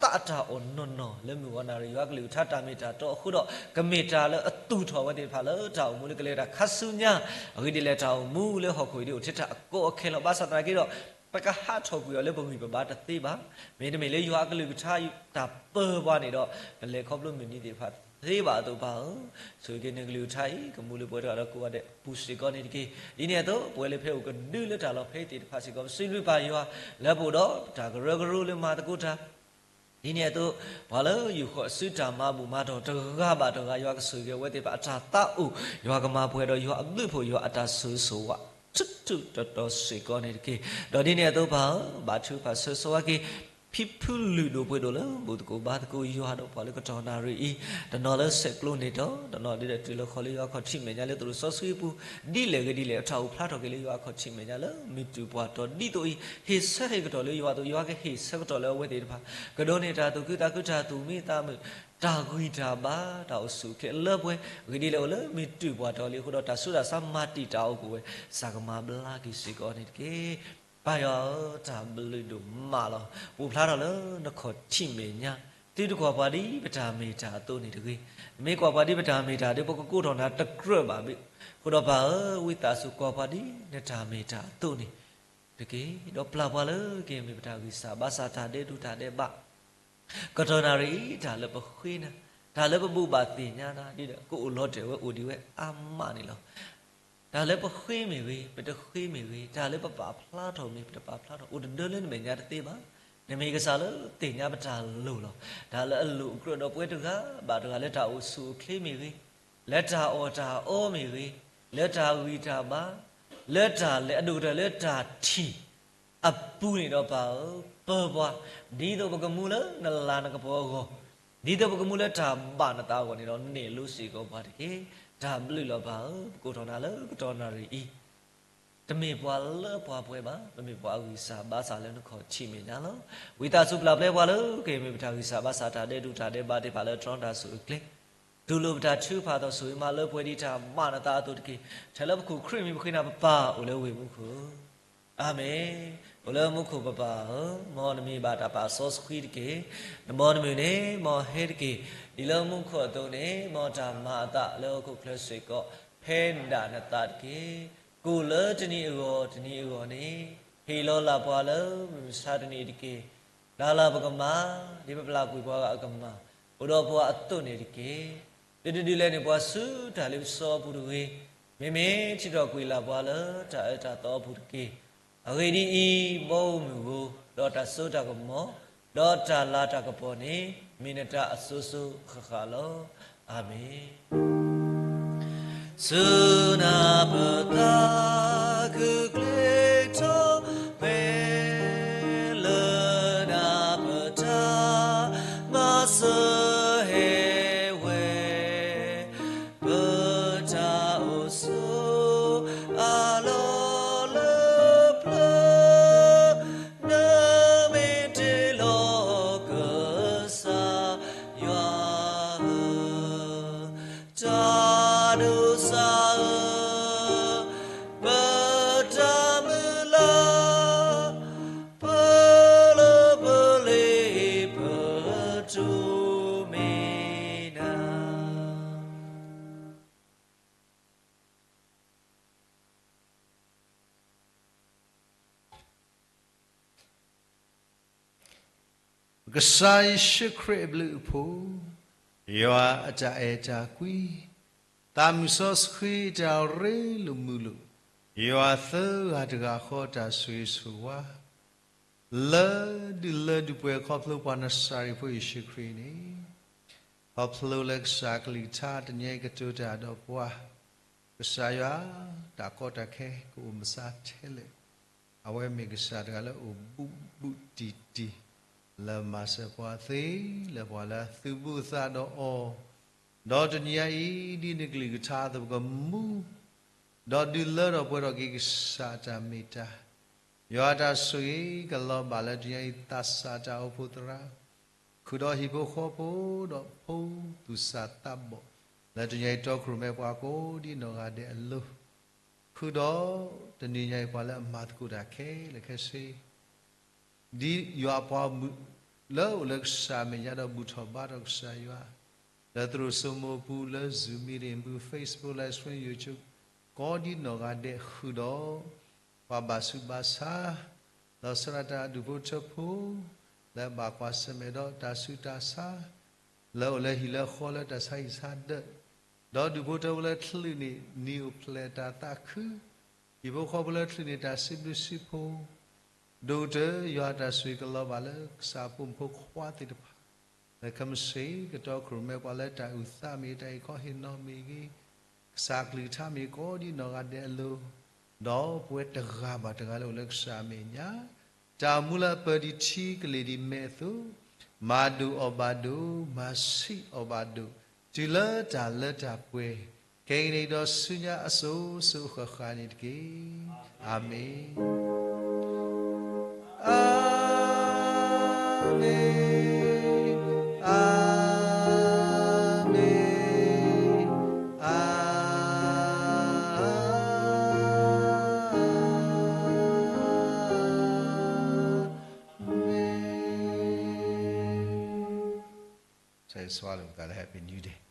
သးအတၢ်အီၣ်နီၢ်နီၢ်လၢမုၢ်ဂီၤနၣ်ရံၣ် ယွၤကလုၢ်ကထါတၢ်မ့ၢ်တၢ်တီအဃိဒီး ကမ့ၢ်တၢ်လၢအသူၣ်ထီၣ်အဝဲသ့ၣ်တဖၣ်လၢတၢ်အိၣ်မူလၢကလဲၤတၢ်ခါဆူညါ, အဂ့ၢ်ဒ်လဲၣ် တၢ်အိၣ်မူလၢဟီၣ်ခိၣ်အံၤဒ်အိၣ်ထဲတၢ်အကီအခဲလီၤ. ဘၣ်ဆၣ်သနာ်က့ဒီး ပကဟးထီၣ်ကွံာ်အီၤလၢပဂံၢ်ပဘါတသ့ဘၣ်. မ့တမ့ၢ်လၢယွၤအကလုၢ်ကထါတၢ်ပၢပှၤန့ၣ်ဒီး ပလဲၤခီဖျိမုၢ်နံၤသ့ၣ်တဖၣ်သ့ဘၣ်အသိးပၢ်ဧၢ, ဆိၣ်ဂ့ၤက့ၤနကလုၢ်ကထါအံၤ ကမူလၢပှဲၤတဂၤဒီးကိးဂၤဒဲးအပူၤစ့ၢ်ကီးန့ၣ်တက့ၢ်. ဒ်န့ၣ်အသိး ပဝဲလၢဖဲအိၣ်ကဒုလၢတၢ်လီၢ်ဖဲအံၤသ့ၣ်တဖၣ်စ့ၢ်ကီး ပစံးဘျုးပၢ်ယွၤ လၢပအိၣ်ဒီးတၢ်ကရၢကရိလၢမၤသကိးတၢ် ဒ်န့ၣ်အသိး ပှၤလၢယူာ်ဃီၤအစုတၢ်မၤဘူၣ်မၤတီၢ်တဂၤဘၣ်တဂၤ ယွၤကဆိၣ်ဂ့ၤက့ၤအဝဲသ့ၣ်တဖၣ်အတၢ်သးအိၣ်, ယွၤကမၤပှဲၤဒီးယွၤအဘျုးအဖှိၣ် ယွၤအတၢ်ဆိၣ်ဂ့ၤဆိၣ်ဝါ ထူထူတီတီစ့ၢ်ကီးန့ၣ်တက့ၢ်. ဒီးဒ်န့ၣ်အသိးပၢ်ဧၢ, ဘၣ်ထုကဖၣ်ဆၢဂ့ၤဆၢဝါက့ၤ ဖံဖုလုၢ်ဒိၣ်ပှ့ၤဒိၣ်လၢ ဘူၣ်သကိးဘါသကိးယွၤဒီးပှၤလၢကတီၢ်နၣ်ရံၣ်အံၤ, တနီၤလၢဆဲးကျိးန့ၢ်ထီၣ်, တနီၤဒ်ဒီးတုၤလၢဃီၤလၢယွၤခီၣ်ထံးမဲာ်ညါလၢ သရိာ်စီဆှံအပူၤ, ဒ်လဲၣ်ဂ့ၤဒ်လဲၣ် အတၢ်အိၣ်ဖျါထီၣ်က့ၤလၢယွၤအခီၣ်ထံးမဲာ်ညါလၢ မုၢ်တူာ်ပှၤတီၤဒ်သိးအံၤ, ဟ့ၣ်ဆၢဟ့ၣ်ကတီၢ်လၢယွၤအသိး ယွၤကဟ့ၣ်ဆၢကတီၢ်လၢအဝဲသ့ၣ်တဖၣ် ကဒိးန့ၢ်တၢ်သူၣ်ခုသးခု တၢ်သူၣ်မံသးမုာ်, တၢ်ဂံၢ်တၢ်ဘါ တၢ်အိၣ်ဆူၣ်အိၣ်ချ့အလၢပှဲၤ, ဂ့ၤဒ်လဲၣ်အိၣ်လၢမုၢ်တူာ်ပှၤတီၤလံအဃိဒီး တၢ်ဆူးတၢ်ဆါမၤတံာ်တာ်အိၣ်ကအိၣ်ဝဲ, စၢ်ကမၤဘျါက့ၤစ့ၢ်ကီးန့ၣ်တက့ၢ်. ပၢ်ယွၤဧၢ, တၢ်ဘျုးဒိၣ်မးလီၤ. ပအိၣ်ဖျါထီၣ်လၢနခီၣ်ထံးမဲာ်ညါ, သုတကွၢ်ပှၤဒ်ပတၢ်မ့ၢ်တၢ်အသိးန့ၣ်တဂ့ၤ. နမ့ၢ်ကွၢ်ပှၤဒ်ပတၢ်မ့ၢ်တၢ်ဒီး ပကကိးထီၣ်နၤတကြၢးဘၣ်ဘၣ်. အဃိဒီးပၢ်ဧၢ, ဝံသးစူၤကွၢ်ပှၤဒ်နတၢ်မ့ၢ်တၢ်အသိးန့ၣ်တက့ၢ်. ဒီးပျၢ်ပှၤလၢကမ့ၢ်ပတၢ်ဂံၢ်စၢ်ဘါစၢ် တၢ်ဒဲးဒူတၢ်ဒဲးဘး ကတီၢ်နၣ်ရံၣ်အံၤ တၢ်လၢပဃ့နၤ, တၢ်လၢပဘိးဘၣ်သ့ၣ်ညါနၤ, ဒ်ကအိၣ်လီၤတဲာ်ဝဲအိၣ်ဒံးဝဲအါမးန့ၣ်လီၤ. တၢ်လၢပဃ့မ့ၢ်ဂ့ၤ, ပတဃ့မ့ၢ်ဂ့ၤ, တၢ်လၢပပာ်ဖျါထီၣ်မ့ၢ် ပတပာ်ဖျါထီၣ် အိၣ်တဒၢလၢနမဲာ်ညါတသ့ဘၣ်. နမ့ၢ်ကစၢ်လၢသ့ၣ်ညါပတၢ်လိၣ်လီၤ. တၢ်လၢအလိၣ်အကြၢးဒီးပဝဲတဂၤဘၣ်တဂၤ လၢတၢ်အိၣ်ဆူၣ်အိၣ်ချ့မ့ၢ်ဂ့ၤ, လၢတၢ်အီၣ်တၢ်အီမ့ၢ်ဂ့ၤ, လၢတၢ်ဂံၢ်တၢ်ဘါ, လၢတၢ်လဲၤအဒိၣ်ကတၢၢ်လၢတၢ်ထံၣ် အပူၤန့ၣ်ဒီးပၢ်ဧၢ, ပၢၢ်ပှၤ, ဒ်သိးပကမူလၢနလၤနကပီၤအဂီၢ်, ဒ်သိးပကမူလၢတၢ်ဘၣ်နသးအဂီၢ်န့ၣ်ဒီး နဲၣ်လိစ့ၢ်ကီးပှၤတက့ၢ်. တၢ်ဘျုးလီၤပၢ်ဧၢ, ပကိးထီၣ်နၤလၢကတီၢ်နၣ်ရံၣ်အံၤ, တမ့ၢ်ပှၤလၢပှၤပှဲၤဘၣ်, ပမ့ၢ်ပှၤဂံၢ်စၢ်ဘါစၢ်လၢနခီၣ်ထံးမဲာ်ညါလီၤ. ဝံသးစူၤပျၢ်ပှဲၤပှၤလၢကမ့ၢ်ပတၢ်ဂံၢ်စၢ်ဘါစၢ် တၢ်ဒဲးဒူတၢ်ဒဲးဘးသ့ၣ်တဖၣ်လၢတြီတၢ်ဆိၣ်ဂ့ၤအကျဲ တူၢ်လိာ်ပတၢ်ထုကဖၣ် ဒီးဆိၣ်ဂ့ၤမၤလၢပှဲၤဒ်တၢ်ဘၣ်နသးအသိးတက့ၢ်. ထဲလၢပခိၣ်ခရံာ်မံၤပဃ့နၤ ပပၢ်အိၣ်လၢဝ့ၢ်မူခိၣ်, အၤမ့ၣ်. အိၣ်လၢမူခိၣ်ပပၢ်ဧၢ, မ်နမံၤဘၣ်တၢ်ပာ်စီဆှံတက့ၢ်. နဘီနမုၢ်န့ၣ် မ်ဟဲတက့ၢ်. ဒ်လၢမူခိၣ်အသိးန့ၣ် မ်တၢ်မၤအသးလၢဟီၣ်ခိၣ်ချၢစ့ၢ်ကီး ဖဲဒၣ်နသးတက့ၢ်. ကိၣ်လၢတနံၤအဂီၢ်တနံၤအဂီၢ်န့ၣ် ဟ့ၣ်လီၤလၢ်ပှၤလၢမုၢ်မဆါတနံၤတက့ၢ်. တၢ်လၢပကမၤ, ဒ်ပပျၢ်ကွံာ်ပှၤဂၤအကမၤ, အိၣ်ဒီးပှၤအသိးန့ၣ်တက့ၢ်. ဒုးတဒုးလဲၤန့ၣ်ပှၤဆူတၢ်လ့ပစီအပူၤတဂ့ၤ, မ့မ့ၢ်ထံၣ်ထီၣ်ကွံာ်လၢ်ပှၤလၢတၢ်အၢတၢ်သီအပူၤတက့ၢ်. အဂ့ၢ်ဒ်အံၤ, ဘီမုၢ်ဧိၤ, ဒီးတၢ်စိတၢ်ကမီၤ, ဒီးတၢ်လၤတၢ်ကပီၤန့ၣ် မ့ၢ်နတၢ်အစိၤစိၤဃၣ်ဃၣ်လီၤ. အၤမ့ၣ်. ဆူနၢ်ပတၢ်ခုၣ်ကျ့ထီၣ်ဖဲ လၢနၢ်ပတၢ်မၤစၢၤဟဲဝဲ, ပတၢ်အိၣ်ဆိးအလီၢ်လၢပျၢၤ နမ့ၢ်တ့လီၤကစၢ်ယွၤဧၢ, တၢ်ဒိးစၢ်ဧၢ, ပတၢ်မုၢ်လၢ် ပလၢပလ့ပတိၢ်မ့ၢ်နၤ. ပကစၢ်ယ့ၣ်ၡူးခရံာ်အဘျုးအဖှိၣ်, ယွၤအတၢ်အဲၣ်တၢ်ကွံ, သးမုၢ်စီဆှံတၢ်ရ့လိာ်မုာ်လိာ်, ယွၤသၢဂၤတဂၤဃီတၢ်ဆိၣ်ဂ့ၤဆိၣ်ဝါ လၢဒုးလၢဒုးပှဲၤခီဖျိပှၤနစၤရ့းဖိယ့ၣ်ၡူးခရံာ်န့ၣ်, ခီဖျိလၢကစၢ်ကလုၢ်ကထါတနံၤအံၤကတိၤတၢ်ဒီးပှၤ, ကစၢ်ယွၤ, တၢ်ကီတၢ်ခဲကအိၣ်မဆါထဲလဲၣ်, အဝဲမ့ၢ်ကစၢ်တဂၤလၢအိၣ်ဘူးဘူးတံၢ်တံၢ်, လၢမၤစၢၤပှၤသ့, လၢပှၤလၢအသုးဘူးသးဒီးအီၤ, ဒီးတနံၤအံၤဒ်နကလုၢ်ကထါအသိးပကမူ ဒီးဒုးလၢထီၣ်ပှဲၤထီၣ်က့ၤကစၢ်အတၢ်မ့ၢ်တၢ်, ယွၤအတၢ်ဆိၣ်ဂ့ၤကလီၤဘၣ်လၢတနံၤအံၤသးစၢ်တၢ်အိၣ်ဖှိၣ်သရၣ်, ဃုာ်ဒီးဟံၣ်ဖိဃီဖိဒီးဖိသူၣ်စၢ်သးဘီၣ်, လၢတနံၤအံၤတီခိၣ်ရိၣ်မဲပှၤကိးဒ်နီၢ်ဂၤဒဲးအလိၤ, ဃုာ်ဒီးတနံၤညါအံၤပှၤလၢအမၤသကိးတၢ်ခဲလၢာ်ခဲဆ့ ဒ်ယွၤအပှၤအိၣ်မူလၢအိၣ်လၢကစၢ်အမဲာ်ညါဒီးဘူၣ်ထီၣ်ဘါထီၣ်ကစၢ်ယွၤ, လၢသရိာ်စိမိၤပူၤ လၢ Zoom meeting ပူၤ Facebook live stream YouTube ကိးဒ်နီၢ်ဂၤဒဲးဃုာ်ဒီး ပှၤဘၣ်ဆူးဘၣ်ဆါ လီၤဆီဒၣ်တၢ်ဒူၣ်ဖိထၢဖိ လၢဘၣ်ကွၢ်ဆၢၣ်မဲာ်ဒီးတၢ်ဆူးတၢ်ဆါ လၢအိၣ်လၢဟံၣ်လၢဃီလၢတၢ်ဆါဟံၣ်ဆါဒၢး, ဒီးဒူၣ်ဖိထၢဖိလၢချုးန့ၣ် နံၤအိၣ်ဖျဲၣ်တၢ်သးခု, ဟံၣ်ဖိဃီဖိလၢချုးန့ၣ် တၢ်စံးဘျုးစံးဖှိၣ်, ဒိၣ်ကတၢၢ်ယွၤအတၢ်ဆိၣ်ဂ့ၤကလီၤဘၣ်လၢကစၢ်ဖိမုၣ်ဖိခွါသ့ၣ်တဖၣ်, လၢခဲမုၢ်ဆ့ၣ်ကတီၢ်ခိၣ်ရိၣ်မဲပှၤလၢတၢ်အုၣ်သးမ့ၢ်ဂ့ၤ တၢ်အံးခီဟ့ၣ်နီၤမ့ၢ်ဂ့ၤ, ကစၢ်ကလုၢ်ကထါမ့ၢ်ဂ့ၤကိးဒ်နီၢ်ဂၤဒဲးအလိၤ, ဒီးပဝဲတဂၤဘၣ်တဂၤလၢအိၣ်လၢကစၢ်အမဲာ်ညါ တၢ်အိၣ်မူလၢအပၢၤဒံးထံကလ့ၢ်ဒံးမဲးအသိး, မၤဒိၣ်အီၣ်ဘၣ်ဒိၣ်, မၤဆံးအီၣ်ဘၣ်ဒိၣ်, တုၤလၢတၢ်လၢတၢ်ပှဲၤ, ခဲကနံၣ်အံၤဒီးဆူညါအစိၤစိၤဃၣ်ဃၣ်န့ၣ်တက့ၢ်. အၤမ့ၣ်. အၤမ့ၣ်, အၤမ့ၣ်, အၤ တၢ်အံၤစှၤလီၤပသးလၢ Happy New Day.